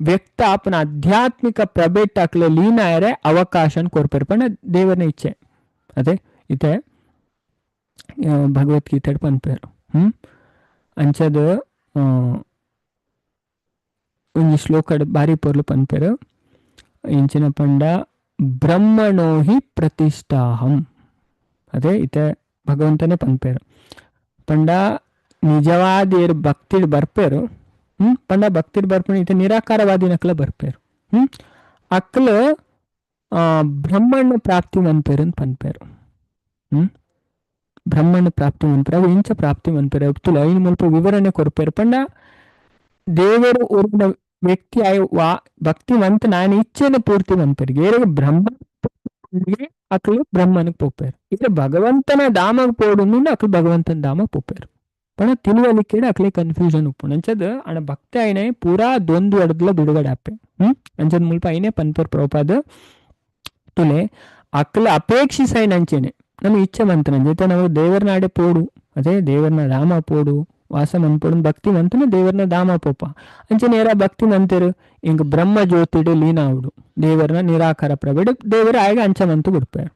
ವ್ಯಕ್ತ ಆಪನ ಆಧ್ಯಾತ್ಮಿಕ ಪ್ರಭೆಟ್ ಅಕ್ಲ ಲೀನಾಯರೆ ಅವಕಾಶನ್ ಕೊರ್ಪೆರ್ ಪಂಡ ದೇವರನ ಇಚ್ಛೆ ಅದೇ ಇತ್ತೆ ಭಗವದ್ಗೀತೆ ಪನ್ಪೆರ್. ಅಂಚದ ಒಂಜಿ ಶ್ಲೋಕಡ್ ಬಾರಿ ಪೊರ್ಲು ಪನ್ಪೆರ್. ಇಂಚಿನ ಪಂಡ ಬ್ರಹ್ಮಣೋಹಿ ಪ್ರತಿಷ್ಠಾಹಂ ಅದೇ ಇತ್ತೆ ಭಗವಂತನೇ ಪನ್ಪೆರ್. ಪಂಡ ನಿಜವಾದ ಭಕ್ತಿಡ್ ಬರ್ಪೇರು. ಪಂಡ ಭಕ್ತಿಡ್ ಬರ್ಪುನ ಇತ್ತೆ ನಿರಾಕಾರವಾದಿನಕ್ಲ ಬರ್ಪೇರು. ಅಕ್ಲ ಬ್ರಹ್ಮಣ್ಣ ಪ್ರಾಪ್ತಿ ಮನ್ಪೇರು ಅಂತ ಪನ್ಪೇರು. ಬ್ರಹ್ಮಣ್ಣ ಪ್ರಾಪ್ತಿ ಮನ್ಪೇರು ಅವು ಇಂಚ ಪ್ರಾಪ್ತಿ ಮನ್ಪೇರು ತುಲ ಐನ್ ಮುಲ್ಪ ವಿವರಣೆ ಕೊರ್ಪೇರು. ಪಂಡ ದೇವರು ಒರಿನ ವ್ಯಕ್ತಿ ಆಯ್ ವಾ ಭಕ್ತಿವಂತ ನಾನು ಇಚ್ಛೆನ ಪೂರ್ತಿ ಮನ್ಪೇರು. ಏರೆಗ್ ಬ್ರಹ್ಮ ಅಕ್ಲು ಬ್ರಹ್ಮನಿಗೆ ಪೋಪೇರು. ಇದ್ರೆ ಭಗವಂತನ ಧಾಮಗ್ ಪೋಡು ಅಕ್ಲು ಭಗವಂತನ ಧಾಮಗ್ ಪೋಪೇರು. ಪಂಡ ತಿಳುವಳಿಕೆಡ್ ಅಕ್ಲೆ ಕನ್ಫ್ಯೂಷನ್ ಉಪ್ಪುಂಡು. ಅಂಚದ್ ಅಣ ಭಕ್ತಿ ಆಯ್ನೆ ಪೂರಾ ದ್ವಂದ್ವ ಅಡ್ದ್ಲ ಬಿಡುಗಡೆ ಆಪೆ. ಅಂಚದ್ ಮುಲ್ಪ ಐನೆ ಪನ್ಪೆರ್ ಪ್ರಭುಪಾದ ತುಲೆ ಅಕ್ಲ ಅಪೇಕ್ಷಿಸೈನ ಅಂಚೆನೆ ನಮ್ಮ ಇಚ್ಛೆ ಮಂತನ ಜೊತೆ ನಾವು ದೇವರನಾಡೆ ಪೋಡು ಅದೇ ದೇವರನ ಧಾಮ ಪೋಡು ವಾಸ ಮನ್ಪೋಡು ಭಕ್ತಿ ಮಂತನ ದೇವರನ ಧಾಮ ಪೋಪ ಅಂಚನೆ ಏರ ಭಕ್ತಿ ಮಂತೆರು ಇಂಗ ಬ್ರಹ್ಮ ಜ್ಯೋತಿಡು ಲೀನ ಆవుಡು ದೇವರನ ನಿರಾಕಾರ ಪ್ರಭೆಡು ದೇವರ ಆಯಗ ಅಂಚ ಮಂತು ಬಿಡ್ಪೇರು.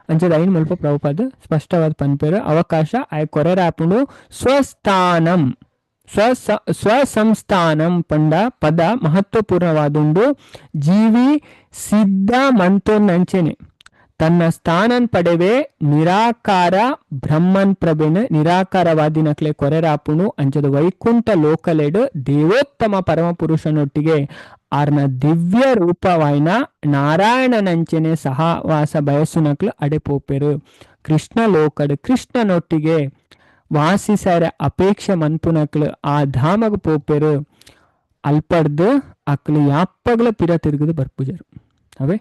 ಅಂಚದ ಐನ್ ಮುಲ್ಪ ಪ್ರಭುಪಾದ ಸ್ಪಷ್ಟವಾದ ಪನ್ಪೇರು ಅವಕಾಶ ಆಯ್ ಕೊರೆರಾಪುಂಡು ಸ್ವಸ್ಥಾನಂ ಸ್ವಸಂಸ್ಥಾನಂ ಪಂಡ ಪದ ಮಹತ್ವಪೂರ್ಣವಾದುಂಡು. ಜೀವಿ ಸಿದ್ಧ ಮಂತೊನ್ನಂಚೆನೆ ತನ್ನ ಸ್ಥಾನನ್ ಪಡೆವೆ ನಿರಾಕಾರ ಬ್ರಹ್ಮನ್ ಪ್ರಭೆನ ನಿರಾಕಾರವಾದಿನಕ್ಲೆ ಕೊರೆರಾಪುಣು ಅಂಚದ ವೈಕುಂಠ ಲೋಕಲೆಡು ದೇವೋತ್ತಮ ಪರಮಪುರುಷನೊಟ್ಟಿಗೆ ಆರ್ನ ದಿವ್ಯ ರೂಪವಾಯ್ನ ನಾರಾಯಣನಂಚೆನೆ ಸಹವಾಸ ಬಯಸುನಕ್ಲು ಅಡೆಪೋಪೆರು. ಕೃಷ್ಣ ಲೋಕಡ್ ಕೃಷ್ಣನೊಟ್ಟಿಗೆ ವಾಸಿಸರ ಅಪೇಕ್ಷೆ ಮನ್ಪುನಕ್ಲು ಆ ಧಾಮಗ್ ಪೋಪೆರು. ಅಲ್ಪಡ್ದು ಅಕ್ಲು ಯಾಪ್ಪಗ್ಲ ಪಿರ ತಿರುಗದು ಬರ್ಪುಜರು. ಅವೇ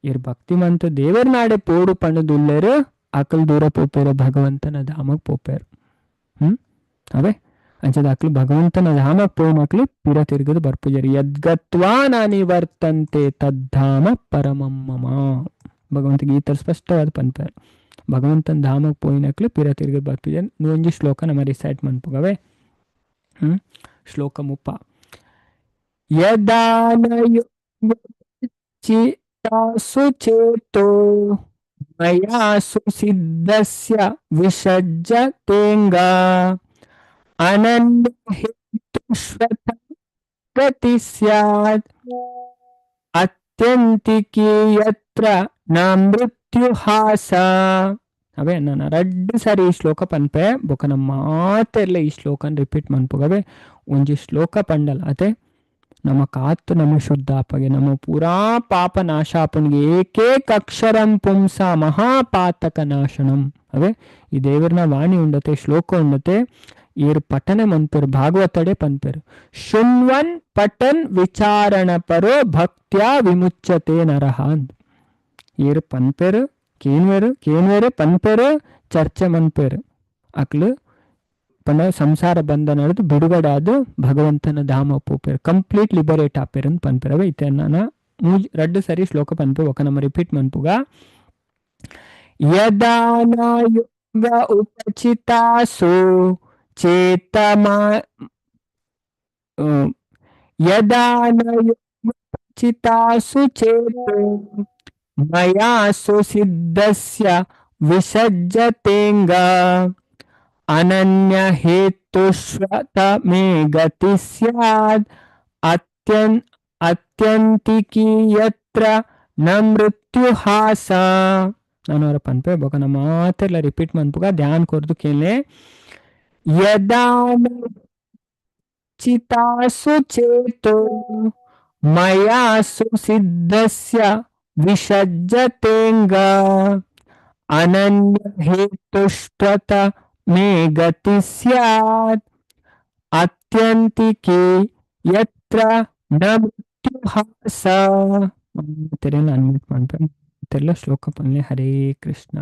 ಇರ್ ಭಕ್ತಿಮಂತ ದೇವರ ಪೋಡು ಪಣ್ಣದುಲ್ಲೇರು ಅಕಲ್ ದೂರ ಪೋಪೇರು ಭಗವಂತನ ಧಾಮಗ್ ಪೋಪೇರು. ಅವೇ ಅಂಚದ ಅಕ್ಲು ಭಗವಂತನ ಧಾಮಗ್ ಪೋನಕ್ಲು ಪಿರ ತಿರುಗದು ಬರ್ಪುಜರು. ಯದ್ಗತ್ವಾ ನಾನಿವರ್ತಂತೆ ತದ್ಧಾಮ ಪರಮಂ ಮಮ. ಭಗವಂತ ಗೀತ ಸ್ಪಷ್ಟವಾದ ಪನ್ಪೇರು ಭಗವಂತನ ಧಾಮಗ್ ಪೋಯಿನಕ್ಲು ಪಿರ ತಿರುಗದು ಬರ್ಪುಜರು. ಒಂಜಿ ಶ್ಲೋಕ ನಮ್ಮ ರಿಸೈಟ್ ಮನ್ಪುಗವೆ. ಶ್ಲೋಕ 30. ಯದಾ ಸುಚೇತೋ ಮಯಾ ಸುಸಿದ್ಧಸ್ಯ ವಿಸಜ್ಜತೇಂಗ ಅನನ್ಯ ಹೇತುಶ್ವತ ಗತಿ ಸ್ಯಾತ್ ಅತ್ಯಂತಿಕಿ ಯತ್ರ ನ ಮೃತ್ಯುಹಾಸ. ಅವೇ ನಾನು ರಡ್ಡು ಸಾರಿ ಈ ಶ್ಲೋಕ ಪನ್ಪೆ ಬೊಕ ನಮ್ಮ ಮಾತೆರ್ಲ ಈ ಶ್ಲೋಕನ್ ರಿಪೀಟ್ ಮನ್ಪುಗವೆ. ಒಂಜಿ ಶ್ಲೋಕ ಪಂಡಲ ಅತೆ ನಮ್ಮ ಕಾತು ನಮ್ಮ ಶುದ್ಧ ಆಪಗೆ ನಮ್ಮ ಪೂರಾ ಪಾಪ ನಾಶ ಆಪನಿಗೆ ಏಕೇಕ ಅಕ್ಷರಂ ಪುಂಸ ಮಹಾಪಾತಕ ನಾಶನಂ. ಅವೇ ಈ ದೇವರನ ವಾಣಿ ಉಂಡತೆ ಶ್ಲೋಕ ಉಂಡತೆ ಏರು ಪಠನೆ ಮನ್ಪೆರು ಭಾಗವತಡೆ ಪನ್ಪೆರು ಶೃಣ್ವನ್ ಪಠನ್ ವಿಚಾರಣ ಪರೋ ಭಕ್ತ್ಯಾ ವಿಮುಚ್ಯತೆ ನರಹ ಅಂದ್. ಏರು ಪನ್ಪೆರು ಕೇನ್ವೇರು ಕೇನ್ವೇರು ಪನ್ಪೆರು ಚರ್ಚೆ ಮನ್ಪೆರು ಅಕ್ಲು ಪಂಡ ಸಂಸಾರ ಬಂಧನ ಬಿಡುಗಡೆ ಆದ ಭಗವಂತನ ಧಾಮ ಪೋಪೆರು ಕಂಪ್ಲೀಟ್ ಲಿಬರೇಟ್ ಆಪೇರು ಅಂತ ಪನ್ಪೆರವೆ. ಇತ್ತೆ ನಾನು ರಡ್ಡು ಸರಿ ಶ್ಲೋಕ ಪನ್ಪೆ ఒక ನಮ್ಮ ರಿಪೀಟ್ ಮನ್ಪುಗ. ಯದಾ ನ ಯೋಗ ಉಪಚಿತಾಸು ಚೇತಮಾ ಯದಾ ನ ಯೋಗ ಉಪಚಿತಾಸು ಚೇತೋ ಮಯಾ ಸುಸಿದ್ಧಸ್ಯ ವಿಸಜ್ಜತೇಂಗ ಅನನ್ಯ ಹೇತುಶ್ವತ ಮೇ ಗತಿ ಸ್ಯಾದ್ ಅತ್ಯಂತಿಕಿ ಯತ್ರ ನ ಮೃತ್ಯುಹಾಸ. ನಾನು ಅವರ ಪನ್ಪೆ ಬೊಕ ನಮ್ಮ ಮಾತೆಲ್ಲ ರಿಪೀಟ್ ಮನ್ಪುಗ ಧ್ಯಾನ ಕೊರ್ದು ಕೇಳೆ. ಯದಾ ಚಿತಾಸು ಚೇತೋ ಮಯಾ ಸುಸಿದ್ಧಸ್ಯ ವಿಸಜ್ಜತೇಂಗ ಅನನ್ಯ ಹೇತುಷ್ಟ್ವತ ಮೇ ಗತಿ ಸ್ಯಾತ್ ಅತ್ಯಂತಿಕಿ ಯತ್ರ ನ ಮೃತ್ಯುಹಾಸ. ತೆರೆಲ್ಲ ಅನ್ಮ್ಯೂಟ್ ಮಾಡ್ಪೆ ತೆಲ್ಲ ಶ್ಲೋಕ ಪನ್ಲೆ. ಹರೇ ಕೃಷ್ಣ.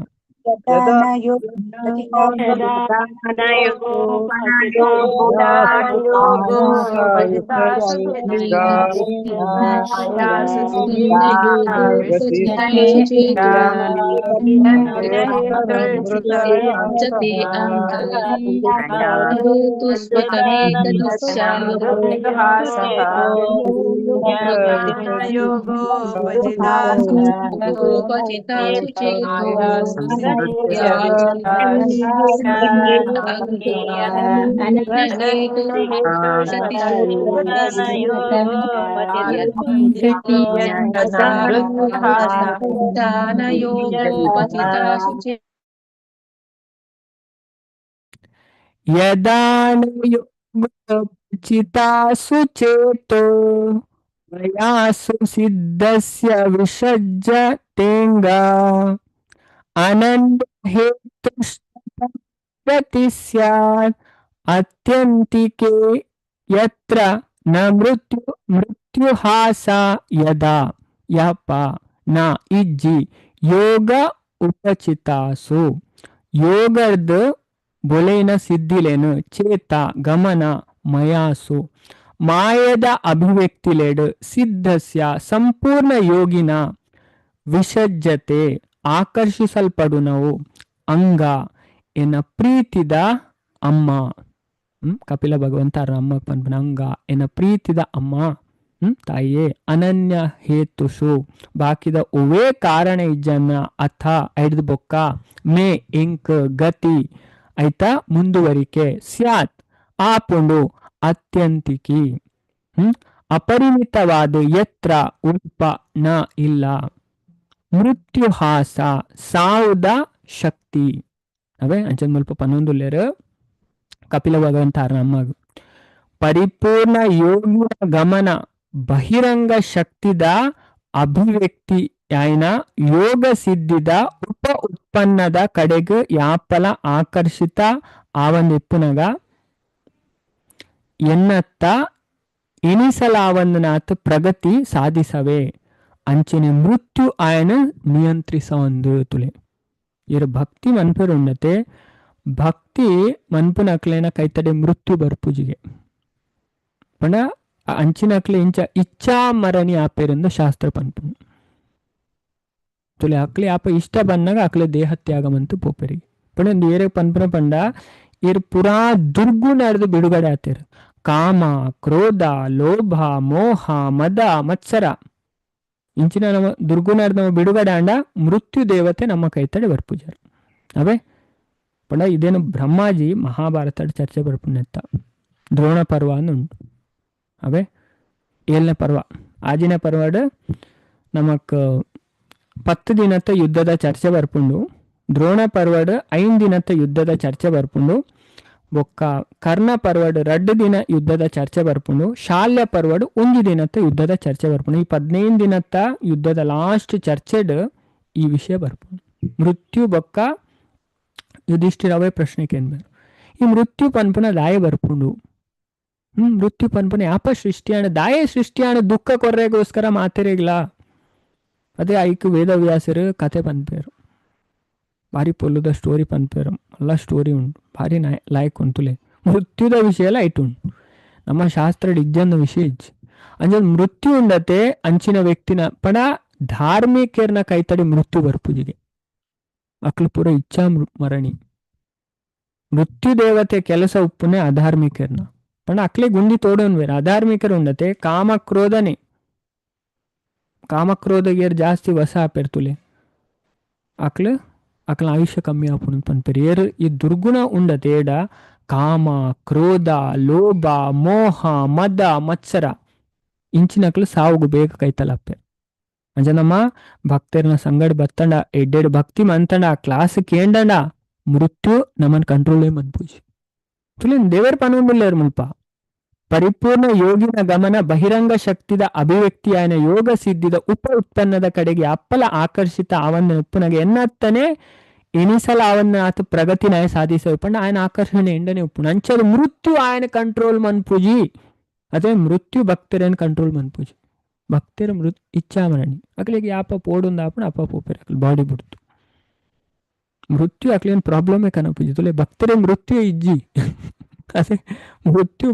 ಯದಾ ನ ಯೋಗೋಪಚಿತಾಸು ಚೇತೋ ಮಯಾ ಸುಸಿದ್ಧಸ್ಯ ವಿಸಜ್ಜತೇಂಗ ಅನನ್ಯ ಹೇತುಸ್ತತ ಸ್ಯಾತ್ ಅತ್ಯಂತಿಕೆ ಯತ್ರ ನ ಮೃತ್ಯುಹಾಸ ಯದಾ ಯಪ ನ ಇಜ್ಜಿ ಯೋಗ ಉಪಚಿತಾಸು ಯೋಗರ್ದ ಬೊಲೆನ ಸಿದ್ಧಿಲೇನು ಚೇತ ಗಮನ ಮಯಾಸು ಮಾಯದ ಅಭಿವ್ಯಕ್ತಿಲೇಡು ಸಿದ್ಧಸ್ಯ ಸಂಪೂರ್ಣ ಯೋಗಿನ ವಿಸಜ್ಜತೆ ಆಕರ್ಷಿಸಲ್ಪಡುನವು ಅಂಗ ಎನ್ನ ಪ್ರೀತಿದ ಅಮ್ಮ. ಕಪಿಲ ಭಗವಂತ ಅಮ್ಮ ಪನ್ಪನ ಅಂಗ ಎನ್ನ ಪ್ರೀತಿದ ಅಮ್ಮ ತಾಯಿಯೇ ಅನನ್ಯ ಹೇತುಷು ಬಾಕಿದ ಒವೇ ಕಾರಣ ಇಜ್ಜನ್ನ ಅಥ ಐಡ್ದು ಬೊಕ್ಕ ಮೇ ಇಂಕ್ ಗತಿ ಐತ ಮುಂದುವರಿಕೆ ಸ್ಯಾತ್ ಆಪುಂಡು ಅತ್ಯಂತಿಕಿ ಅಪರಿಮಿತವಾದ ಯತ್ರ ಉಲ್ಪ ನ ಇಲ್ಲ ಮೃತ್ಯುಹಾಸ ಸಾವುದ ಶಕ್ತಿ. ಅವೇ ಅಂಚನ್ ಮುಲ್ಪ ಪನ್ನೊಂದುಲ್ಲೇರು ಕಪಿಲ ಭಗವಂತ ಅಮ್ಮಗ ಪರಿಪೂರ್ಣ ಯೋಗಿನ ಗಮನ ಬಹಿರಂಗ ಶಕ್ತಿದ ಅಭಿವ್ಯಕ್ತಿ ಯಾಯಿನ ಯೋಗ ಸಿದ್ಧಿದ ಉಪ ಉತ್ಪನ್ನದ ಕಡೆಗೆ ಯಾಪಲ ಆಕರ್ಷಿತ ಆವಂದಿಪ್ಪುನಗ ಎನ್ನತ್ತ ಎನಿಸಲಾವಂದನಾತ್ ಪ್ರಗತಿ ಸಾಧಿಸವೆ ಅಂಚನೆ ಮೃತ್ಯು ಆಯನ ನಿಯಂತ್ರಿಸವಂದು ತುಲೆ. ಇರು ಭಕ್ತಿ ಮನ್ಪುರುಂಡತೆ ಭಕ್ತಿ ಮನ್ಪುನಕ್ಲೇನ ಕೈತಡೆ ಮೃತ್ಯು ಬರ್ಪುಜಿಗೆ ಪಂಡ ಅಂಚಿನಕ್ಲೆ ಇಂಚ ಇಚ್ಛಾ ಮರಣಿ ಆಪೇರಿಂದ ಶಾಸ್ತ್ರ ಪನ್ಪು ತುಲೆ. ಅಕ್ಲೆ ಆಪ ಇಷ್ಟ ಬಂದಾಗ ಅಕ್ಲೆ ದೇಹ ತ್ಯಾಗ ಮಂತು ಪೋಪೆರಿಗೆ ಪಂಡ ಒಂದು ಏರೆ ಪನ್ಪುನ ಪಂಡ ಇರ್ ಪುರಾ ದುರ್ಗುಣ ಅರ್ದು ಬಿಡುಗಡೆ ಆತೇರು. ಕಾಮ ಕ್ರೋಧ ಲೋಭ ಮೋಹ ಮದ ಮತ್ಸರ ಇಂಚಿನ ನಮ್ಮ ದುರ್ಗುಣದ ನಮ್ಮ ಬಿಡುಗಡೆ ಆಂಡ ಮೃತ್ಯು ದೇವತೆ ನಮ್ಮ ಕೈತಡೆ ಬರ್ಪುಜಾರು. ಅವೇ ಪಂಡ ಇದೇನು ಬ್ರಹ್ಮಾಜಿ ಮಹಾಭಾರತ ಚರ್ಚೆ ಬರ್ಪುನೆತ್ತ ದ್ರೋಣ ಪರ್ವ ಉಂಟು. ಅವೇ 7ನೇ ಪರ್ವ ಆಜಿನ ಪರ್ವಡ್ ನಮಕ್ 10 ದಿನದ ಯುದ್ಧದ ಚರ್ಚೆ ಬರ್ಪುಂಡು. ದ್ರೋಣ ಪರ್ವಡ್ 5 ದಿನದ ಯುದ್ಧದ ಚರ್ಚೆ ಬರ್ಪುಂಡು. ಬೊಕ್ಕ ಕರ್ಣ ಪರ್ವಡ್ 2 ದಿನ ಯುದ್ಧದ ಚರ್ಚೆ ಬರ್ಪುಂಡು. ಶಾಲ್ಯ ಪರ್ವಡ್ 1 ದಿನದ ಯುದ್ಧದ ಚರ್ಚೆ ಬರ್ಪುಂಡು. ಈ 15 ದಿನದ ಯುದ್ಧದ ಲಾಸ್ಟ್ ಚರ್ಚೆಡ್ ಈ ವಿಷಯ ಬರ್ಪುಂಡು. ಮೃತ್ಯು ಬೊಕ್ಕ ಯುಧಿಷ್ಠಿರವೇ ಪ್ರಶ್ನೆ ಕೇಂದ್ರ ಈ ಮೃತ್ಯು ಪನ್ಪುನ ದಾಯ ಬರ್ಪುಂಡು. ಮೃತ್ಯು ಪನ್ಪುನ ಯಾಪ ಸೃಷ್ಟಿಯಾಣ ದಾಯ ಸೃಷ್ಟಿಯಾಣ ದುಃಖ ಕೊರ್ರೆಗೋಸ್ಕರ ಮಾತೆರೆಗ್ಲಾ. ಅದೇ ಐಕ್ ವೇದವ್ಯಾಸರು ಕತೆ ಪನ್ಪೇರು, ಭಾರಿ ಪೊಲ್ಲುದ ಸ್ಟೋರಿ ಪನ್ಪೇರು, ಎಲ್ಲ ಸ್ಟೋರಿ ಉಂಟು, ಭಾರಿ ಲಾಯಕ್ ಉಂಟುಲೆ. ಮೃತ್ಯುದ ವಿಷಯ ಎಲ್ಲ ಐಟು ಉಂಟು ನಮ್ಮ ಶಾಸ್ತ್ರ ಇಜ್ಜಂದ ವಿಷಯ ಇಜ್ಜಿ. ಅಂಜ ಮೃತ್ಯು ಉಂಡತೆ ಅಂಚಿನ ವ್ಯಕ್ತಿನ ಪಣ ಧಾರ್ಮಿಕರ್ನ ಕೈತಡಿ ಮೃತ್ಯು ಬರ್ಪುಜಿಗೆ ಅಕ್ಲು ಪೂರ ಇಚ್ಛಾ ಮರಣಿ. ಮೃತ್ಯು ದೇವತೆ ಕೆಲಸ ಉಪ್ಪುನೆ ಅಧಾರ್ಮಿಕರ್ನ ಪಣ ಅಕ್ಲೆ ಗುಂಡಿ ತೋಡೋನ್ ಬೇರೆ. ಅಧಾರ್ಮಿಕರು ಉಂಡತೆ ಕಾಮಕ್ರೋಧನೆ, ಕಾಮಕ್ರೋಧಗೇರ್ ಜಾಸ್ತಿ ವಸ ಆಪೆರ್ತುಲೆ ಅಕ್ಲು ಅಕ್ಲ ಆಯುಷ್ಯ ಕಮ್ಮಿ ಆಪುಣ ಪನ್ಪೇರು. ಏರು ಈ ದುರ್ಗುಣ ಉಂಡತೆ ಏಡ ಕಾಮ ಕ್ರೋಧ ಲೋಭ ಮೋಹ ಮದ ಮತ್ಸರ ಇಂಚಿನಕ್ಲು ಸಾವುಗು ಬೇಗ ಕೈತಲಪ್ಪೆ. ಅಂಚ ನಮ್ಮ ಭಕ್ತರನ ಸಂಗಡ ಬತ್ತಂಡ ಎಡ್ಡೆಡ್ ಭಕ್ತಿ ಮಂತಂಡ ಆ ಕ್ಲಾಸ್ ಕೇಂಡಂಡ ಮೃತ್ಯು ನಮ್ಮನ್ ಕಂಟ್ರೋಲೇ ಮನ್ಪೂಜಿ ತುಲಿನ್ ದೇವರ ಪನೊಂದುಲ್ಲೇರು ಮುಲ್ಪ. ಪರಿಪೂರ್ಣ ಯೋಗಿನ ಗಮನ ಬಹಿರಂಗ ಶಕ್ತಿದ ಅಭಿವ್ಯಕ್ತಿಯಾನ ಯೋಗ ಸಿದ್ಧಿದ ಉಪ ಉತ್ಪನ್ನದ ಕಡೆಗೆ ಅಪ್ಪಲ ಆಕರ್ಷಿತ ಆವನ್ನ ಉಪ್ಪುನಗೆ ಎನ್ನತ್ತನೆ ಎನಿಸಲ ಅವನ್ನ ಆತ ಪ್ರಗತಿ ನಾಯ ಸಾಧಿಸ ಪಂಡ ಆಯನ ಆಕರ್ಷಣೆ ಎಂಡನೆ ಉಪ್ಪುನ ಅಂಚದ ಮೃತ್ಯು ಆಯನ ಕಂಟ್ರೋಲ್ ಮನ್ಪೂಜಿ. ಅದೇ ಮೃತ್ಯು ಭಕ್ತರೇನು ಕಂಟ್ರೋಲ್ ಮನ್ಪೂಜಿ. ಭಕ್ತರ ಮೃತ್ ಇಚ್ಛಾ ಮರಣಿ ಅಕ್ಲಿಗೆ ಯಾಪ ಪೋಡುಂದ ಆಪಣ ಅಪ್ಪ ಪೋಪೇರು ಅಕ್ಲಿ ಬಾಡಿ ಬಿಡ್ತು ಮೃತ್ಯು ಅಕ್ಲೇನು ಪ್ರಾಬ್ಲಮೇ ಕನಪೂಜಿ ತುಲೆ ಭಕ್ತರೇ ಮೃತ್ಯು ಇಜ್ಜಿ. ಅದೇ ಮೃತ್ಯು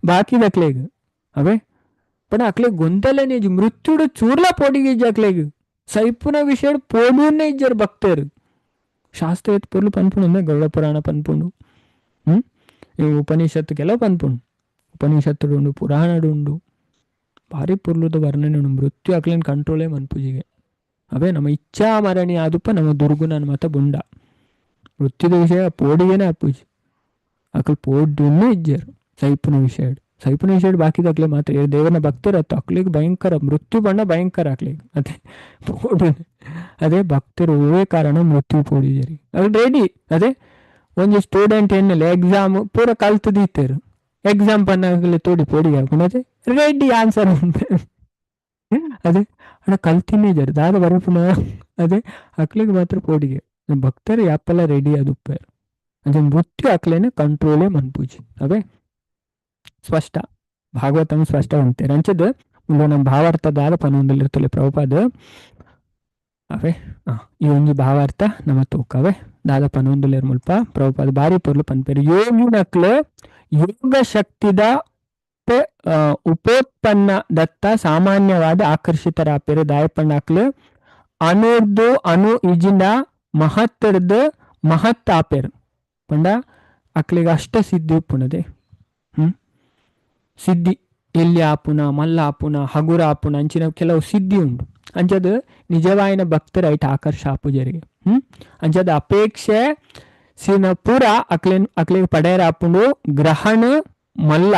ಬಾಕಿದ ಅಕ್ಲೇಗ್ ಅವೇ ಪಣ ಅಕ್ಲೆ ಗೊಂದಲನೇ ಇಜ್ಜಿ ಮೃತ್ಯುಡು ಚೂರ್ಲ ಪೋಡಿಗೆ ಇಜ್ಜಿ ಅಕ್ಲೇಗ್ ಸೈಪುನ ವಿಷಯ ಪೋಡೂನೇ ಇಜ್ಜರು ಭಕ್ತರು. ಶಾಸ್ತ್ರ ಎತ್ ಪೊರ್ಲು ಪನ್ಪುಂಡು ಅಂದ್ರೆ ಗರುಡ ಪುರಾಣ ಪನ್ಪುಂಡು, ಉಪನಿಷತ್ತು ಕೆಲವು ಪನ್ಪುಂಡು, ಉಪನಿಷತ್ತುಡು ಉಂಡು ಪುರಾಣಡು ಉಂಡು, ಭಾರಿ ಪೊರ್ಲುದ ವರ್ಣನೆ ಉಂಡು. ಮೃತ್ಯು ಅಕ್ಲೇನ್ ಕಂಟ್ರೋಲೇ ಮನ್ಪುಜಿಗೆ. ಅವೇ ನಮ್ಮ ಇಚ್ಛಾ ಮರಣಿ ಆದುಪ್ಪ ನಮ್ಮ ದುರ್ಗುಣ ಮತ ಬುಂಡ ಮೃತ್ಯುದ ವಿಷಯ ಪೋಡಿಗೆನೆ ಅಪ್ಪುಜಿ ಅಕ್ಲು ಪೋಡ್ಡುನ್ನೇ ಇಜ್ಜರು ಸೈಪುನ ವಿಷಯ. ಸೈಪುನ ವಿಷಯ ಬಾಕಿದ ಅಕ್ಲೆ ಮಾತ್ರ ದೇವನ ಭಕ್ತರು ಅಕ್ಲಿಗೆ ಭಯಂಕರ ಮೃತ್ಯು ಬಣ್ಣ ಭಯಂಕರ ಅಕ್ಲಿಗೆ ಅದೇ ಪೋಡು. ಅದೇ ಭಕ್ತರು ಹೂವೇ ಕಾರಣ ಮೃತ್ಯು ಪೋಡಿಜರಿ ಅದು ರೆಡಿ. ಅದೇ ಒಂಜಿ ಸ್ಟೂಡೆಂಟ್ ಎನ್ನಲೆ ಎಕ್ಸಾಮ್ ಪೂರ ಕಲ್ತು ದೀತೇರು ಎಕ್ಸಾಮ್ ಪನ್ನಾಗಲೇ ತೋಡಿ ಪೋಡಿ ಹಾಕೊಂಡು ಅದೇ ರೆಡಿ ಆನ್ಸರ್ ಅಂತ ಅದೇ ಅಣ್ಣ ಕಲ್ತಿನೇ ಇದ್ದಾರೆ ದಾದ ಬರಪುನ ಅದೇ ಅಕ್ಲಿಗೆ ಮಾತ್ರ ಪೋಡಿಗೆ. ಭಕ್ತರು ಯಾಪೆಲ್ಲ ರೆಡಿ ಅದು ಉಪ್ಪೇರು ಅದೇ ಮೃತ್ಯು ಅಕ್ಲೇನೆ ಕಂಟ್ರೋಲೇ ಮನ್ಪೂಜಿ. ಅವೇ ಸ್ಪಷ್ಟ ಭಾಗವತಂ ಸ್ಪಷ್ಟ ಅಂತಾರೆ ಅಂಚದ ಮುಂದೆ ನಮ್ಮ ಭಾವಾರ್ಥ ದಾದ ಪನೊಂದಲ್ಲಿರ್ತಲೆ ಪ್ರಭುಪಾದ. ಅವೇ ಈ ಒಂಜಿ ಭಾವಾರ್ಥ ನಮ್ಮ ತೂಕವೇ ದಾದ ಪನೊಂದುಲೇರ್ ಮುಲ್ಪ ಪ್ರಭುಪಾದ ಭಾರಿ ಪೊರ್ಲು ಪನ್ಪೇರು. ಯೋಗಿನಕ್ಲು ಯೋಗ ಶಕ್ತಿದ ಉಪೋತ್ಪನ್ನ ದತ್ತ ಸಾಮಾನ್ಯವಾದ ಆಕರ್ಷಿತರಾಪೇರು ದಾಯಪಣ್ಣಾಕ್ಲು ಅನುರ್ದು ಅನು ಇಜಿಂದ ಮಹತ್ತರ್ದು ಮಹತ್ ಆಪೇರು ಪಂಡ ಅಕ್ಲಿಗೆ ಅಷ್ಟ ಸಿದ್ಧಿ ಉಪ್ಪುನದೆ. ಸಿದ್ಧಿ ಎಲ್ಲಿ ಆಪುನ ಮಲ್ಲ ಆಪುನ ಹಗುರ ಆಪುನ ಅಂಚಿನ ಕೆಲವು ಸಿದ್ಧಿ ಉಂಟು. ಅಂಚದು ನಿಜವಾಯಿನ ಭಕ್ತರ ಐಟ್ ಆಕರ್ಷ ಆಪುಜರಿಗೆ. ಅಂಚದ ಅಪೇಕ್ಷೆ ಸಿನ ಪೂರ ಅಕ್ಲೇನ್ ಅಕ್ಲಿಗೆ ಪಡೆಯರ ಆಪುಂಡು ಗ್ರಹಣ ಮಲ್ಲ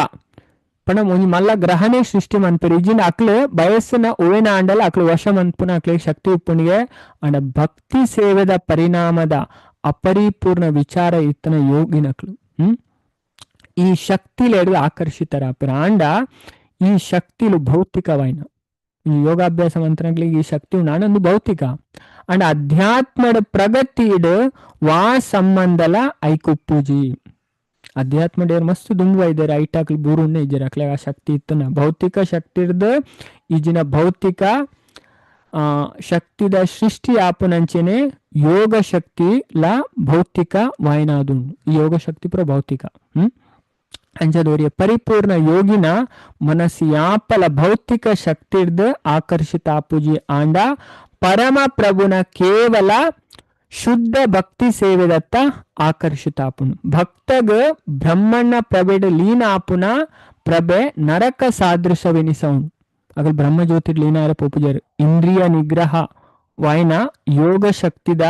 ಪಂಡ ಒಂಜಿ ಮಲ್ಲ ಗ್ರಹಣೆ ಸೃಷ್ಟಿ ಮನ್ಪೆರು ಇಜಿನ ಅಕ್ಲು ಬಯಸ್ಸಿನ ಹೂವಿನ ಆಂಡಲ ಅಕ್ಲು ವಶ ಮನ್ಪುನ ಅಕ್ಲಿಗೆ ಶಕ್ತಿ ಉಪ್ಪುಣಿಗೆ. ಅಂಡ ಭಕ್ತಿ ಸೇವೆದ ಪರಿಣಾಮದ ಅಪರಿಪೂರ್ಣ ವಿಚಾರ ಇತ್ತನ ಯೋಗಿನಕ್ಲು. ಈ ಶಕ್ತಿಲೇಡು ಆಕರ್ಷಿತರಾಪೆರು ಆಂಡ ಈ ಶಕ್ತಿಲು ಭೌತಿಕವಾಯಿನ ಈ ಯೋಗಾಭ್ಯಾಸ ಮಂತ್ರಗಳಿಗೆ ಈ ಶಕ್ತಿ ಉಂಡು ಭೌತಿಕ ಅಂಡ ಅಧ್ಯಾತ್ಮದ ಪ್ರಗತಿ ವಾ ಸಂಬಂಧಲ ಐಕುಪ್ಪುಜಿ. ಅಧ್ಯಾತ್ಮ ಡೇರ್ ಮಸ್ತ್ ದುಂಬುವ ಇದ್ದಾರೆ ಐಟಾಕ್ಲು ಬೂರುನ್ನೇ ಇದ್ದಾರೆ ಅಕ್ಲೆ ಆ ಶಕ್ತಿ ಇತ್ತನ ಭೌತಿಕ ಶಕ್ತಿ ಇರ್ದು ಈಜಿನ ಭೌತಿಕ ಶಕ್ತಿದ ಸೃಷ್ಟಿ ಆಪುನಂಚೆನೆ ಯೋಗ ಶಕ್ತಿ ಲ ಭೌತಿಕ ವಾಯನಾದುಂಡು. ಈ ಯೋಗ ಶಕ್ತಿ ಪೂರ ಭೌತಿಕ. ಅಂಚದೋರಿಯ ಪರಿಪೂರ್ಣ ಯೋಗಿನ ಮನಸ್ಸು ಯಾಪಲ ಭೌತಿಕ ಶಕ್ತಿರ್ದು ಆಕರ್ಷಿತ ಆಪುಜಿ ಆಂಡ ಪರಮ ಪ್ರಭುನ ಕೇವಲ ಶುದ್ಧ ಭಕ್ತಿ ಸೇವೆದತ್ತ ಆಕರ್ಷಿತ ಆಪುನು. ಭಕ್ತಗ ಬ್ರಹ್ಮಣ್ಣ ಪ್ರಭೆಡ್ ಲೀನ ಆಪುನ ಪ್ರಭೆ ನರಕ ಸಾದೃಶವೆನಿಸವನು. ಅಗಲ್ ಬ್ರಹ್ಮಜ್ಯೋತಿ ಲೀನಾರ ಪೋಪುಜರ್. ಇಂದ್ರಿಯ ನಿಗ್ರಹ ವಾಯಿನ ಯೋಗ ಶಕ್ತಿದ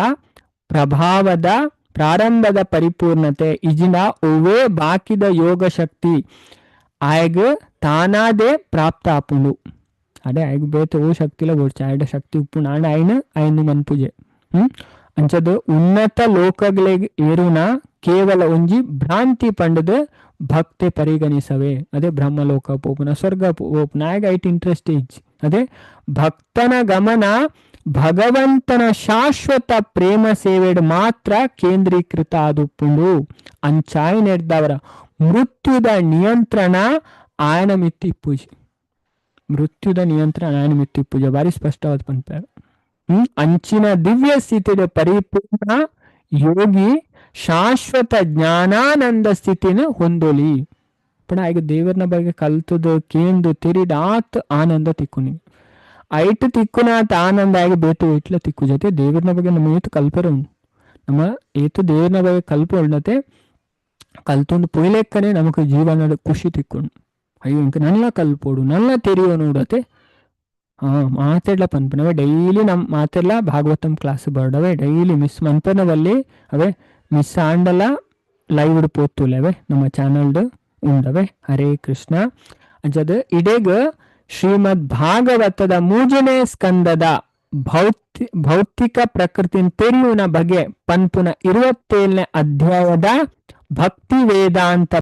ಪ್ರಭಾವದ ಪ್ರಾರಂಭದ ಪರಿಪೂರ್ಣತೆ ಇಜಿನ ಒವ್ವೇ ಬಾಕಿದ ಯೋಗ ಶಕ್ತಿ ಆಯಗ್ ತಾನಾದೇ ಪ್ರಾಪ್ತ ಆಪುಂಡು. ಅದೇ ಆಯಗ್ ಬೇತೆ ಓ ಶಕ್ತಿಲ ಬೋಡ್ಚಿ ಆಯಡ ಶಕ್ತಿ ಉಪ್ಪುಂಡು ಆಂಡ ಆಯ್ನ ಆಯ್ನು ಮನ್ಪುಜೆ. ಅಂಚದ ಉನ್ನತ ಲೋಕಗಳಿಗೆ ಏರುನ ಕೇವಲ ಒಂಜಿ ಭ್ರಾಂತಿ ಪಂಡದ ಭಕ್ತಿ ಪರಿಗಣಿಸವೆ. ಅದೇ ಬ್ರಹ್ಮಲೋಕ ಪೋಪುನ ಸ್ವರ್ಗ ಪೋಪುನ ಆಯಗ್ ಐಟ್ ಇಂಟ್ರೆಸ್ಟ್ ಇಜ್ಜಿ. ಅದೇ ಭಕ್ತನ ಗಮನ ಭಗವಂತನ ಶಾಶ್ವತ ಪ್ರೇಮ ಸೇವೆಡ್ ಮಾತ್ರ ಕೇಂದ್ರೀಕೃತ ಆದುಪ್ಪುಂಡು. ಅಂಚಾಯಿನೆಡ್ದವರ ಮೃತ್ಯುದ ನಿಯಂತ್ರಣ ಆಯನ ಮಿತ್ತಿ ಪೂಜೆ. ಮೃತ್ಯುದ ನಿಯಂತ್ರಣ ಆಯನ ಮಿತ್ತಿ ಪೂಜೆ ಬಾರಿ ಸ್ಪಷ್ಟವಾದ ಪನ್ಪೇರು. ಅಂಚಿನ ದಿವ್ಯ ಸ್ಥಿತಿಯ ಪರಿಪೂರ್ಣ ಯೋಗಿ ಶಾಶ್ವತ ಜ್ಞಾನಾನಂದ ಸ್ಥಿತಿನ ಹೊಂದೊಲಿ. ಪಣ ಈಗ ದೇವರನ ಬಗ್ಗೆ ಕಲ್ತದ ಕೇಂದು ತಿರಿದ ಆತ್ ಆನಂದ ತಿಕ್ಕುನಿ. ಐಟ್ ತಿಕ್ಕುನಾತ್ ಆನಂದ ಆಗಿ ಬೇತು ಇಟ್ಲ ತಿಕ್ಕು ಜೊತೆ ದೇವರನ ಬಗ್ಗೆ ನಮ್ಮ ಏತು ಕಲ್ಪರೆ ಉಂಡು. ನಮ್ಮ ಏತು ದೇವರನ ಬಗ್ಗೆ ಕಲ್ಪ ಉಂಡತೆ ಕಲ್ತೊಂದು ಪೊಯ್ಲೆಕ್ಕನೆ ನಮಕ್ ಜೀವನದ ಖುಷಿ ತಿಕ್ಕೊಂಡು. ಅಯ್ಯೋ ಇಂಕ ನಲ್ಲ ಕಲ್ಪೋಡು ನಲ್ಲ ತೆರಿಯೋ ನೋಡತೆ. ಮಾತೆಡ್ಲ ಪನ್ಪನವೆ ಡೈಲಿ ನಮ್ ಮಾತೆಲ್ಲ ಭಾಗವತಂ ಕ್ಲಾಸ್ ಬರ್ಡವೆ ಡೈಲಿ ಮಿಸ್ ಮನ್ಪನವಲ್ಲಿ ಅವೇ ಮಿಸ್ ಆಂಡಲ ಲೈವ್ ಪೋತುಲೆವೆ ನಮ್ಮ ಚಾನಲ್ಡ್ ಉಂಡವೆ. ಹರೇ ಕೃಷ್ಣ. ಅಂಚದ ಇಡೇಗ ಶ್ರೀಮದ್ ಭಾಗವತದ ಮೂಜನೇ ಸ್ಕಂದದ ಭೌತಿಕ ಪ್ರಕೃತಿನ ತೆರಿಯುನ ಬಗೆ ಪನ್ಪುನ 27ನೇ ಅಧ್ಯಾಯದ ಭಕ್ತಿ ವೇದಾಂತ